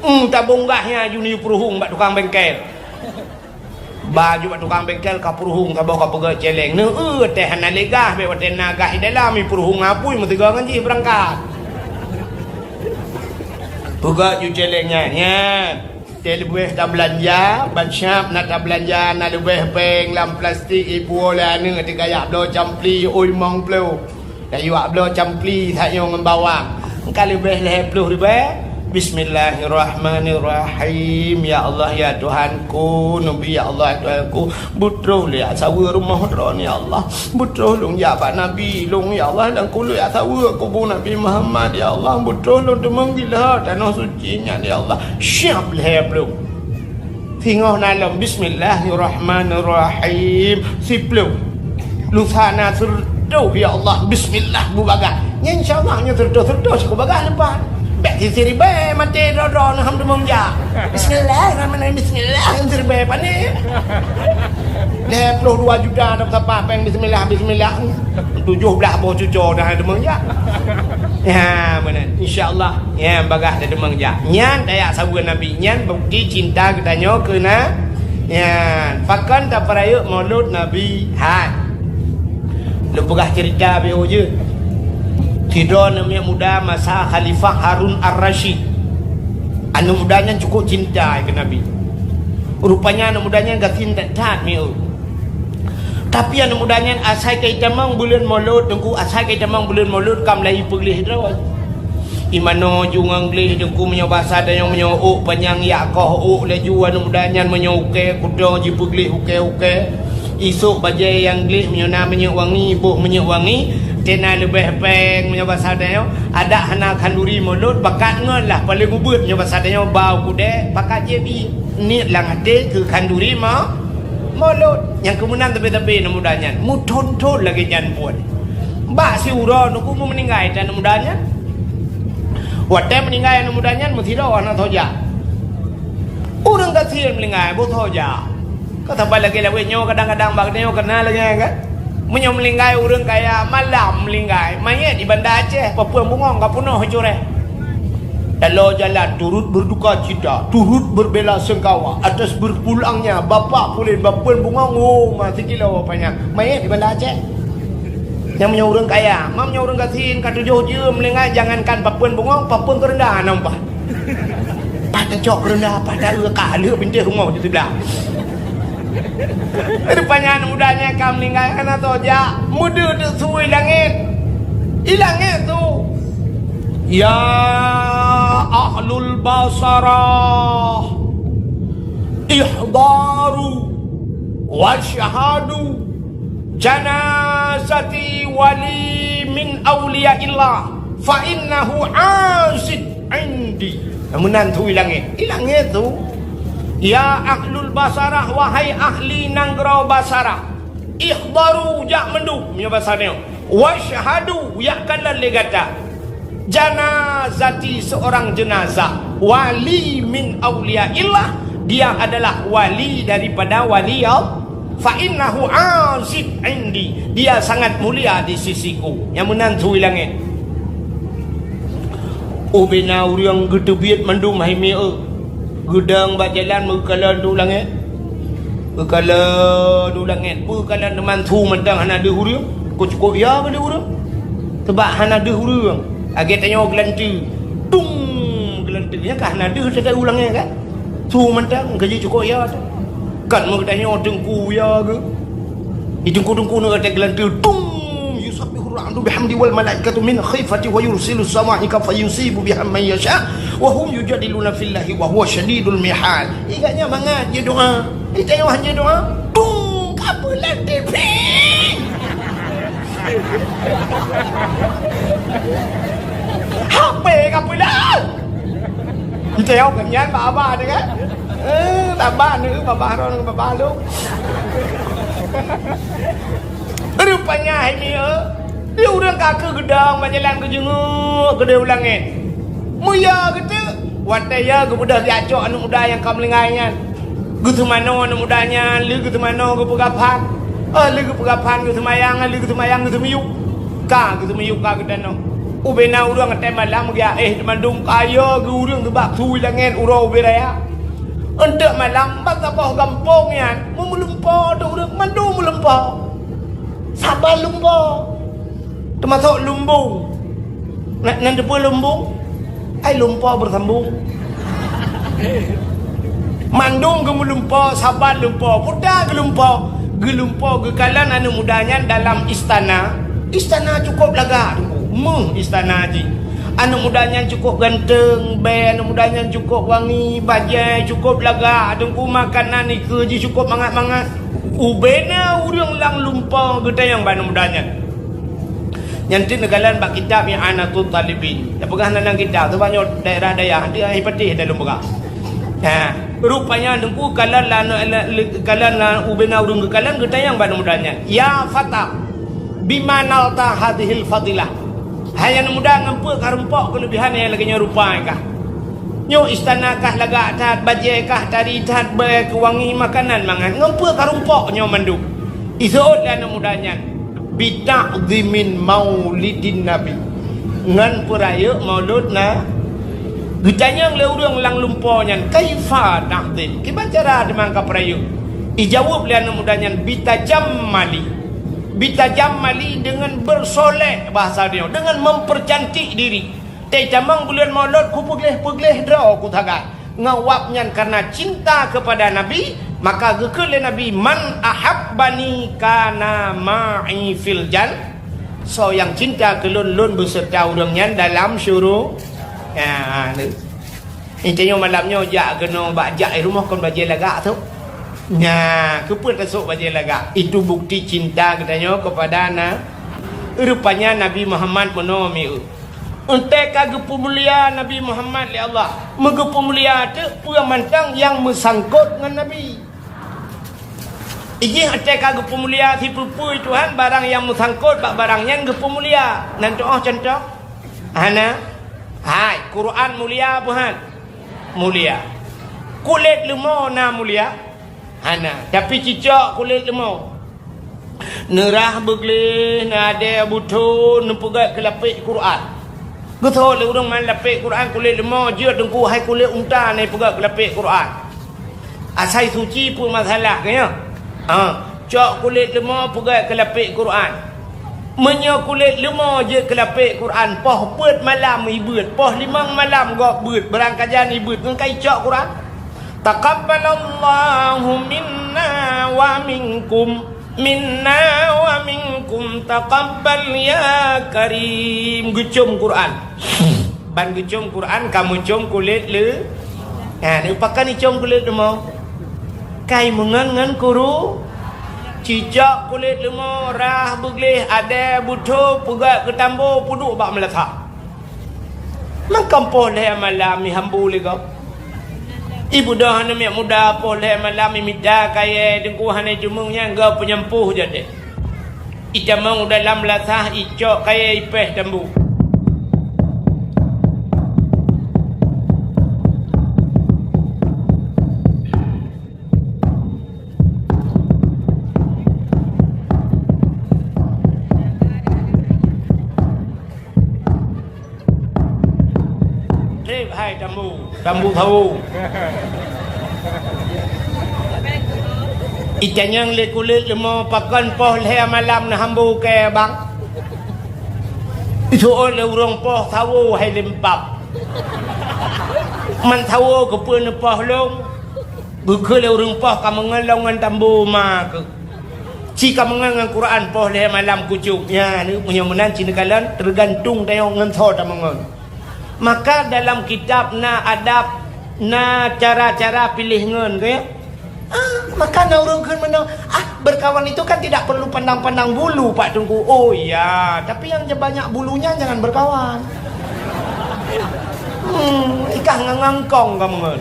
Hmm, tabong gas nyan aju neuyue peuruhueng bak tukang bengkel. Ba aju bak tukang bengkel ka peuruhueng saboh ka peugöt céléng. Neu-eu teuh hana lé gas, bék watée na gas di dalam, i peuruhueng apui meusigoe ngon jih beurangkat. Peugöt ju céléng nyan, nyan. Teuleubeh tabeulanja, ban siap na tabeulanja, na leubeh péng lam plastik ipuwoe lé aneuk teuka jak bloe campli ui limong ploh. Tayue jak bloe campli tanyoe ngon bawang. Ka leubeh lhée ploh ribée. Bismillahirrahmanirrahim. Ya Allah, ya Tuhanku, Nabi, ya Allah, ya Tuhanku. Beutroh lé jak saweue rumoh droeneuh, ya Allah. Beutroh lôn jak bak Nabi lôn, ya Allah, dan kulôn jak saweue kubu Nabi Muhammad, ya Allah. Beutroh lôn teumeung gila Tanoh Suci nyan, ya Allah. Siap lhée ploh. Singoh na lom, "Bismillahirrahmanirrahim." Siplôh. Lusa na seureutoh, "Ya Allah, bismillah," bubagaih. Nyan insya Allah, nyan seureutoh, seureutoh siku bagaih leupah. Bèk siribèe maté droe-droe na hom teumong jak. "Bismillahirrahmanirrahim, bismillah," siribèe pané. Lhèe plôh dua juta dah tapah pèng bismillah, bismillah. Tujoh blah boh cuco dah teumong jak. Ya, meunan. Insya Allah. Nyan bagaih teudeungoe jak. Nyan tajak saweue Nabi. Nyan bukti cinta geutanyoe keu na-, nyan. Pakon tapeurayeuk Maulud Nabi? Hai. Lôn peugah ceurita beu jeuet. Sidroe aneuk muda masa Khalifah Harun Ar-Rasyid. Aneuk muda nyan cukup cinta keu Nabi. Rupanya aneuk muda nyan gasien that-that mieu. Tapi aneuk muda nyan asai ka itamong buleuen Maulud, Teungku, asai ka itamong buleuen Maulud ka mulai ipeugléh droe. Imanoe ju ngon gléh, Teungku, meunyoe basa tanyoe meunyoe ôk panyang yak koh ôk laju, aneuk muda nyan meunyoe ukèe kuto jipeugléh ukèe-ukèe. Isôk bajèe nyang gléh meunyoe na minyeuk wangi, boh minyeuk wangi, tena leubeh pèng meunyoe basa tanyoe, adak hana khanduri Maulud, pakat ngon lah paléng ubeuet meunyoe basa tanyoe, bau kudèe, pakat jép ié. Niet lam até keu khanduri ma-, Maulud. Nyang keumeunan teubé-teubé aneuk muda nyan, meuthon-thon lagèe nyan buet. Bak siuroe Teungku, meu meuninggai aneuk muda nyan. Watèe meuninggai aneuk muda nyan, meusidroe hana soe jak. Ureueng gasien meuninggai, boh soe jak. Ka saban lagèe lawét nyoe, kadang-kadang bak nyoe ka na lagèe nyan kan. Meunyoe meuninggai ureueng kaya, malam meuninggai, manyèt di Banda Aceh, papeuen bungong ka peunoh cureh. Taloe jalan turut berduka cita, turut berbela sungkawa atas berpulangnya Bapak Pulen, papeuen bungong, oh, ma sikilo panyang. Manyèt di Banda Aceh. Nyang meunyoe ureueng kaya, ma meunyoe ureueng gasien ka tujoh jeuem meuninggai, jangankan papeuen bungong, papeuen keureunda hana meupat. Pat tacok keureunda, pat taeu ka lheueh bintéh rumoh di siblah. Rupanya aneuk muda nyan ka meuninggai, hana soe jak, meudeudeuek su i langèt. I langèt su. "Ya ahlul Basarah, ihdaru wasyhadu janazati wali min auliyaillah, fa innahu azid indi." Meunan su i langèt. I langèt su. "Ya ahlul Basarah, wahai ahli nanggroe Basarah, ihdaru, jak mandum," meunyoe basa nyoe. "Wasyhadu," jak kalon lé gata. "Janazati," seorang jenazah. "Wali min auliyaillah," dia adalah wali daripada wali Allah. "Fa innahu azid indi," dia sangat mulia di sisiku. Nyang meunan su i langèt. Ubena ureueng geuteubiet mandum hai mieu. Geudong bak jalan meukalon u langèt. Meukalon u langèt. Meukalon teuma su mantong hana deuh ureueng. Kok cukôp ya keu deuh ureueng. Sabab hana deuh ureueng. Lagèe tanyoe geulanteue. Dung geulanteue. Nyan ka hana deuh teuka u langèt kan? Su mantong ka jicukôp ya tu. Kan meutanyoe teungku ya geuh. Di teungku-teungku nyoe geulanteue, dung, yusabbihur ra'du bihamdi wal malaikatu min khifati wa yursilus sawa'iqa fayusibu biha man yasha wa hum yujadiluna fillahi wa huwa syadidul mihal. Ingat nyan mangat jeuet doa. Di tanyoe han jeuet doa, dung, ka peulanteue pih. Hapé ka peulanteue. Di tanyoe nyan bak abah tu kan. Eh, babah ni, babah ron, babah lu. Rupanya hai mieu, di ureueng ka keu geudong bak jalan geujeungeuk keudeh u langèt. Meuya geuteuk, watèe ya geubeudôh jak cok aneuk muda nyang ka meuninggai nyan. Geuseumanoe aneuk muda nyan, lheueh geuseumanoe geupeugah phan. Oh, lheueh geupeugah phan geuseumayang, lheueh geuseumayang geuseumiyueb. Ka geuseumiyueb ka geutanoh. Ubena ureueng watèe malam geuéh teumandum kaya geu ureueng geubak su i langèt uroe ubé raya. Eunteuk malam bak saboh gampông nyan, meulumpoe teuh ureueng mandum meulumpoe. Saban lumpoe. Teumasok lumbông. Na, na teupeue lumbông? Ai lumpoe beusambông. Mandum geumeulumpoe, saban lumpoe, puta geulumpoe. Geulumpoe geukalon aneuk muda nyan dalam istana. Istana cukôp lagak, Teungku. Meuh istana jih. Aneuk muda nyan cukôp ganteng, bèe aneuk muda nyan cukôp wangi, bajèe cukôp lagak, Teungku, makanan ikeue jih cukôp mangat-mangat. Ubena ureueng lam lumpoe geutanyong bak aneuk muda nyan. Nyan teuk neukalon bak kitab I'anatut Talibin. Tapeugah nan kitab, sabab nyoe daerah dayah, di Patéh dah lôn peugah. Ha. Rupanya Teungku kalon la, la, la, kalon la ubena ureuëng geukalon geutanyong bak aneuk muda nyan, "Ya fata, bima nalta hadhil fadilah?" Hai aneuk muda, ngon peue karumpok keuleubihan nyang lagée nyoe rupa kah? Nyoe istana kah lagak that, bajée kah tari that, bée keuwangi makanan mangat, ngon peue karumpok nyoe mandum? Iseuôt lé aneuk muda nyan, "Bita'zimin maulidin nabi," ngon peurayeuk maulud na. Geutanyong lé ureuëng lam lumpo nyan, "Kaifa ta'zim?" Kiban cara teuma kapeurayeuk? Ijaweueb lé aneuk muda nyan, "Bitajammali." Bitajammali deungon bersolek, bahasa dia, deungon mempercantik diri. Teutamong buleuen Maulud kupeugleh-peugleh droe kusagai. Ngon wab nyan karena cinta kepada Nabi, maka geukheun lé Nabi, "Man ahabbani kana ma'i fil jan." Soe nyang cinta keu lôn, lôn beuseureuta ureuëng nyan dalam syuru-, ya, ni. Inti nyoe malam nyoe jak keunoe bak jak i rumoh kon bajée lagak tu. Nya, keupeue tasok bajée lagak? Itu bukti cinta geutanyoe kepada na-, rupanya Nabi Muhammad meunoe mieu. Entée ka geupeumulia Nabi Muhammad lé Allah, meugeupeumulia teuk peue mantong nyang meusangkot ngon Nabi. Ijih entée ka geupeumulia sipeue-peue Tuhan, barang nyang meusangkot bak barang nyan geupeumulia. Nan tuoh contoh? Hana. Hai, Quran mulia buhan? Mulia. Kulét leumo na mulia? Hana. Tapi cicok kulét leumo. Neurah beugleh, neuadée butho, neupeugét keu lapék Quran. Geutho lé ureuëng man lapék Quran kulét leumo, jeuet Teungku hai kulét unta neupeugét keu lapék Quran. Asai suci peue masalah keu nyoe? Ha, cok kulét leumo peugét keu lapék Quran. Meunyoe kulét leumo jeuet keu lapék Quran, poh peuet malam ibeuet, poh limong malam gob beuet, beurangkajan ibeuet, ngon ka icok Quran. Taqabbalallahu minna wa minkum. Minna wa minkum taqabbal ya karim. Geucom Quran. Ban geucom Quran, ka meucom kulét leu-, ha, neupakan icom kulét leumo. Kai meungon ngon kuru, cicok kulét leumo, rah beugleh, adée butho, peugét keu tambo, peuduek bak meulasah. Mangkam poh lhée malam ihambu lé gob. Ibeudôh aneuk miet muda poh lhée malam imita kayée Teungku hana jeumeung nyan gob peunyampoh jadeh. Itamong u dalam lasah icok kayée ipéh tambu. Trép hai tambu, tambu sawo. Itanyong lé kulét leumo pakon poh lhée malam neuhambu kée bang. Iseuôt lé ureuëng poh sawo hai limpab. Man sawo keupeue neupoh lông? Geukheun lé ureuëng poh ka meungon lông ngon tambu ma keuh. Ci ka meungon ngon Quran poh lhée malam kucok. Nya, ni meunyoe meunan ci neukalon, teugantung tanyoe ngon soe tameungon. Maka dalam kitab na adab, na cara-cara piléh ngon, ke? Ah, maka na ureuëng kheun meunoe, "Ah, berkawan itu kan tidak perlu pandang-pandang bulu, Pak Teungku." Oh iya, tapi yang banyak bulunya jangan berkawan. Hmm, ikah ngangkong kamu ngon.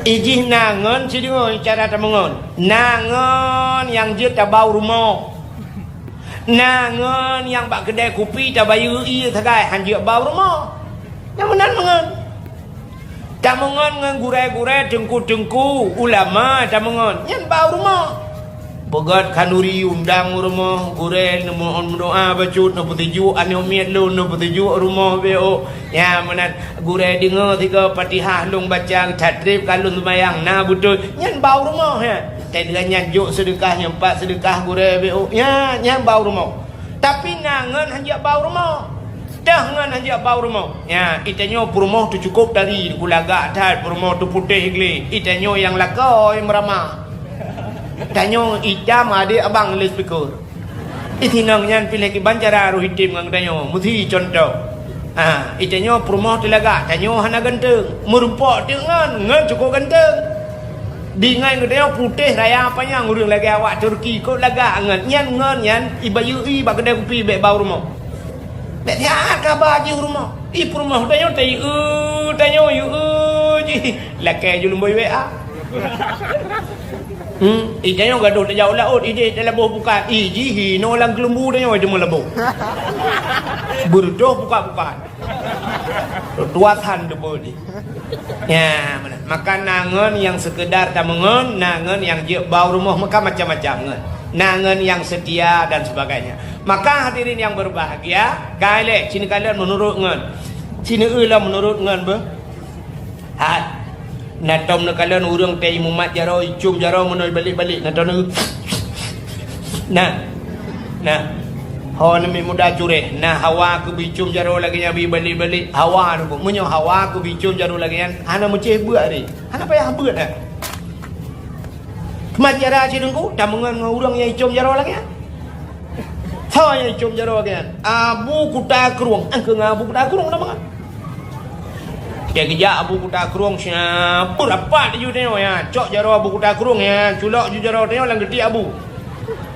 Ijih na ngon sideungoe cara tameungon. Na ngon nyang jeuet tabau rumoh. Na ngon nyang bak keudai kupi tabayeue ié sagai han jeuet bau rumoh. Nyang meunan meungon. Tameungon ngon gurée-gurée, teungku-teungku, ulama tameungon. Nyan bau rumoh. Peugét khanuri undang u rumoh gurée, neumohon meudoa bacut, neupeusijuek aneuk miet lôn, neupeusijuek rumoh B O. Nya meunan gurée deungoe sigoe Fatihah lôn baca, that trép ka lôn seumayang, na beutôi. Nyan bau rumoh nyan. Teudeungon nyan jok seudeukah, nyan pat seudeukah gurée B O. Nya, nyan bau rumoh. Tapi na ngon hanjeuet bau rumoh. Dah ngon hanjeuet bau rumoh. Nya, itanyoe peurumoh teucukôp tari, kulagak that peurumoh teuputéh glé. Itanyoe nyang lakoe meurama. Tanyoe itam adék abang lé speaker. Itinong nyan piléh kiban cara roh item ngon geutanyoe. Meusi contoh. Ha, itanyoe peurumoh teulagak, tanyoe hana ganteng. Meurumpok teuk ngon, ngon cukôp ganteng. Di ngon geutanyoe putéh raya panyang ureuëng lagée awak Turki, kok lagak ngon. Nyan ngon nyan, ibayeue bak keudai kupi bék bau rumoh. Bék siat kaba jih rumoh. Ih, peurumoh tanyoe tayue, tanyoe yue, Lakée ju lumbôi W A. Hmm, i tanyoe gadoh tajak u laôt, ideh talaboh bukan. I jih hinoe lam keulumbu tanyoe teuma laboh. Beureudoh bukan-bukan. Tuasan teupeu di. Ya, meunan. Maka na ngon nyang seukeudar tameungon, na ngon nyang jeuet bak rumoh, maka macam-macam ngon. Na ngon nyang seutia dan sebagainya. Maka hadirin yang berbahagia, ka ilée, ci neukalon meunurot ngon. Ci neueu lom meunurot ngon beuh. Hai. Na tom neukalon ureuëng teuh imumat jaroe, icom jaroe meunoe balek-balek, na tom neu. Nah. Nah. Ho neumiet muda cureh, na hawa keu bicom jaroe lagée nyan bi balek-balek, hawa nunggu. Meunyoe hawa keu bicom jaroe lagée nyan, hana meucéh beuet ari. Hana payah beuet dah. Keumat jara sidungku, tameungon ngon ureuëng nyang icom jaroe lagée nyan. Soe nyang icom jaroe lagée nyan? Abu Kuta Krueng. Angkeu ngon Abu Kuta Krueng nama? Dia geujak Abu Kuta Krueng siap. Beurapat ju tanyoe ya. Cok jaroe Abu Kuta Krueng ya. Culok ju jaroe tanyoe lam geutiek Abu.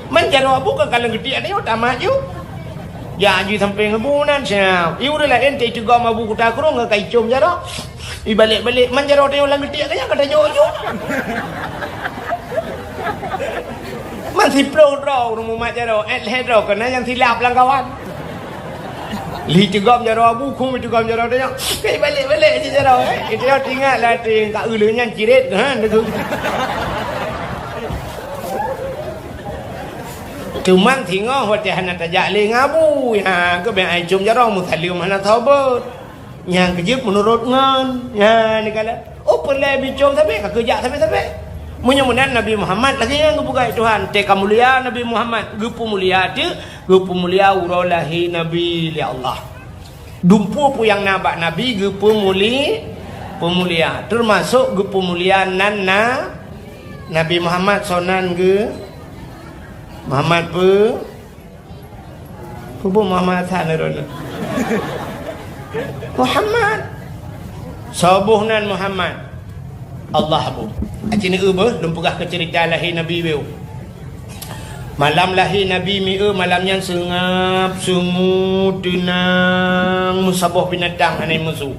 Man jaroe Abu kan lam geutiek tanyoe tamat ju. Ya ju sampai ngebu nan siap. Ieu ureuëng laén teuh iteugom Abu Kuta Krueng ka icom jaroe. Ibalek-balek, man jaroe tanyoe lam geutiek ka nyan ka tajok ju. Man siplôh droe ureuëng mumat jaroe, eh, lhée droe keunan nyang silap lam kawan. Lhée teugom jaroe Abu, khum teugom jaroe tanyoe. Ka ibalek-balek cit jaroe, eh. Itu nyang teuingat lam até ka uleueng nyan ciret, ha, nyoe. Teuma singoh watée hana tajak lé ngon Abu, ha, geubeuet ai com jaroe meusaleuem hana saboh. Nyang keujeuet meunurot ngon, nyan neukalon. Oh, peureulée bicom sabe, ka keujak sabe-sabe. Meunyoe meunan Nabi Muhammad lagée nyan geupeugah Tuhan, teuka mulia Nabi Muhammad, geupeumulia teuk, geupeumulia uroe lahé Nabi lé Allah. Dumpeue peue nyang na bak Nabi geupeumuli-, peumulia, teumasok geupeumulia nan na Nabi Muhammad sonan geu Muhammad peu Peue Muhammad Hasan droeneuh? Muhammad. Soe boh nan Muhammad? Allah boh. Aci neueu beuh, lôn peugah keu ceurita lahé Nabi beuh. Malam lahé Nabi mieu malam nyan seungab, sungu, teunang, meusaboh binatang hana musoh.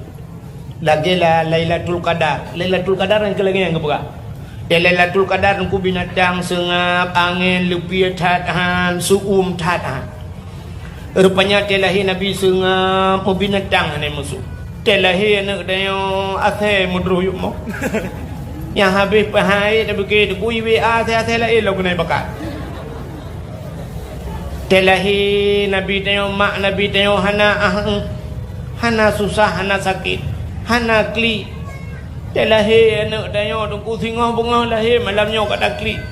Lagée la-, Lailatul Qadar. Lailatul Qadar nyang keu lagée nyang geupeugah. Di Lailatul Qadar teungku binatang seungab, angén, leupie that han, seu-uem that han. Rupanya teuh lahé Nabi seungab, meubinatang hana musoh. Teuh lahé aneuëk tanyoe asée meudroh yup mo. Nyang habéh peuhai tapiké teungku iwe asée-asée laén lom keunoe bakat. Teuh lahé Nabi tanyoe, mak Nabi tanyoe hana ah, hana susah, hana sakét, hana klik. Teuh lahé aneuëk tanyoe teungku singoh beungoh lahé malam nyoe ka taklik.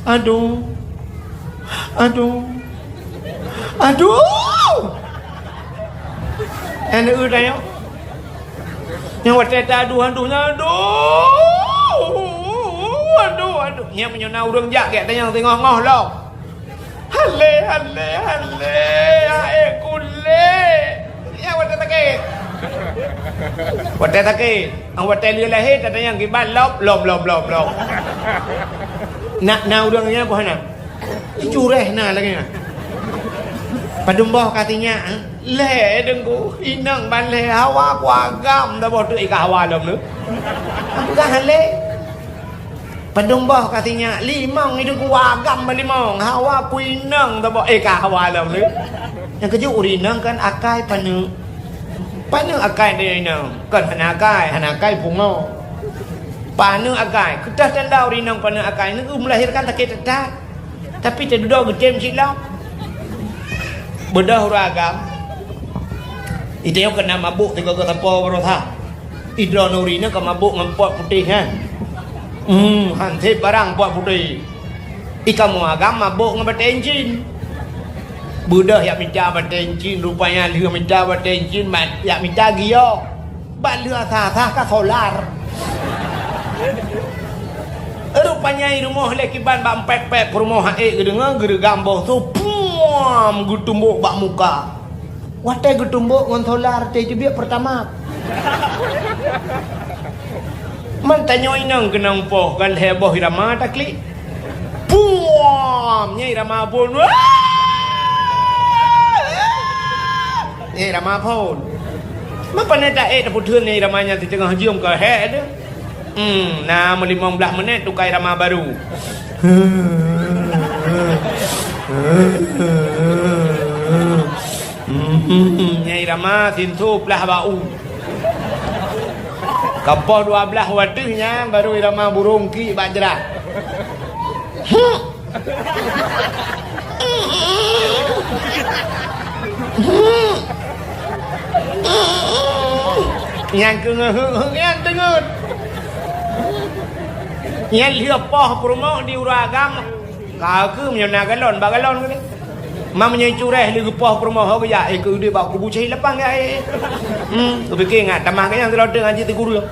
Aduh. Aduh. Aduh. Aneuëk tanyoe. Nyang watée ta aduh-aduh nyan, aduh, aduh, aduh. Nyang meunyoe na ureuëng jak gét tanyong teungoh-ngoh lom. Hale, hale, hale, ae kulé. Nyang watée sakét. Watée sakét. Ang watée lheueh lahé tatanyong kiban lom, lom, lom, lom, lom. Nak na ureuëng nyan peue hana? Cureh na lagée nyan. Padum boh ka sinyak, eh? Lhée deungku, inong ban lhée hawa kuagam dah boh teuk ika hawa lom tu. Aku dah lé. Padum boh ka sinyak, limong itu kuagam ban limong. Hawa ku inong dah boh ika hawa lom tu. Nyang keujeuet ureuëng inong kan akai paneuk. Paneuk akai dia inong. Kan hana akai, hana akai pungo. Paneuk akai. Keutah tanda ureuëng inong paneuk akai. Neu melahirkan sakét that. Tapi teududoe geutem cit lom. Beudôh ureuëng agam. Ite nyoe keunan mabôk tiga ke sapo baroesa. Idroe nuri nyoe ka mabôk ngon pot putéh nyan. Hmm, hanseb barang pot putéh. Ikamoe agam mabôk ngon batée encin. Beudôh yak mita batée encin, rupanya lheueh mita batée encin, yak mita giok. Ban lheueh asah-asah ka solar. Rupanya i rumoh lé kiban bak pet-pet peurumoh aek geudeungoe geureugam boh su puam geutumbok bak muka. Watée geutumbok ngon solar teuh teubiet peurtama. Man tanyoe inong keunong poh kan lhée boh irama taklik. Puam! Nyan irama phon. Nyan irama phon. Meupanè taék tapeutheun Nyai Rama nyan siteungoh jeuem keu hék teuh. Hmm, na meulimong blaih meunét tukai Rama barô. Hmm, Nyai Rama sinso plah bak u. Ka poh dua blaih watèe nyan barô Nyai Rama burông kiek bak jrah. Nyang keungeut-ngeut nyan teungeut. Nyan lheueh poh peurumoh di uroe agam. Ka keuh meunyoe na galon, bak galon keuh. Ma meunyoe cureh lé geupoh peurumoh ho geujak, eh, keu udép bak kubu cai lapang ya, eh. Hmm, kupikir ngat tamah keu nyang seuloteueng haji teukureueng.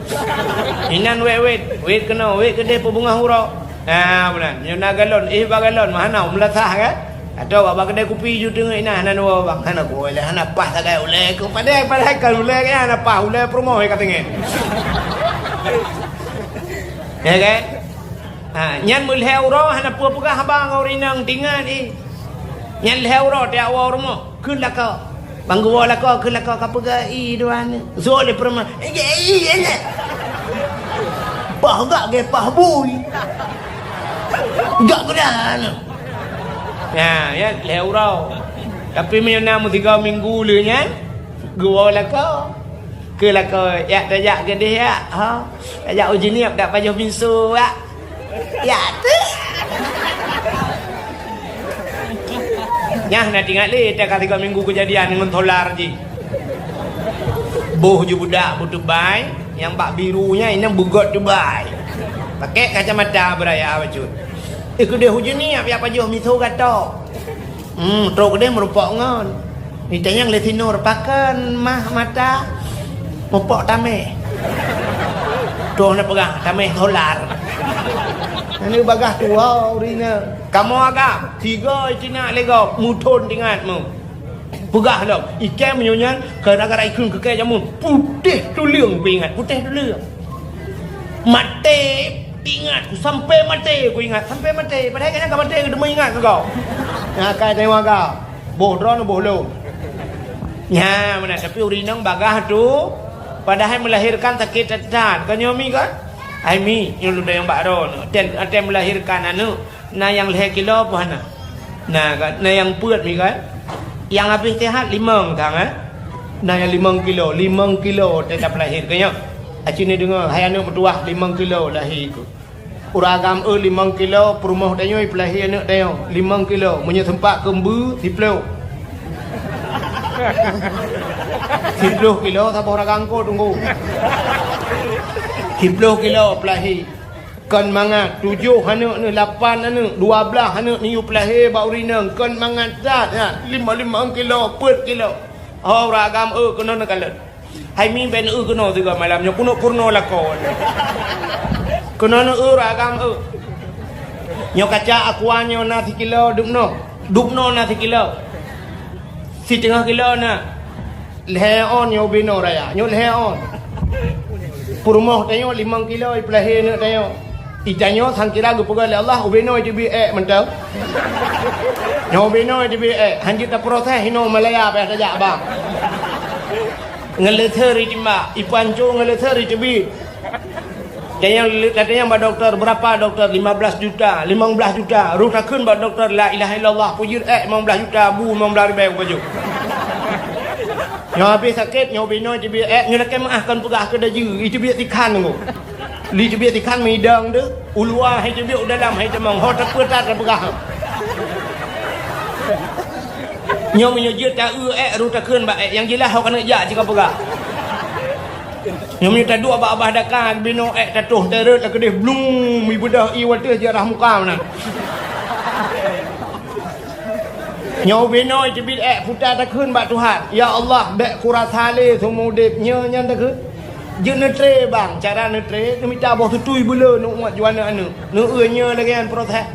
Inan wét-wét, wét keunoe, wét keudeh peubeungoh uroe. Ha, meunan. Meunyoe na galon, eh, bak galon, mah hana meulasah kan? Atau bak, bak keudè kupi ju teungeut inan hana dua bang, hana kuwoe lé, hana paih sagai ulèe keu padahai, padahai kan ulèe kan hana paih ulèe peurumoh ka teungeut. Ya kan? Ha, nyan meulhèe uroe hana peue peugah haba ngon ureueng inong tingat, eh. Nyan lhèe uroe tiak woe rumoh, kheun lakoe. Bang geuwoe lakoe, kheun lakoe ka peugah, "I dua ni." Zoe lé peurumoh, "Ijak i, ijak." Pah gak ge pah bui. Gak geudah ni. Nah, ya, lhèe uroe. Tapi meunyoe na meusigoe minggu lé nyan, geuwoe lakoe. Keu lakoe, yak tajak keudeh yak, ha? Tajak uji niep dak pajoh pinso yak. Yak tu. Nyah na tingat lé, teuka tiga minggu keujadian ngon solar jih. Boh ju budak beutubai, nyang bak biru nyan inong beugot tubai. Pakai kacamata beuraya bacut. Eh, keudeh uji niep yak pajoh pinso gato. Hmm, trok deh meurupok ngon. Itanyong lé sinur, "Pakon mah mata?" "Meupok tameh." Troh na peugah, "Tameh solar." Nyan bagah tuwoe ureueng nyan. Kamoe agam, tiga itinak lé gob, muthon tingat mu. Peugah lom, ikèe meunyoe nyan, gara-gara ikheun keu kèe jameun, putéh tuleueng peuingat, putéh tuleueng. Maté ingat, sampai maté kuingat, sampai maté. Padahai kèe nyan ka maté, keudeungoe ingat keu gob. Nyan kai teurimong agam. Boh droeneuh boh lôn. Nyan meunan, tapi ureueng inong bagah tu, padahai melahirkan sakét that-that. Kon nyoe mi kan? Hai mi, nyoe lôn tanyong bak droeneuh. Watèe, watèe melahirkan aneuk, na nyang lhèe kilo peue hana? Na kan? Na nyang peuet mi kan? Nyang habéh sehat limong thang, eh? Na nyang limong kilo, limong kilo watèe tapeulahé keu nyoe. Aci neudeungoe, hai aneuk meutuwah limong kilo lahé keuh. Ureueng agam eu limong kilo, peurumoh tanyoe peulahé aneuk tanyoe limong kilo, meunyoe seumpat keu mbeue, siplôh. Siplôh kilo saboh ragam ko teungku. Siplôh kilo peulahé. Kon mangat, tujoh aneuk neuh, lapan aneuk, dua blaih aneuk neuyue peulahé bak ureueng inong, kon mangat that nyan, limong-limong kilo, peuet kilo. Ho ureueng agam eu keunoe neukalon. Hai mi bèk eu keunoe sigoe malam nyoe, keuneuk peurunoe lakoe. Keunoe neu eu ragam eu. Nyoe kaca aqua nyoe na sikilo dubnoe. Dubnoe na sikilo. Siteungoh kilo na. Lhèe ôn nyoe ubinoe raya. Nyoe lhèe ôn. Peurumoh tanyoe limong kilo ipeulahé aneuk tanyoe. Itanyoe sangkira geupeugah lé Allah, ubinoe teubiet ék mantong. Nyoe ubinoe teubiet ék, hanjeuet taproses inoe Malaya payah tajak bang. Ngeuleuseuri timbak, ipanco ngeuleuseuri teubiet. Tanyong, tatanyong bak dokto, "Berapa dokto?" "Lima belas juta." "Limong blaih juta." Roh takheun bak dokto, "La ilaha illallah." Peujeuet ék limong blaih juta, bu limong blaih ribèe baju. Nyoe habéh sakét, nyoe ubinoe teubiet ék, nyoe lakèe meuáh kon peugah keu daju, iteubiet sikhan nyoe. Li teubiet sikhan meudong deuh, u luwa hai teubiet, u dalam hai tamong, ho tapeutat tapeugah. Nyoe meunyoe jeuet ta-eu ék, roh takheun bak ék, nyang jeulaih ho keuneuk jak cit ka peugah. Nyoe meunyoe taduek bak babah daka, binoe ék tatoh teureut lakeudeh blung, ibeudôh ié watèe jiarah muka meunan. Nyoe binoe teubiet ék, puta takheun bak Tuhan, "Ya Allah, bèk kurasa lé seumeu udép." Nyoe nyan takheun. Jeuet neutré bang, cara neutré, neumita boh tutui beuleu neuuet ju aneuk-aneuk. Neueu nyoe lagèe nyan proses.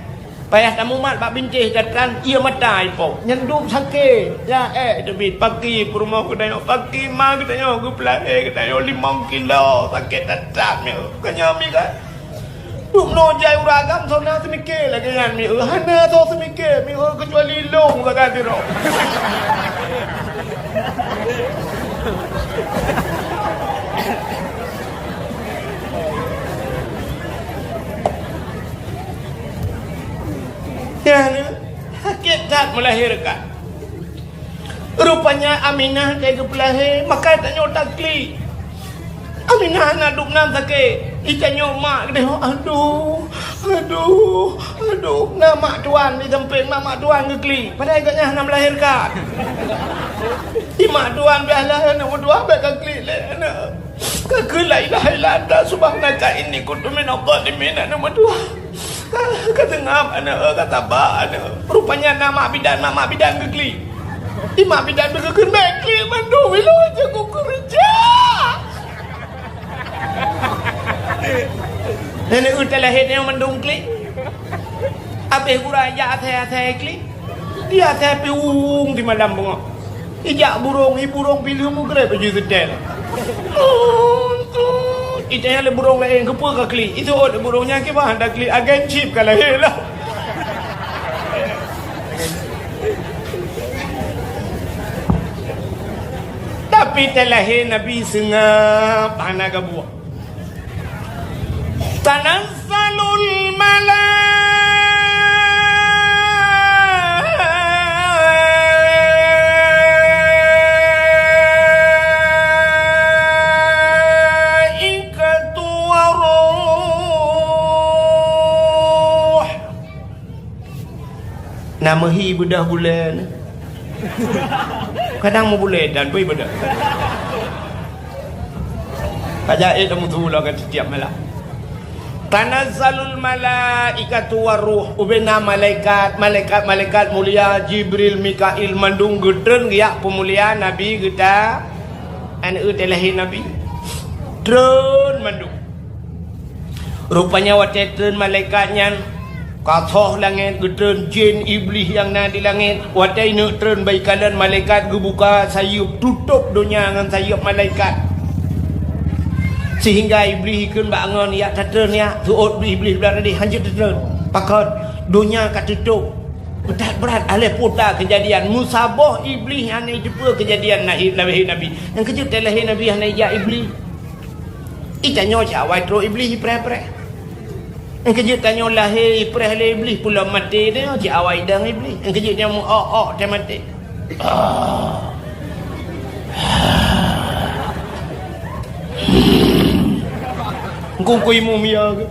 Payah tamumat bak bintéh tatran, ié mata ipok. Nyan dum sakét. Ya ék teubiet, paki peurumoh geutanyoe, paki ma geutanyoe, geupeulahé geutanyoe limong kilo, sakét that-that nyoe. Keu nyoe mi kan? Dubnoe jai ureueng agam soe na seumiké lagèe nyan mi eu. Hana soe seumiké mi eu keucuali lôn sagai sidroe. Sakét that meulahérkan. Rupanya Aminah ka geupeulahé, maka tanyoe taklik. Aminah hana duek nam sakét. Itanyoe mak keudeh, aduh, aduh, aduh. Na mak tuan di sampéng, mak, mak tuan geuklik. Padahai gobnyan hana meulahérkan. Di mak tuan bialah aneuk meutuah bèk ka klik lé aneuk. Ka kheun la ilaha illa anta subhanaka inni kuntu minadh dhalimin aneuk meutuah. Ka, ka seungab aneuk, ka saba aneuk. Rupanya na mak bidan, mak, mak bidan geuklik. Di mak bidan geukheun bèk klik mandum ilôn cit kukeureuja. Nenek utai lahé nyoe mandum klik. Abéh gura jak asai-asai klik. Di asai pi ueng di malam beungoh. Ijak burông, hi burông pi lheueh meugreb baju seutèl. Itanya lé burông laén keupeue ka klik. Itu ôt burông nyan kiban da klik agen chip ka lahé lah. Tapi teulahé Nabi seungab hana gabuah. Tanazzalul malaikatu waruh. Na meuhi beudoh buleuen. Kadang meubulée dan bui beudoh. Ka jai teumeusu lagée sitiap malam. Tanazzalul malaikatu waruh, ubena malaikat, malaikat-malaikat mulia, Jibril, Mikail, mandum geutreun geujak peumulia Nabi geuta, aneuk teulahé Nabi. Treun mandum. Rupanya watée treun malaikat nyan, ka thoh langét, geutreun jén Iblih nyang na di langét. Watée neuk treun bak ikalon malaikat geubuka sayeuep, tutôp donya ngon sayeuep malaikat. Sehingga Iblih ikheun bak angon, "Yak tatreun yak, seuôt Iblih blah tadi, hanjeuet tatreun. Pakon, donya ka tutôp." Brat-brat aleh puta keujadian. Meusaboh Iblih hana jiteupeue keujadian lahé, lahé Nabi. Nyang keujeuet teulahé Nabi hana ijak Iblih. Itanyoe cit awai trok Iblih ipreh-preh. Nyang keujeuet tanyoe lahé ipreh lé Iblih, peulom maté tanyoe cit awai idang Iblih. Nyang keujeuet nyoe meu-ok-ok teuh maté. Engkau-engkau imum ya ke?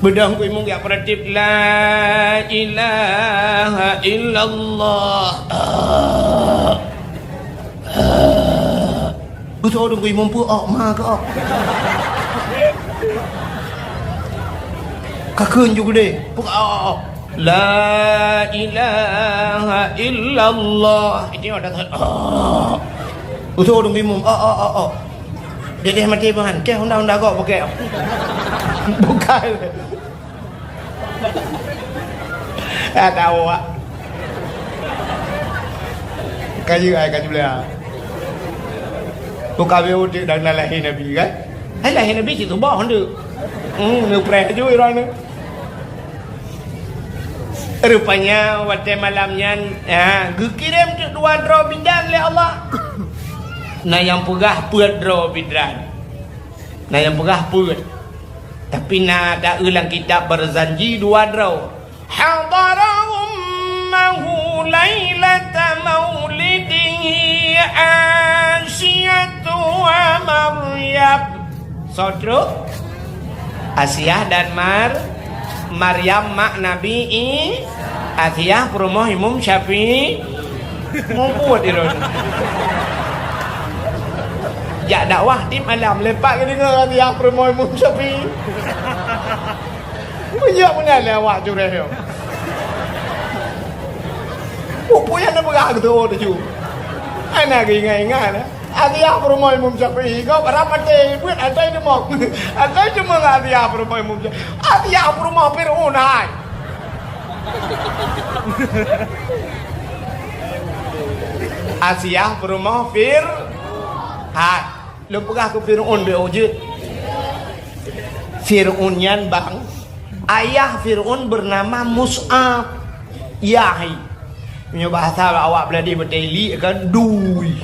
Beudôh engkau imum ya peuratif, "La ilaha illallah." Beutôi dong kui mumpuk ok ma ke ok. Ka kheun ju geude. Puk ok, ok, ok. La ilaha illallah. Ini ada tak? Ok. Beutôi dong kui mumpuk. Ok, ok, ok, ok. Dia dia mati bahan. Keh undang-undang kok pakai. Bukan. Ka tahu awak. Ka jeuet ai ka jeuet. Buka beu udeuek dan lahé Nabi kan? Hai lahé Nabi cit tuboh ndeuek. Hmm, neupreh ju irong ni. Rupanya watée malam nyan, ha, geukirém teuk dua droe bidan lé Allah. Na nyang peugah peuet droe bidan. Na nyang peugah peuet. Tapi na taeu lam kitab Barzanji dua droe. Hadara ummahu lailata maulidihi Asiyatu wa Maryam. Soe treuk? Asiah dan Mar-, Maryam mak Nabi I-, Asiah peurumoh Imum Syafi'i. Mubuet di lôn. Jak dakwah tiep malam, lepak geudeungoe Asiah peurumoh Imum Syafi'i. Meunyoe meunan lé awak cureh nyoe. Peue-peue nyang neupeugah keu tuwoe tuju. Hana geuingat-ingat, eh. Asiah peurumoh Imum Syafi'i, gob rab maté, buet asai teumong. Asai teumong Asiah peurumoh Imum Syafi'i. Asiah peurumoh Fir'aun, hai. Asiah peurumoh Fir-, hai. Lôn peugah keu Fir'aun beu jeuet. Fir'aun nyan bang, ayah Fir'aun bernama Mus'ab. Yah, hai. Meunyoe bahasa awak Beuladi beutôi li kan dui.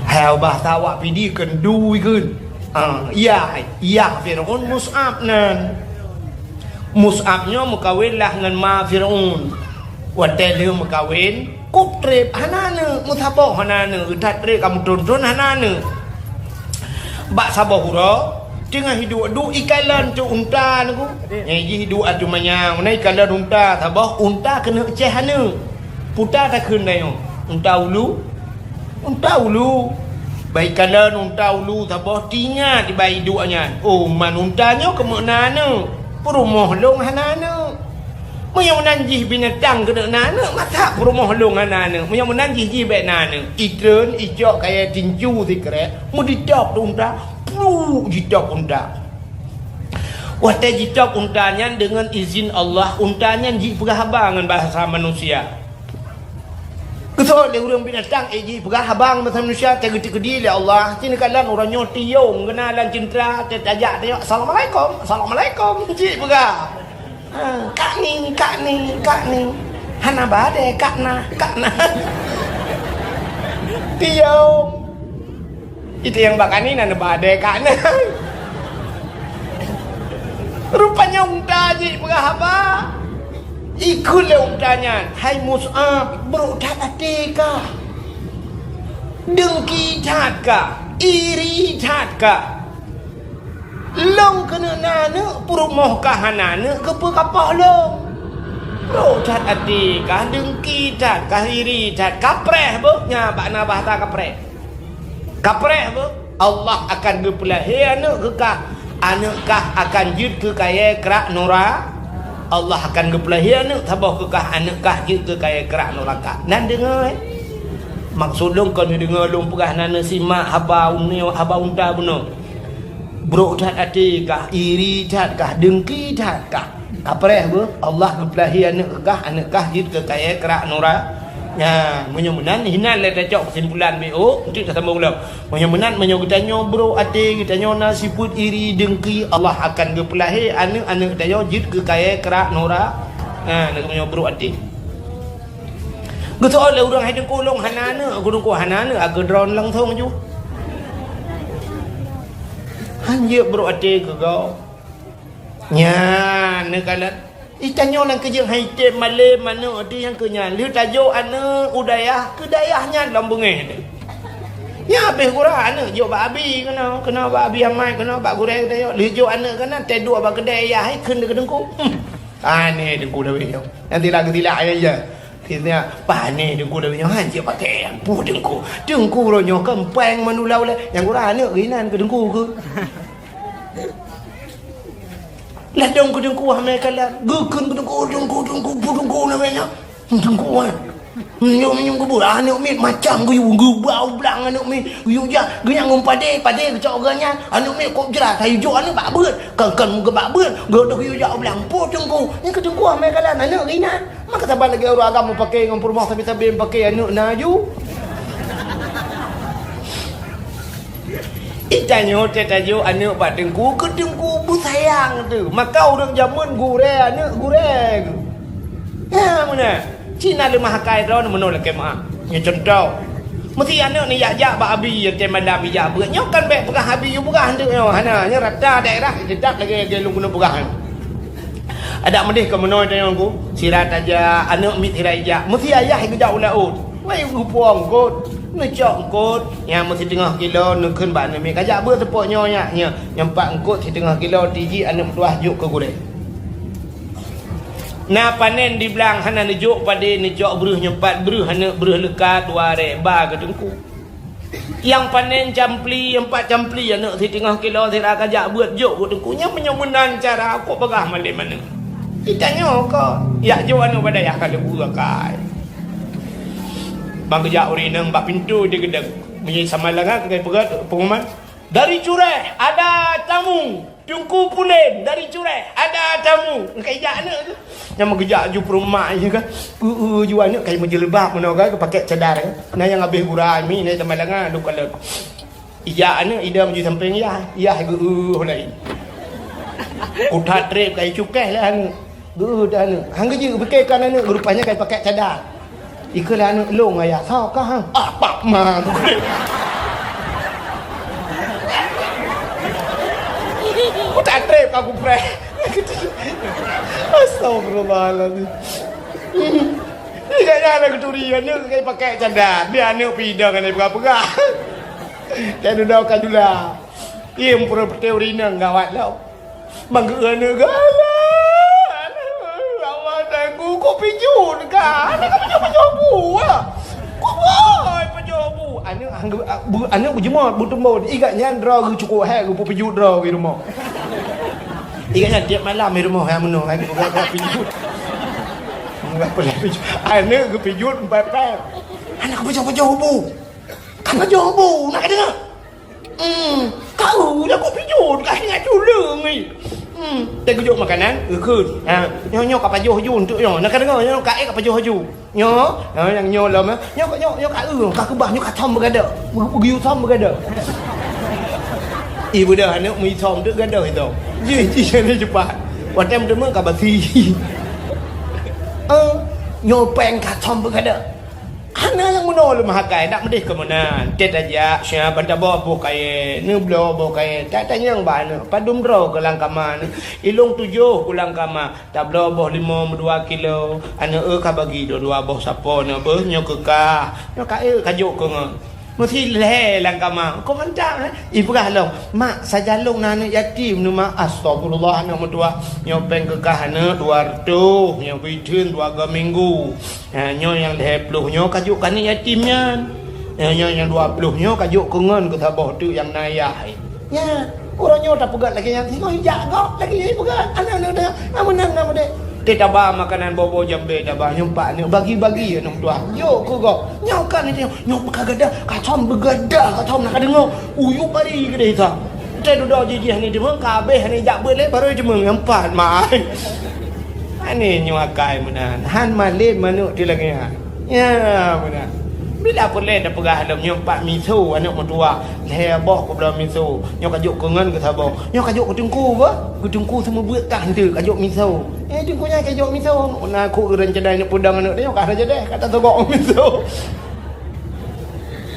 Hai bahasa awak Pidie kan dui kan. Ah, yah, hai. Yah Fir'aun Mus'ab nan. Mus'ab nyoe meukawen lah ngon ma Fir'aun. Watèe lheueh meukawen, kôb trép hana aneuk, meusaboh hana aneuk, that trép ka meuthôn-thôn hana aneuk. Bak saboh uroe, teungoh iduek-duek ikalon cok unta nyoe. Nyang jih iduek ateueh manyang, na ikalon unta saboh, unta keuneuk céh aneuk. Peue takheun tanyoe? Unta ulu? Unta ulu. Bak ikalon unta ulu saboh, teuingat bak iduek nyan. Oh, man unta nyoe keumeuna aneuk. Peurumoh lôn hana aneuk. Meunyoe meunan jih binatang keuneuk na aneuk, masa peurumoh lôn hana aneuk? Meunyoe meunan jih, jih bèk na aneuk. Itreun, icok kayèe tincu sikrek, meuditôb unta, pluk jitôb unta. Watèe jitôb unta nyan deungon izin Allah, unta nyan jipeugah haba ngon bahasa manusia. Geuseuôt lé ureueng binatang, eh, jipeugah haba ngon bahasa manusia, teugeutikeudi lé Allah. Sinoe kalon uroe nyoe tiong, geuna lam ceuntra, teutajak, teutajak, "Assalamualaikum, assalamualaikum," jipeugah. Ha, "Kak ni, kak ni, kak ni." Hana ba deh, kak na, kak na. Tiong. Itu nyang bak kani na neuba deh kak na. Rupanya unta jipeugah haba. Ikheun lé unta nyan, "Hai Mus'ab, brok that até kah? Deungki that kah? Iri that kah? Lôn keuneuk na aneuk, peurumoh kah hana aneuk, keupeue kapoh lôn? Brok that até kah, deungki that kah, iri that, kapreh beuh," nyan bak na bahasa kapreh. Kapreh beuh, Allah akan geupeulahé aneuk keu kah, aneuk kah akan jeuet keu kayèe krak nura-, Allah akan geupeulahé aneuk saboh keu kah, aneuk kah jeuet keu kayèe krak nuraka. Nan deungö, eh? Maksud lôn kon neudeungö lôn peugah, na neusimak haba uneue, haba unta bunoe. Brok that até kah, iri that kah, deungki that kah? Kapreh beuh, Allah geupeulahé aneuk kah, aneuk kah jeuet keu kayèe krak nura-, nyan, meunyoe meunan, hinan lé tacok keusimpulan B O, untuk tasambong lom. Meunyoe meunan, meunyoe geutanyoe brok até, geutanyoe na sifeuet iri, deungki, Allah akan geupeulahé aneuk-aneuk tanyoe jeuet keu kayèe krak nura-, nyan, meunyoe brok até. Geuseuôt lé ureueng, "Hai Teungku, lôn hana aneuk," "Teungku hana aneuk," ageudroe langsong ju. Han jeuet brok até keu gob. Nyan, neukalon. Itanyoe nyang keujeuet hai tem malém aneuk di nyang keu nyan. Lheueh tajok aneuk u dayah, keu dayah nyan lom beungéh teuh. Nyan habéh gura aneuk jok bak abi keunoe, keunoe bak abi amai, keunoe bak gurèe geutanyoe. Lheueh jok aneuk keunan, teuduek bak keudè yah, hai kheun keu teungku. Hmm. Aneh teungku lawét nyoe. Nyan tilak geutilak ayah. Sisnya, "Pane teungku lawét nyoe han jeuet pakai, ampôn teungku. Teungku uroe nyoe keumpeng meunurot ulèe." Nyang gura aneuk geuinan keu teungku keu. Ladôm keu teungku hamé kalon. Geukheun keu teungku, "Teungku, teungku, peue teungku lawét nyoe? Teungku, eh. Nyoe, nyoe keubeue aneuk miet macam geuyue, geubau blang aneuk miet. Geuyue jak, geuyue ngon padé, padé geucok geuh nyan. Aneuk miet kôb jrat, hai jok aneuk bak beuet. Kon, kon meugeubak beuet, geuyue jak u blang. Peue teungku?" Nyan keu teungku hamé kalon, aneuk geuinan. Maka saban lagèe ureueng agam meupaké ngon peurumoh sabe-sabe meupaké aneuk na aju. Itanyoe teutajok aneuk bak teungku, keu teungku beusayang teuh. Maka ureueng jameun gurèe aneuk gurèe. Nyan meunan. Cit na leumah akai droe meunoe lakèe meu'ah. Nyoe cuntoh. Meusi aneuk neujak-jak bak abi, watèe malam ijak beuet. Nyoe kan bèk peugah abi yue peugah aneuk nyoe. Hana, nyoe rata daerah teutap lagèe, lagèe lôn keuneuk peugah nyoe. Adak meudeh keu meunoe tanyoe ku, sira tajak, aneuk miet sira ijak. Meusi ayah geujak u laôt. Wai geupuwoe eungkôt, neucok eungkôt, nyang meusiteungoh kilo neukheun bak aneuk miet, "Kajak beuet seupôt nyoe nyak, nyoe, nyoe pat eungkôt siteungoh kilo, tiji aneuk meutuwah jok keu gurèe." Na panen di blang hana neujok padé, neucok breuh nyoe pat breuh, aneuk breuh leuka dua rèk ba keu teungku. Nyang panen campli, nyang pat campli aneuk siteungoh kilo sira kajak beuet jok keu teungku. Nyan meunyoe meunan cara kok peugah malem aneuk. Itanyoe kok, jak jok aneuk bak dayah ka leubu akai. Ban geujak ureueng inong bak pintoe jigeudong. Meunyoe sama langa keukai peugah pengumuman, "Dari Cureh ada tamu." Teungku Pulem dari Cureh, ada tamu. Ka ijak aneuk tu. Nyang meugeujak ju peurumak je kan. Eu, eu, ju aneuk kai meujeuleuba meunoe kan, pakai cadar kan. Na nyang habéh gura mi, na teuma langa, dum kalon. Ijak aneuk, idong ju sampéng yah, yah geu, eu, laén. Kutat trép kai cukeh lah aneuk. Geu, eu, dah aneuk. Hang geujeuet pike kan aneuk, rupanya kai pakai cadar. Ikeu lé aneuk lôn ayah, "Soe kah, ha?" "Ah, pak ma." Kutat trép ka kupreh. Astagfirullahaladzim. Ingat nyan aneuk geuturi, aneuk ka pakai cadar. Di aneuk pidong aneuk peugah-peugah. Kayak duda ka jula. Iya, meupeureupeutée ureueng inong gawat lom. Banggeue aneuk galak. Allah, Tuhanku, kok pijut ka? Aneuk ka pijut-pijut bu, ah. Kok boy pijut bu? Aneuk anggeu-, bu-, aneuk beujeumoe, beutumbon. Ingat nyan droe geuh cukôp hai geupeupijut droe geuh rumoh. Ingat nyan tiep malam di rumoh hai meunoe hai geupeugah pijut. Meulah peulah pijut. Aneuk geupijut empat pèng. Aneuk ka pijut-pijut bu. Ka pijut bu, nak ka deungoe? Hmm, kau dah kok pijot, ka ingat tuleueng ni. Hmm, teugeujok makanan, geukheun. Ha, nyoe, nyoe ka pajoh ju untuk nyoe. Nah, ka deungoe, nyoe ka ék ka pajoh ju. Nyoe, nyoe nyang nyoe lom, eh. Nyoe, nyoe, nyoe ka eu, ka keubah, nyoe ka thom beugadôh. Beu-, beugeuyue thom beugadôh. Ih, beudah aneuk meuithom tu gadôh itu. Ji, ji, ni cepat. Watèe meuteumé ka basi. Eh, nyoe pèng ka thom beugadôh. Hana nyang meunoe lom hakai, dak meudeh keu meunan. Tét tajak, siab ban taboh boh kayèe, neubloe boh kayèe. Tat tanyong bak aneuk, padum droe keu lam kama nyoe. Ilông tujoh keu lam kama, tabloe boh limong meudua kilo. Aneuk, eu, ka bagi dua-dua boh sapo nyoe beuh, nyoe keu kah. Nyoe ka, eu, ka jok keu ngon. Meusi lhèe lam kama. Kok mantap, eh? Ibrah lom. Mak, sajan lôn na aneuk yatim nyoe, Mak. Astagfirullah, aneuk meutuah. Nyoe pèng keu kah aneuk dua reutôh, nyoe beuitheun dua go minggu. Ha, nyoe nyang lhèe ploh nyoe ka jok keu aneuk yatim nyan. Ha, nyoe nyang dua ploh nyoe ka jok keu ngon keu saboh teuk nyang na ayah. Nyan, uroe nyoe tapeugöt lagèe nyan, singoh ijak gob lagèe nyan ipeugöt. Aneuk-aneuk na, na meunan, na meudeh. Teuh taba makanan boh-boh jambé taba nyoe pat nyoe bagi-bagi aneuk tuha. Jok keu gob. Nyoe kan nyoe, nyoe ka gadah, ka thom beugadah, ka thom na ka deungoe. Uyup bari keudeh sa. Teuh dudoe jijih ni deungoe, ka abéh ni jak beuet lé, barô jeumeung nyan pat, mai. Aneuk nyoe akai meunan, han malém aneuk teuh lagèe nyan. Ya, meunan. Bila peureulèe tapeugah lom nyoe pat miso aneuk meutuah, lhèe boh keubloe miso. Nyoe ka jok keu ngon keu saboh. Nyoe ka jok keu teungku beuh. Keu teungku seumeubeuet kah enteuk ka jok miso. Eh, teungku nyan ka jok miso. Na kok ureueng cadai neuk peudong aneuk nyoe ka rajadeh, ka tatobok miso.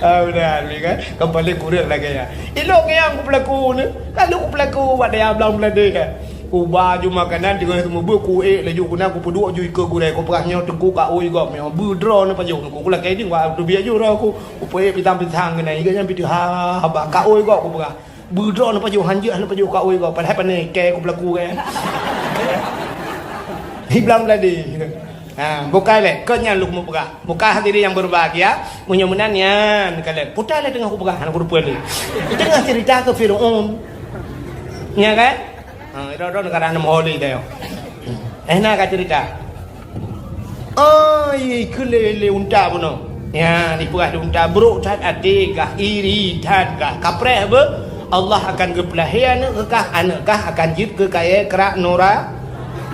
Ah, meunan, kan? Kan paléng kureueng lagèe nyan. Ilok nyang kupeulaku ni. Lalu kupeulaku bak dayah blang Bangladesh, kan? Kuba ju makanan teungoh seumeubeuet, kuék laju keunan kupeuduek ju ikeue gurèe, kupeugah nyoe teungku ka ôi gob nyoe. Beudroe neupajoh nyoe, kulakèe ding bak teubiet ju droe ku. Kupeuék pisang-pisang keunan, iga nyan pih teuh ha, haba ka ôi gob kupeugah. Beudroe neupajoh, hanjeuet neupajoh ka ôi gob, padahai pané kèe kupeulaku kèe. Di blang Bangladesh. Ha, bukai lé, kon nyan lôn mupeugah. Bukai hadirin yang berbahagia, meunyoe meunan nyan kalon. Puta lé teungoh kupeugah, hana kuteupeu lé. Teungoh cerita keu Firaun. Nya kan? Ha, droe-droe neugara nam holi deh. Eh, na ka cerita. Ai, keu lé, lé unta bunoe. Nya, dipeugah lé unta, brok that até gah, iri that gah. Kapreh beuh, Allah akan geupeulahé aneuk keu kah, aneuk kah akan jeuet keu kayèe krak nura-,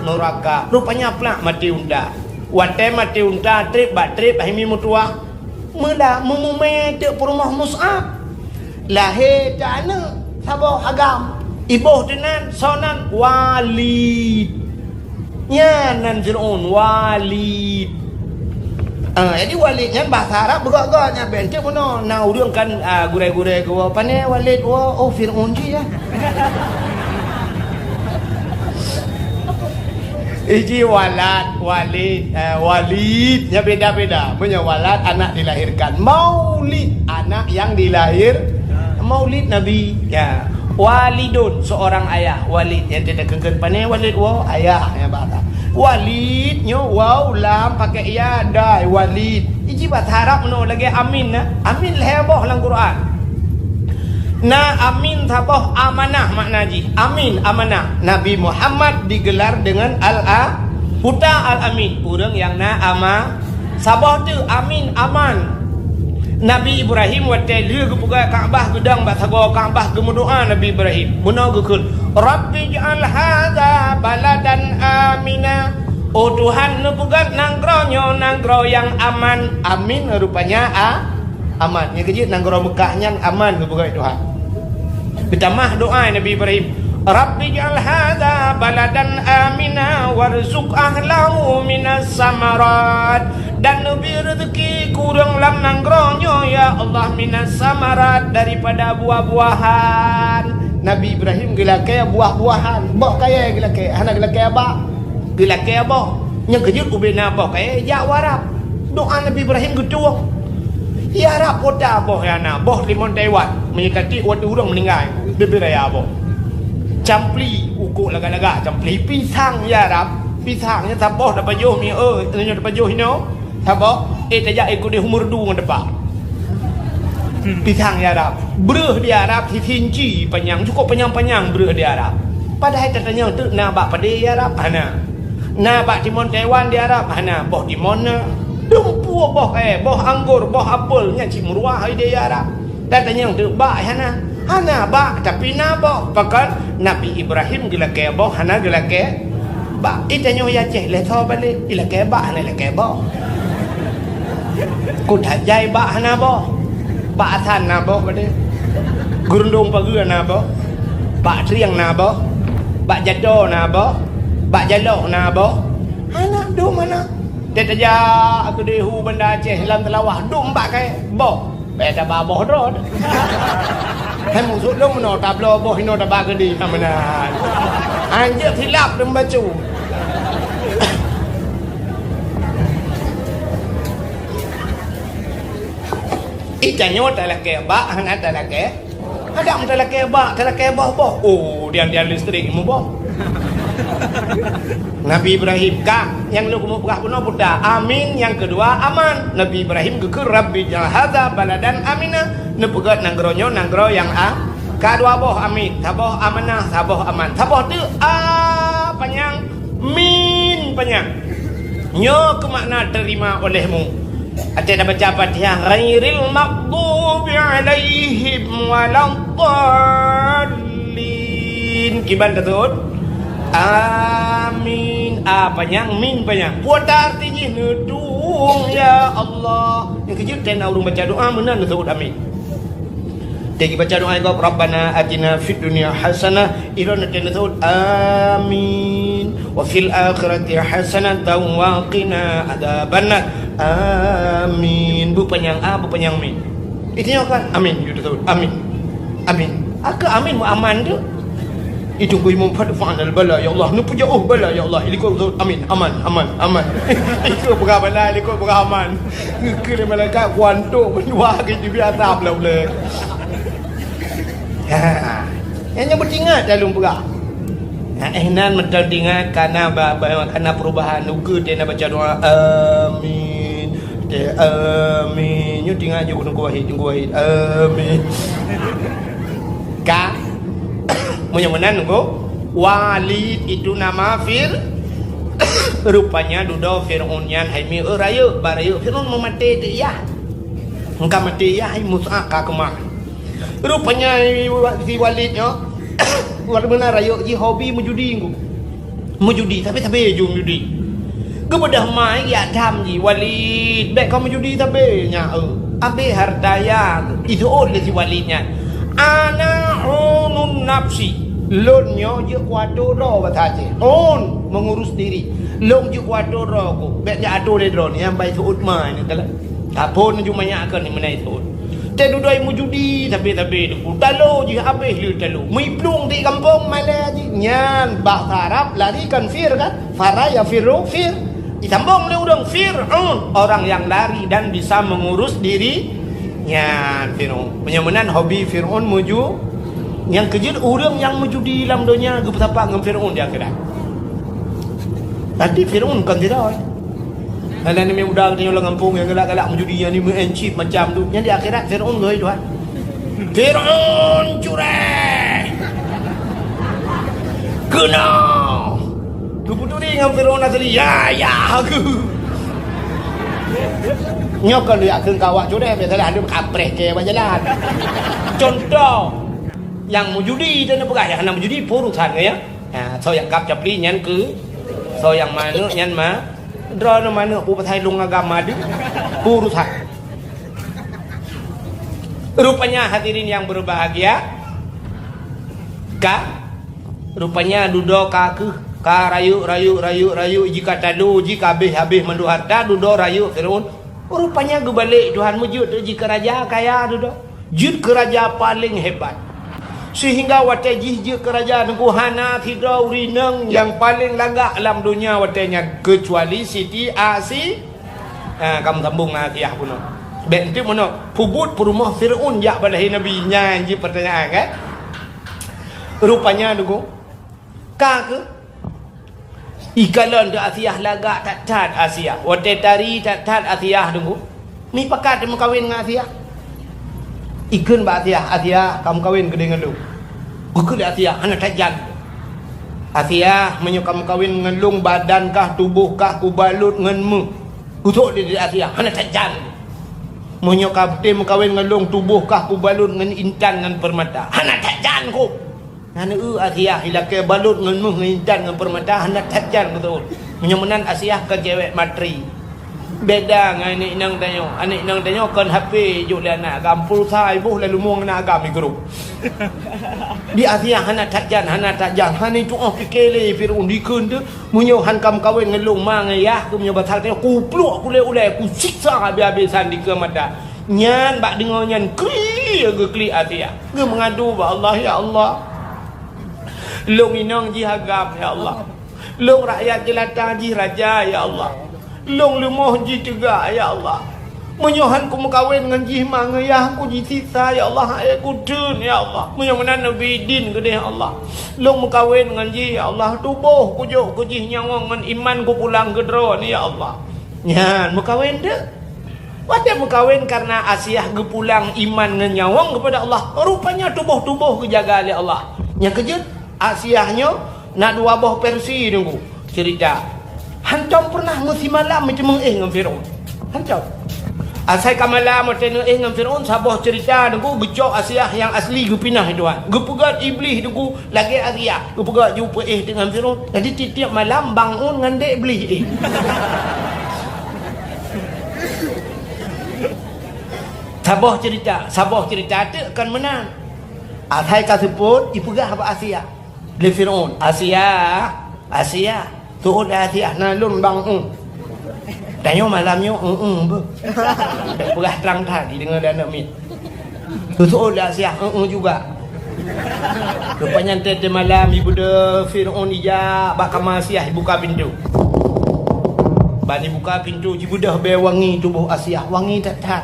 nuraka. Rupanya plak maté unta. Watèe maté unta, trép bak trép, hai mi meutuah. Meula meumumé teuk peurumoh Mus'ab. Lahé teuh aneuk saboh agam. Iboh teuh nan, soe nan? Walid. Nyan nan Fir'aun, Walid. Ah, jadi Walid nyan bahasa Arab beugöt-göt nyan, bèk enteuk bunoe. Na ureueng kan, ah, gurèe-gurèe geuwoe, "Pané Walid woe?" "Oh, Fir'aun jih, ya." Iji Walad, Walid, eh, Walid, nya beda-beda. Meunyoe Walad, anak dilahirkan. Maulid, anak yang dilahir-, Maulid Nabi. Ya. Walidun, seorang ayah. Walid, nyang teuka keungkeuen pané Walid woe, ayah, nyang bahasa. Walid, nyoe waw, lam, pakai ya, dai, Walid. Iji bahasa Arab meunoe lagèe amin, na. Amin lhèe boh lam Quran. Na amin saboh amanah makna jih. Amin, amanah. Nabi Muhammad digelar dengan Al-A-, Puta Al-Amin. Ureueng nyang na ama-, saboh teuk amin, aman. Nabi Ibrahim watèe lheueh geupeugöt Ka'bah geudong bak sagoe Ka'bah geumeudoa Nabi Ibrahim. Meunoe geukheun, "Rabbi ij'al hadza baladan amina." Oh Tuhan, neupeugöt nanggroe nyoe nanggroe nyang aman. Amin rupanya a-, aman. Nyang keujeuet nanggroe Meukah nyan aman geupeugöt Tuhan. Geutamah doa Nabi Ibrahim, "Rabbi ij'al hadza baladan amina warzuq ahlahu minas samarat." Dan neubri reuzeki keu ureueng lam nanggroe nyoe, ya Allah, minas samarat, daripada buah-buahan. Nabi Ibrahim geulakèe buah-buahan, boh kayèe geulakèe, hana geulakèe abak. Geulakée boh. Nyang keujeuet ubena boh kayée jak u Arab. Doa Nabi Ibrahim geutueng. Di Arab kota boh nyang na, boh timon Taiwan. Meunyoe ka tiek watée ureuëng meuninggai, bibir raya boh. Campli, ukok lagak-lagak campli. Pisang di Arab, pisang nyan saboh tapajoh mi, eh, nyoe tapajoh inoe. Saboh, eh, tajak ikut di humur du ngon tepak. Pisang di Arab. Breueh di Arab sisinci panyang, cukup panyang-panyang breueh di Arab. Padahai tatanyong teuk na bak padé di Arab? Hana. Na bak timon Taiwan di Arab? Hana. Boh timon na. Dumpeue boh, eh, boh anggor, boh apel, nyan cit meuruah di Arab. Tatanyong teuk bak hana? Hana bak, tapi na boh. Pakon Nabi Ibrahim geulakée boh, hana geulakée bak. Itanyoe di Aceh lé tho balek, ilakée bak hana ilakée boh. Kuta jai bak hana boh. Bak asan na boh padé. Geurundong pageue na boh. Bak trieng na boh. Bak jato na boh. Bak jalok na boh. Hana, dum hana. Tajak keudeh u Banda Aceh lam teulawah, dum bak kayée boh. Beda baboh droe. Hai musuh lom meunoe tabloe boh inoe taba keudeh meunan. Anjeuet silap lom bacu. Itanyoe talakée bak, hana talakée. Kadang talakée bak, talakée boh-boh. Oh, tiang-tiang listrik muboh. Nabi Ibrahim ka, nyang lôn keuneuk peugah bunoe buta. Amin, nyang keudua aman. Nabi Ibrahim geukheun, "Rabbi ja'al hadza baladan amina." Neupeugét nanggroe nyoe nanggroe nyang a-, ka dua boh amin. Saboh amanah, saboh aman. Saboh teuk a panyang, min panyang. Nyoe keumakna terima olehmu. Até tabaca Fatihah, ghairil maghdubi alaihim waladdallin. Kiban taseuôt? Amin. A panyang, min panyang. Peue arti jih? Neutueng, ya Allah. Nyang keujeuet tena ureuëng baca doa meunan neuseuôt amin. Teuka baca doa gob, "Rabbana atina fid dunya hasanah," ilôn teuka neuseuôt, "Amin. Wa fil akhirati hasanatan wa qina adzabannar." Amin. Beupanyang a, beupanyang min. Itanyoe kan? Amin. Yue teuseuôt. Amin. Amin. Akhé amin meuaman tu. Itu ku imum fadfa'nal bala, ya Allah. Neupeujauh bala, ya Allah. Ilikot beutôi. Amin. Aman, aman, aman. Ilikot peugah bala, ilikot peugah aman. Ngeukeu lé malaikat kuantok meunyuah ke jibi asam lah ulée. Ha. Nyang nyoe beutingat dah lôn peugah. Ha, eh, nan meuteun tingat kana ba, ba, kana perubahan. Ukeue teuh na baca doa. Amin. Teuh, amin. Nyoe tingat nyoe Teungku Wahid, Teungku Wahid. Amin. Ka. Meunyoe meunan Teungku, Walid itu nama Fir-, rupanya dudoe Fir'aun nyan hai mi, eh, rayeuk, ba rayeuk Fir'aun meumaté teuh yah. Engka maté yah hai Musa ka keumah. Rupanya si Walid nyoe, walaupun na rayeuk jih hobi meujudi Teungku. Meujudi, sabe-sabe ju meujudi. Geubeudôh ma jak tham jih, "Walid, bék kau meujudi sabe nyan, eh. Abéh hareuta ya." Iseuôt lé si Walid nyan, "Ana unun nafsi." Lôn nyoe jeuet kuato droe basa Aceh. Un, mengurus diri. Lôn jeuet kuato droe ku. Bék jak ato lé droe nyan, bai seuôt ma nyan kalon. Taphon ju manyak keu ni meunai seuôt. Teuh dudoe meujudi sabe-sabe Teungku. Talo jih abéh lé talo. Meuplueng di gampông malée jih. Nyan bahasa Arab lari kan fir kan? Fara yafirru fir. Disambong lé ureuëng Fir'aun, orang yang lari dan bisa mengurus diri. Nyan Fir'aun. Meunyoe meunan hobi Fir'aun meuju-, nyang keujeuet ureuëng nyang meujudi lam donya geupeusapat ngon Fir'aun di akhirat. Tapi Fir'aun kon sidroe. Hana neumé muda geutanyoe lam gampông nyang galak-galak meujudi, nyang neumé encit macam tu. Nyan di akhirat Fir'aun geuhôi Tuhan. Fir'aun cureh. Keunoe. Geuputuri ngon Fir'aun asli. Ya, ya, aku. Nyoe kon jak kheun kawak cureh, biasalah ada kapreh ke bak jalan. Contoh, nyang meujudi dan peugah, nyang hana meujudi, peue urusan ke ya. Ha, soe nyang kap capli nyan keu, soe nyang manök nyan ma, droeneuh manök peue pasai lôn agam madu, peue urusan. Rupanya hadirin yang berbahagia, ka, rupanya dudoe ka keuh, ka rayeuk, rayeuk, rayeuk, rayeuk, jih ka talo, jih ka habéh-habéh mandum hareuta, dudoe rayeuk Fir'aun. Rupanya geubalek Tuhan meujeuet teuk jih keu raja kaya dudoe. Jeuet keu raja paleng hebat. Seuhingga watée jih jeuet keu raja Teungku, hana sidroe ureuëng inong nyang paleng lagak lam donya watée nyan, keucuali Siti Asi-, ha, ka meusambong ngon Asiah bunoe. Bék enteuk meunoe, peubuet peurumoh Fir'aun jak bak lahé Nabi, nyan jeuet peurtanyaan, kan? Rupanya Teungku, ka keuh Ikalon teuh Asiah lagak that-that Asiah. Watée tari that-that Asiah Teungku. Mipakat teumeukawen ngon Asiah. Ikheun bak Asiah, "Asiah, ka meukawen keudeh ngon lôn." Geukheun lé Asiah, "Hana that jan." "Asiah, meunyoe ka meukawen ngon lôn, badan kah, tuboh kah kubalot ngon méuh." Geusok lé Asiah, "Hana that jan." "Meunyoe ka beutôi meukawen ngon lôn, tuboh kah kubalot ngon intan ngon peurmata." "Hana that jan kôh." Nyan eu Asiah ilakée balot ngon méuh, ngon intan, ngon peurmata, hana that jan beutôi. Meunyoe meunan Asiah kon cewek materi. Beda ngon aneuk inong tanyoe. Aneuk inong tanyoe kon H P jok lé aneuk agam, pulsa iboh lalu mueng aneuk agam igrôp. Di Asiah hana that jan, hana that jan. Hana tuoh pike lé Fir'aun dikheun teuh. Meunyoe han ka meukawen ngon lôn ma ngon yah keuh, meunyoe basa tanyoe, kupluek kulée ulée, kusiksa habéh-habéh san dikeue mata. Nyan bak deungoe nyan krie geuklik Asiah. Geumeungadu bak Allah, "Ya Allah, lôn inong jih agam, ya Allah. Lôn rakyat jeulata jih raja, ya Allah. Lôn leumoh jih teuga, ya Allah. Meunyoe han kumeukawen ngon jih ma ngon yah, kujisiksa, ya Allah, hai kuteun, ya Allah. Meunyoe meunan neubri idin keudeh, ya Allah. Lôn meukawen ngon jih, ya Allah. Tuboh kujok keu jih nyawöng ngon iman kupulang keu droe, ya Allah." Nyan meukawen teuh. Watée meukawen, kareuna Asiah geupulang iman ngon nyawöng keupada Allah, rupanya tuboh-tuboh geujaga lé Allah. Nyang keujeuet, Asiah nyoe na dua boh versi Teungku ceurita. Hantom peureunah meusimalam meuteumeuéh ngon Fir'aun. Hantom. Asai ka malam watée neuéh ngon Fir'aun, saboh ceurita Teungku geucok Asiah nyang asli geupinah itu. Geupeugét Iblih Teungku, lagée Asiah geupeugah jipeuéh deungon Fir'aun. Jadi tieb-tieb malam bangun ngon dek Iblih éh. Saboh ceurita, saboh ceurita teuk kon meunan. Asai ka seupôt, ipeugah bak Asiah lé Fir'aun, "Asiah, Asiah." Seuôt lé Asiah, "Na lôn bangun." Tanyoe malam nyoe, "Eung-eung beuh." Bék peugah trang that, jideungoe lé aneuk miet. Geuseuôt lé Asiah, "Eung-eung juga." Rupanya teuh malam, ibeudôh Fir'aun ijak bak kama Asiah, ibuka pintoe. Ban ibuka pintoe, jibeudôh bée wangi tuboh Asiah, wangi that-that.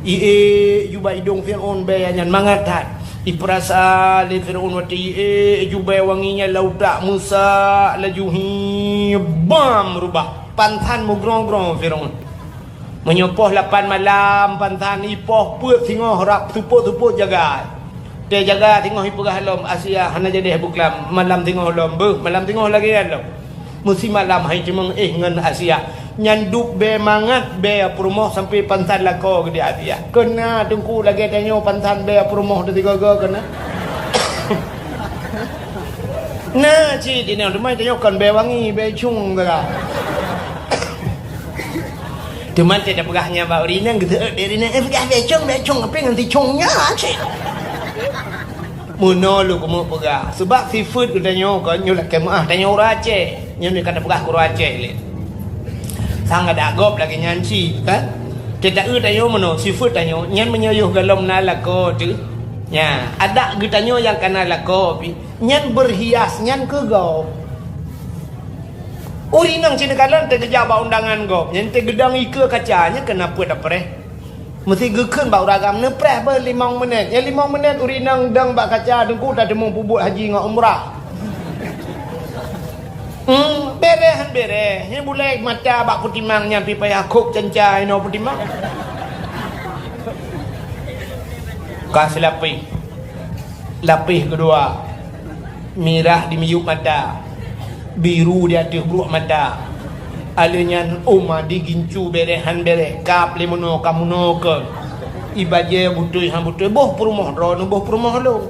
Iék ju bak idong Fir'aun bée nyan, mangat that. Ipeurasa lé Fir'aun watée iék ju bée wangi nyan, lam utak meusak laju, hi, bam, reubah. Pansan meugrong-grong Fir'aun. Meunyoe poh lapan malam pansan, ipoh peuet singoh rab seupôt-seupôt jaga. Teujaga singoh ipeugah lom, "Asiah, hana jadeh beuklam, malam singoh lom beuh, malam singoh lagée nyan lom." Meusimalam hai teumeuéh ngon Asiah. Nyan dub bée mangat bée peurumoh sampoe pansan lakoe geude Asiah. Keuna Teungku lagée tanyoe pansan bée peurumoh teusigoe-goe keuna. Na cit inong, teuma tanyoe kon bée wangi, bée cung saga. Teuma teupeugah nyan bak ureuëng inong, geuseuôt lé ureuëng inong, "Eh, peugah bée cung, bée cung, apa ngon si cung nyan cit?" Meunoe lôn keumeung peugah, sabab sifeuet geutanyoe kon nyoe lakée meuáh, tanyoe ureuëng Aceh. Nyoe ka tapeugah keu ureuëng Aceh lé. Sang adak gob lagée nyan cit, kan? Teuta eu tanyoe meunoe, sifeuet tanyoe, nyan meunyoe yoh gohlom na lakoe teuh. Nya, adak geutanyoe nyang kana lakoe pih, nyan beurhias, nyan keu gob. Ureuëng inong cit neukalon teuh geujak bak undangan gob, nyan teuh geudong ikeue kaca, nyan keuneuk peuet apreh. Meusti geukheun bak ureuëng agam, "Neupreh beuh limong menit." Nyan limong menit ureuëng inong dong bak kaca Teungku, tateumeung peubuet haji ngon umrah. Hmm, bereh han bereh. Nyan bulèe mata bak peutimang nyan pih payah khôb canca inoe peutimang. Ka seulapéh. Lapéh keudua, mirah di miyueb mata, biru di ateueh bruek mata. Alèh nyan, ôma di gincu bereh han bereh, kab lé meunoe ka meunoe keu. Ibajèe beutôi han beutôi, boh peurumoh droeneuh, boh peurumoh lôn.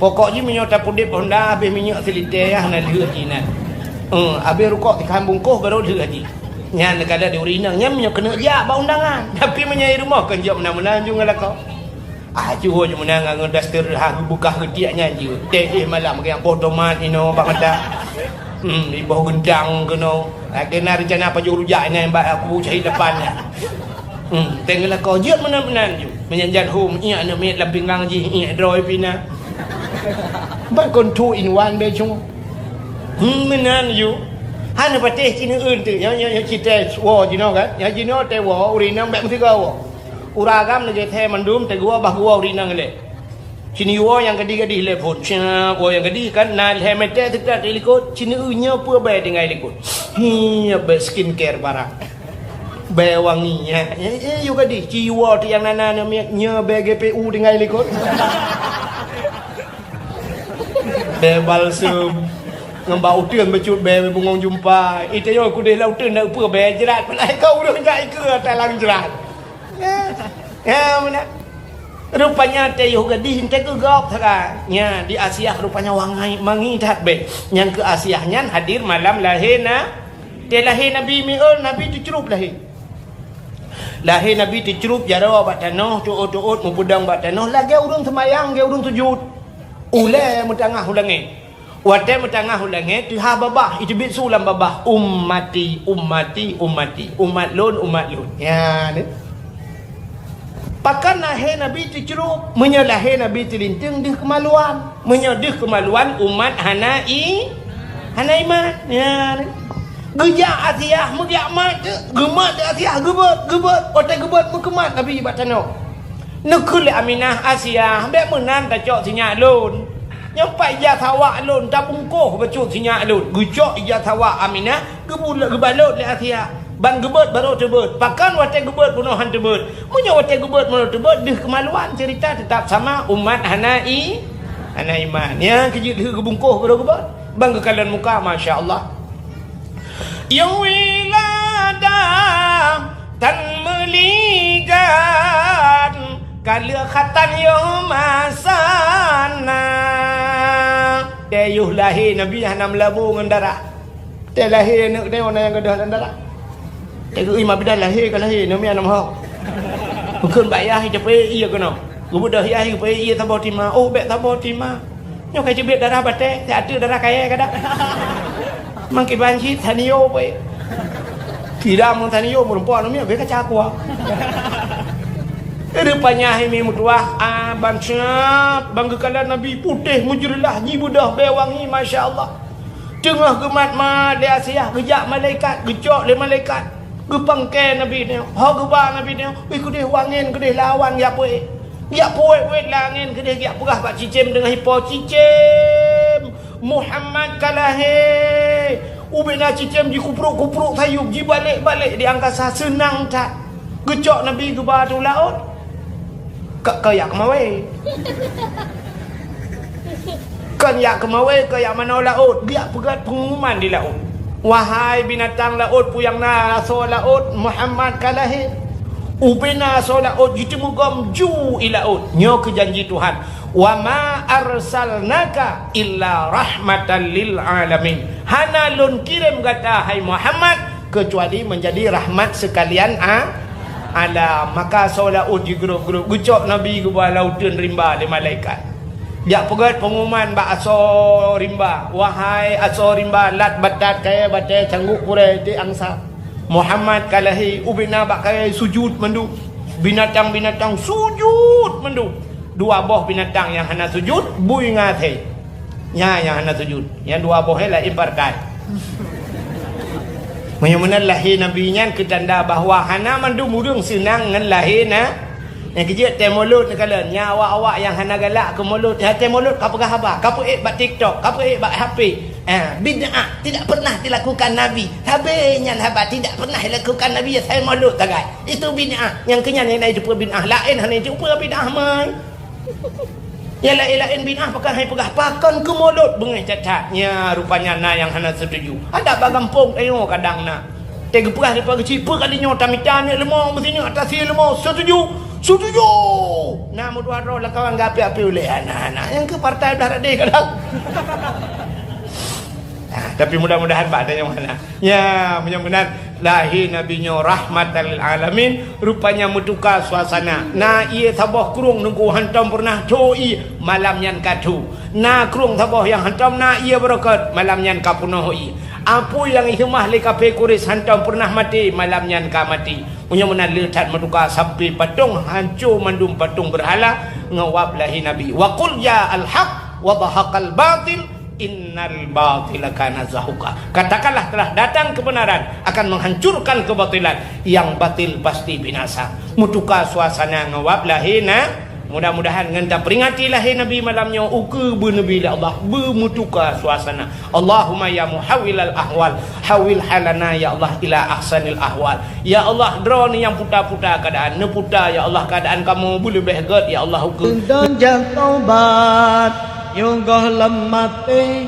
Pokok jih meunyoe tapeudeb honda habéh minyeuk silitée, hana lheueh jih nyan. Eh, habéh rukok sikhan bungkôh barô lheueh jih. Nyan neukalon di ureuëng inong, nyan meunyoe keuneuk jak bak undangan. Tapi meunyoe i rumoh kon jok meunan-meunan ju ngon lakoe. Ah, jiwoe ju meunan ngon daster ha geubeukah geutiek nyan jeuet. Teuh malam nyang boh tomat inoe bak mata. Hmm, iboh geuntang keunoe. Lagèe na reuncana pajoh rujak inan bak aku cari lapan nyan. Hmm, teuh ngon lakoe jeuet meunan-meunan ju. Meunyan jan hom, iék aneuk miet lam pinggang jih, iék droe pih na. Ban kon two in one bèe cuma. Hmm, meunan ju. Hana patéh ci neu'eun teuk. Nyoe, nyoe, nyoe ci teuh woe jinoe kan. Nyoe jinoe teuh woe, ureueng inong bèk meusigoe woe. Ureueng agam lagèe thèe mandum, teuh geuwoe bah geuwoe ureueng inong lé. Ci neuwoe nyang gadih-gadih lé phôn. Siap woe nyang gadih kan, na lhèe meter teuka di likot, ci neu'eun nyoe peue bèe tinggai likot. Hi, bèe skincare barang. Bèe wangi, ya. Eh, eh, yue gadih, ci woe ti nyang na na nyoe miet, nyoe bèe G P U tinggai likot. Bèe balsem. Ngon bak uteuen bacut bèe bungong jumpa. Ita nyoe kudeh lam uteuen na peue bèe jrat. Peunaikot ureueng jak ikeue ata lam jrat. Ya, ya, meunan. Rupanya teuh yoh gadih teuh keu gob sagai. Nya, di Asiah rupanya wangai mangi that bèe. Nyang keu Asiah nyan hadir malam lahé na-, teuh lahé Nabi mi'eul, Nabi teucrup lahé. Lahé Nabi teucrup jaroe bak tanoh, tuôt-tuôt meupeudong bak tanoh, lagèe ureueng seumayang, lagèe ureueng sujud. Ulèe meutangah u langèt. Watèe meutangah u langèt, teuhah babah, iteubiet su lam babah, "Ummati, ummati, ummati, umat lôn, umat lôn." Nyan. Pakon lahé Nabi teucrup? Meunyoe lahé Nabi teulinteung, deuh keumaluan. Meunyoe deuh keumaluan, umat hana i-, hana iman. Nyan. Geujak Asiah, meugeujak mat teuk, geumat teuk Asiah, geubeuet, geubeuet. Watèe geubeuet, meukeumat Nabi bak tanoh. Neukheun lé Aminah, "Asiah, bèk meunan tacok sinyak lôn. Nyoe pat ija sawak lôn, tabungkôh bacut sinyak lôn." Geucok ija sawak Aminah, geubul-, geubalot lé Asiah. Ban geubeuet barô teubeuet. Pakon watèe geubeuet bunoe han teubeuet? Meunyoe watèe geubeuet bunoe teubeuet, deuh keumaluan, ceurita teutap sama, umat hana i-, hana iman. Nyan keuh jeuet lheueh geubungkôh barô geubeuet. Ban geukalon muka, masya Allah. Yoh wilada tan meuligan, ka lheueh khatan yoh masa na. Teuh yoh lahé Nabi hana meulabu ngon darah. Teuh lahé aneuk teuh na nyang gadôh lam darah. Teuh geuh ié ma bidan lahé ka lahé, nyoe meunan hok. Bukon bak yah, ija peuék ié keunoe. Geubeudôh yah, ija peuék ié saboh tima. Oh, bèk saboh tima. Nyoe ka jeuet darah batèe, teuh ateueh darah kayèe kadang. Mangkiban cit, tanio peuék. Tidak meutanio, meureumpok aneuk miet, bèk kaca kuah. Rupanya hai mi meutuah, ah, ban siap, ban geukalon Nabi putéh meujeulaih, jibeudôh bèe wangi, masya Allah. Teungoh geumat-mat lé Asiah, geujak malaikat, geucok lé malaikat, geupangkée Nabi nyoe, ho geuba Nabi nyoe, "Wih, keudeh u angén, keudeh lam awan geujak peuék." Geujak peuék-ék lam angén, keudeh geujak peugah bak cicém teungoh ipo, "Cicém, Muhammad ka lahé." Ubena cicém jikuprok-kuprok sayup, jibalek-balek di angkasa, seunang that. Geucok Nabi geuba ateueh laôt. Ka, ka jak keumawé. Kon jak keumawé, kon jak manoe laôt, geujak peugét peungumuman di laôt. "Wahai binatang laôt, peue nyang na asoe laôt, Muhammad ka lahé." Ubena asoe laôt jiteumugom ju i laôt. Nyoe keuh janji Tuhan, "Wa ma arsalnaka illa rahmatan lil alamin." Hana lôn kirém gata, hai Muhammad, keucuali meunjadi rahmat seukalian a-, alam. Maka asoe laôt jigrôp-grôp, geucok Nabi geuba lam uteuen rimba lé malaikat. Jak peugét peungumuman bak asoe rimba, "Wahai asoe rimba, lat batat kayée batée, cangguek kurée di angsa, Muhammad ka lahé." Ubena bak kayée sujut mandum, binatang-binatang sujut mandum. Dua boh binatang nyang hana sujut, bui ngon asèe. Nyan nyang hana sujut. Nyang dua boh nyan laén partai. Meunyoe meunan lahé Nabi nyan keu tanda bahwa hana mandum ureuëng seunang ngon lahé na-, nyang keujeuet tée mulod neukalon. Nyan awak-awak nyang hana galak keu mulod. Nyan tée mulod ka peugah haba, ka peuék bak TikTok, ka peuék bak H P. Ah, bid'ah tidak pernah dilakukan Nabi. Sabe nyan haba tidak pernah dilakukan Nabi, ya, tée mulod sagai. Itu bid'ah. Nyang keu nyan nyang na jiteupeue bid'ah, laén hana jiteupeue bid'ah mai. Nyang laén-laén bid'ah pakon hai peugah, pakon keu mulod beungéh that-that. Nya, rupanya na nyang hana setuju. Adak bak gampông tanyoe kadang na. Teuh geupeugah lé Pak Geuchik, "Peue kali nyoe tamita aneuk leumo, meusineuk ata sie leumo." "Setuju! Setuju!" Na meutuah droe lam kawan geuapi-api ulée aneuk-aneuk. Nyang keu partai blah radeh kadang. Ah, tapi mudah-mudahan bak tanyoe hana. Ya, meunyoe meunan lahé Nabi nyoe rahmatan lil alamin, rupanya meutuka suasana. Na ié saboh krueng teungku hantom peureunah tho ié, malam nyan ka tho. Na krueng saboh nyang hantom na ié beureukat, malam nyan ka peunoh ié. Apui nyang iseumah lé kafé Quraisy hantom peureunah maté, malam nyan ka maté. Meunyoe meunan le that meutuka sampai patong hanco mandum patong beurhala ngon wab lahé Nabi. Wa qul ja'al haq Wa zahaqal batil, innal batila kana zahuqa. Katakanlah, telah datang kebenaran, akan menghancurkan kebatilan, yang batil pasti binasa. Meutuka suasana ngon wab lahé na. Mudah-mudahan ngon taperingati lahé Nabi malam nyoe, ukeue beuneubri lé Allah, beumeutuka suasana. Allahumma ya muhawwilal ahwal, hawwil halana ya Allah ila ahsanil ahwal. Ya Allah, droeneuh nyang puta-puta keuadaan, neuputa ya Allah keuadaan kamoe beuleubeh gét ya Allah ukeue. Dong jak taubat, yôh gohlom maté.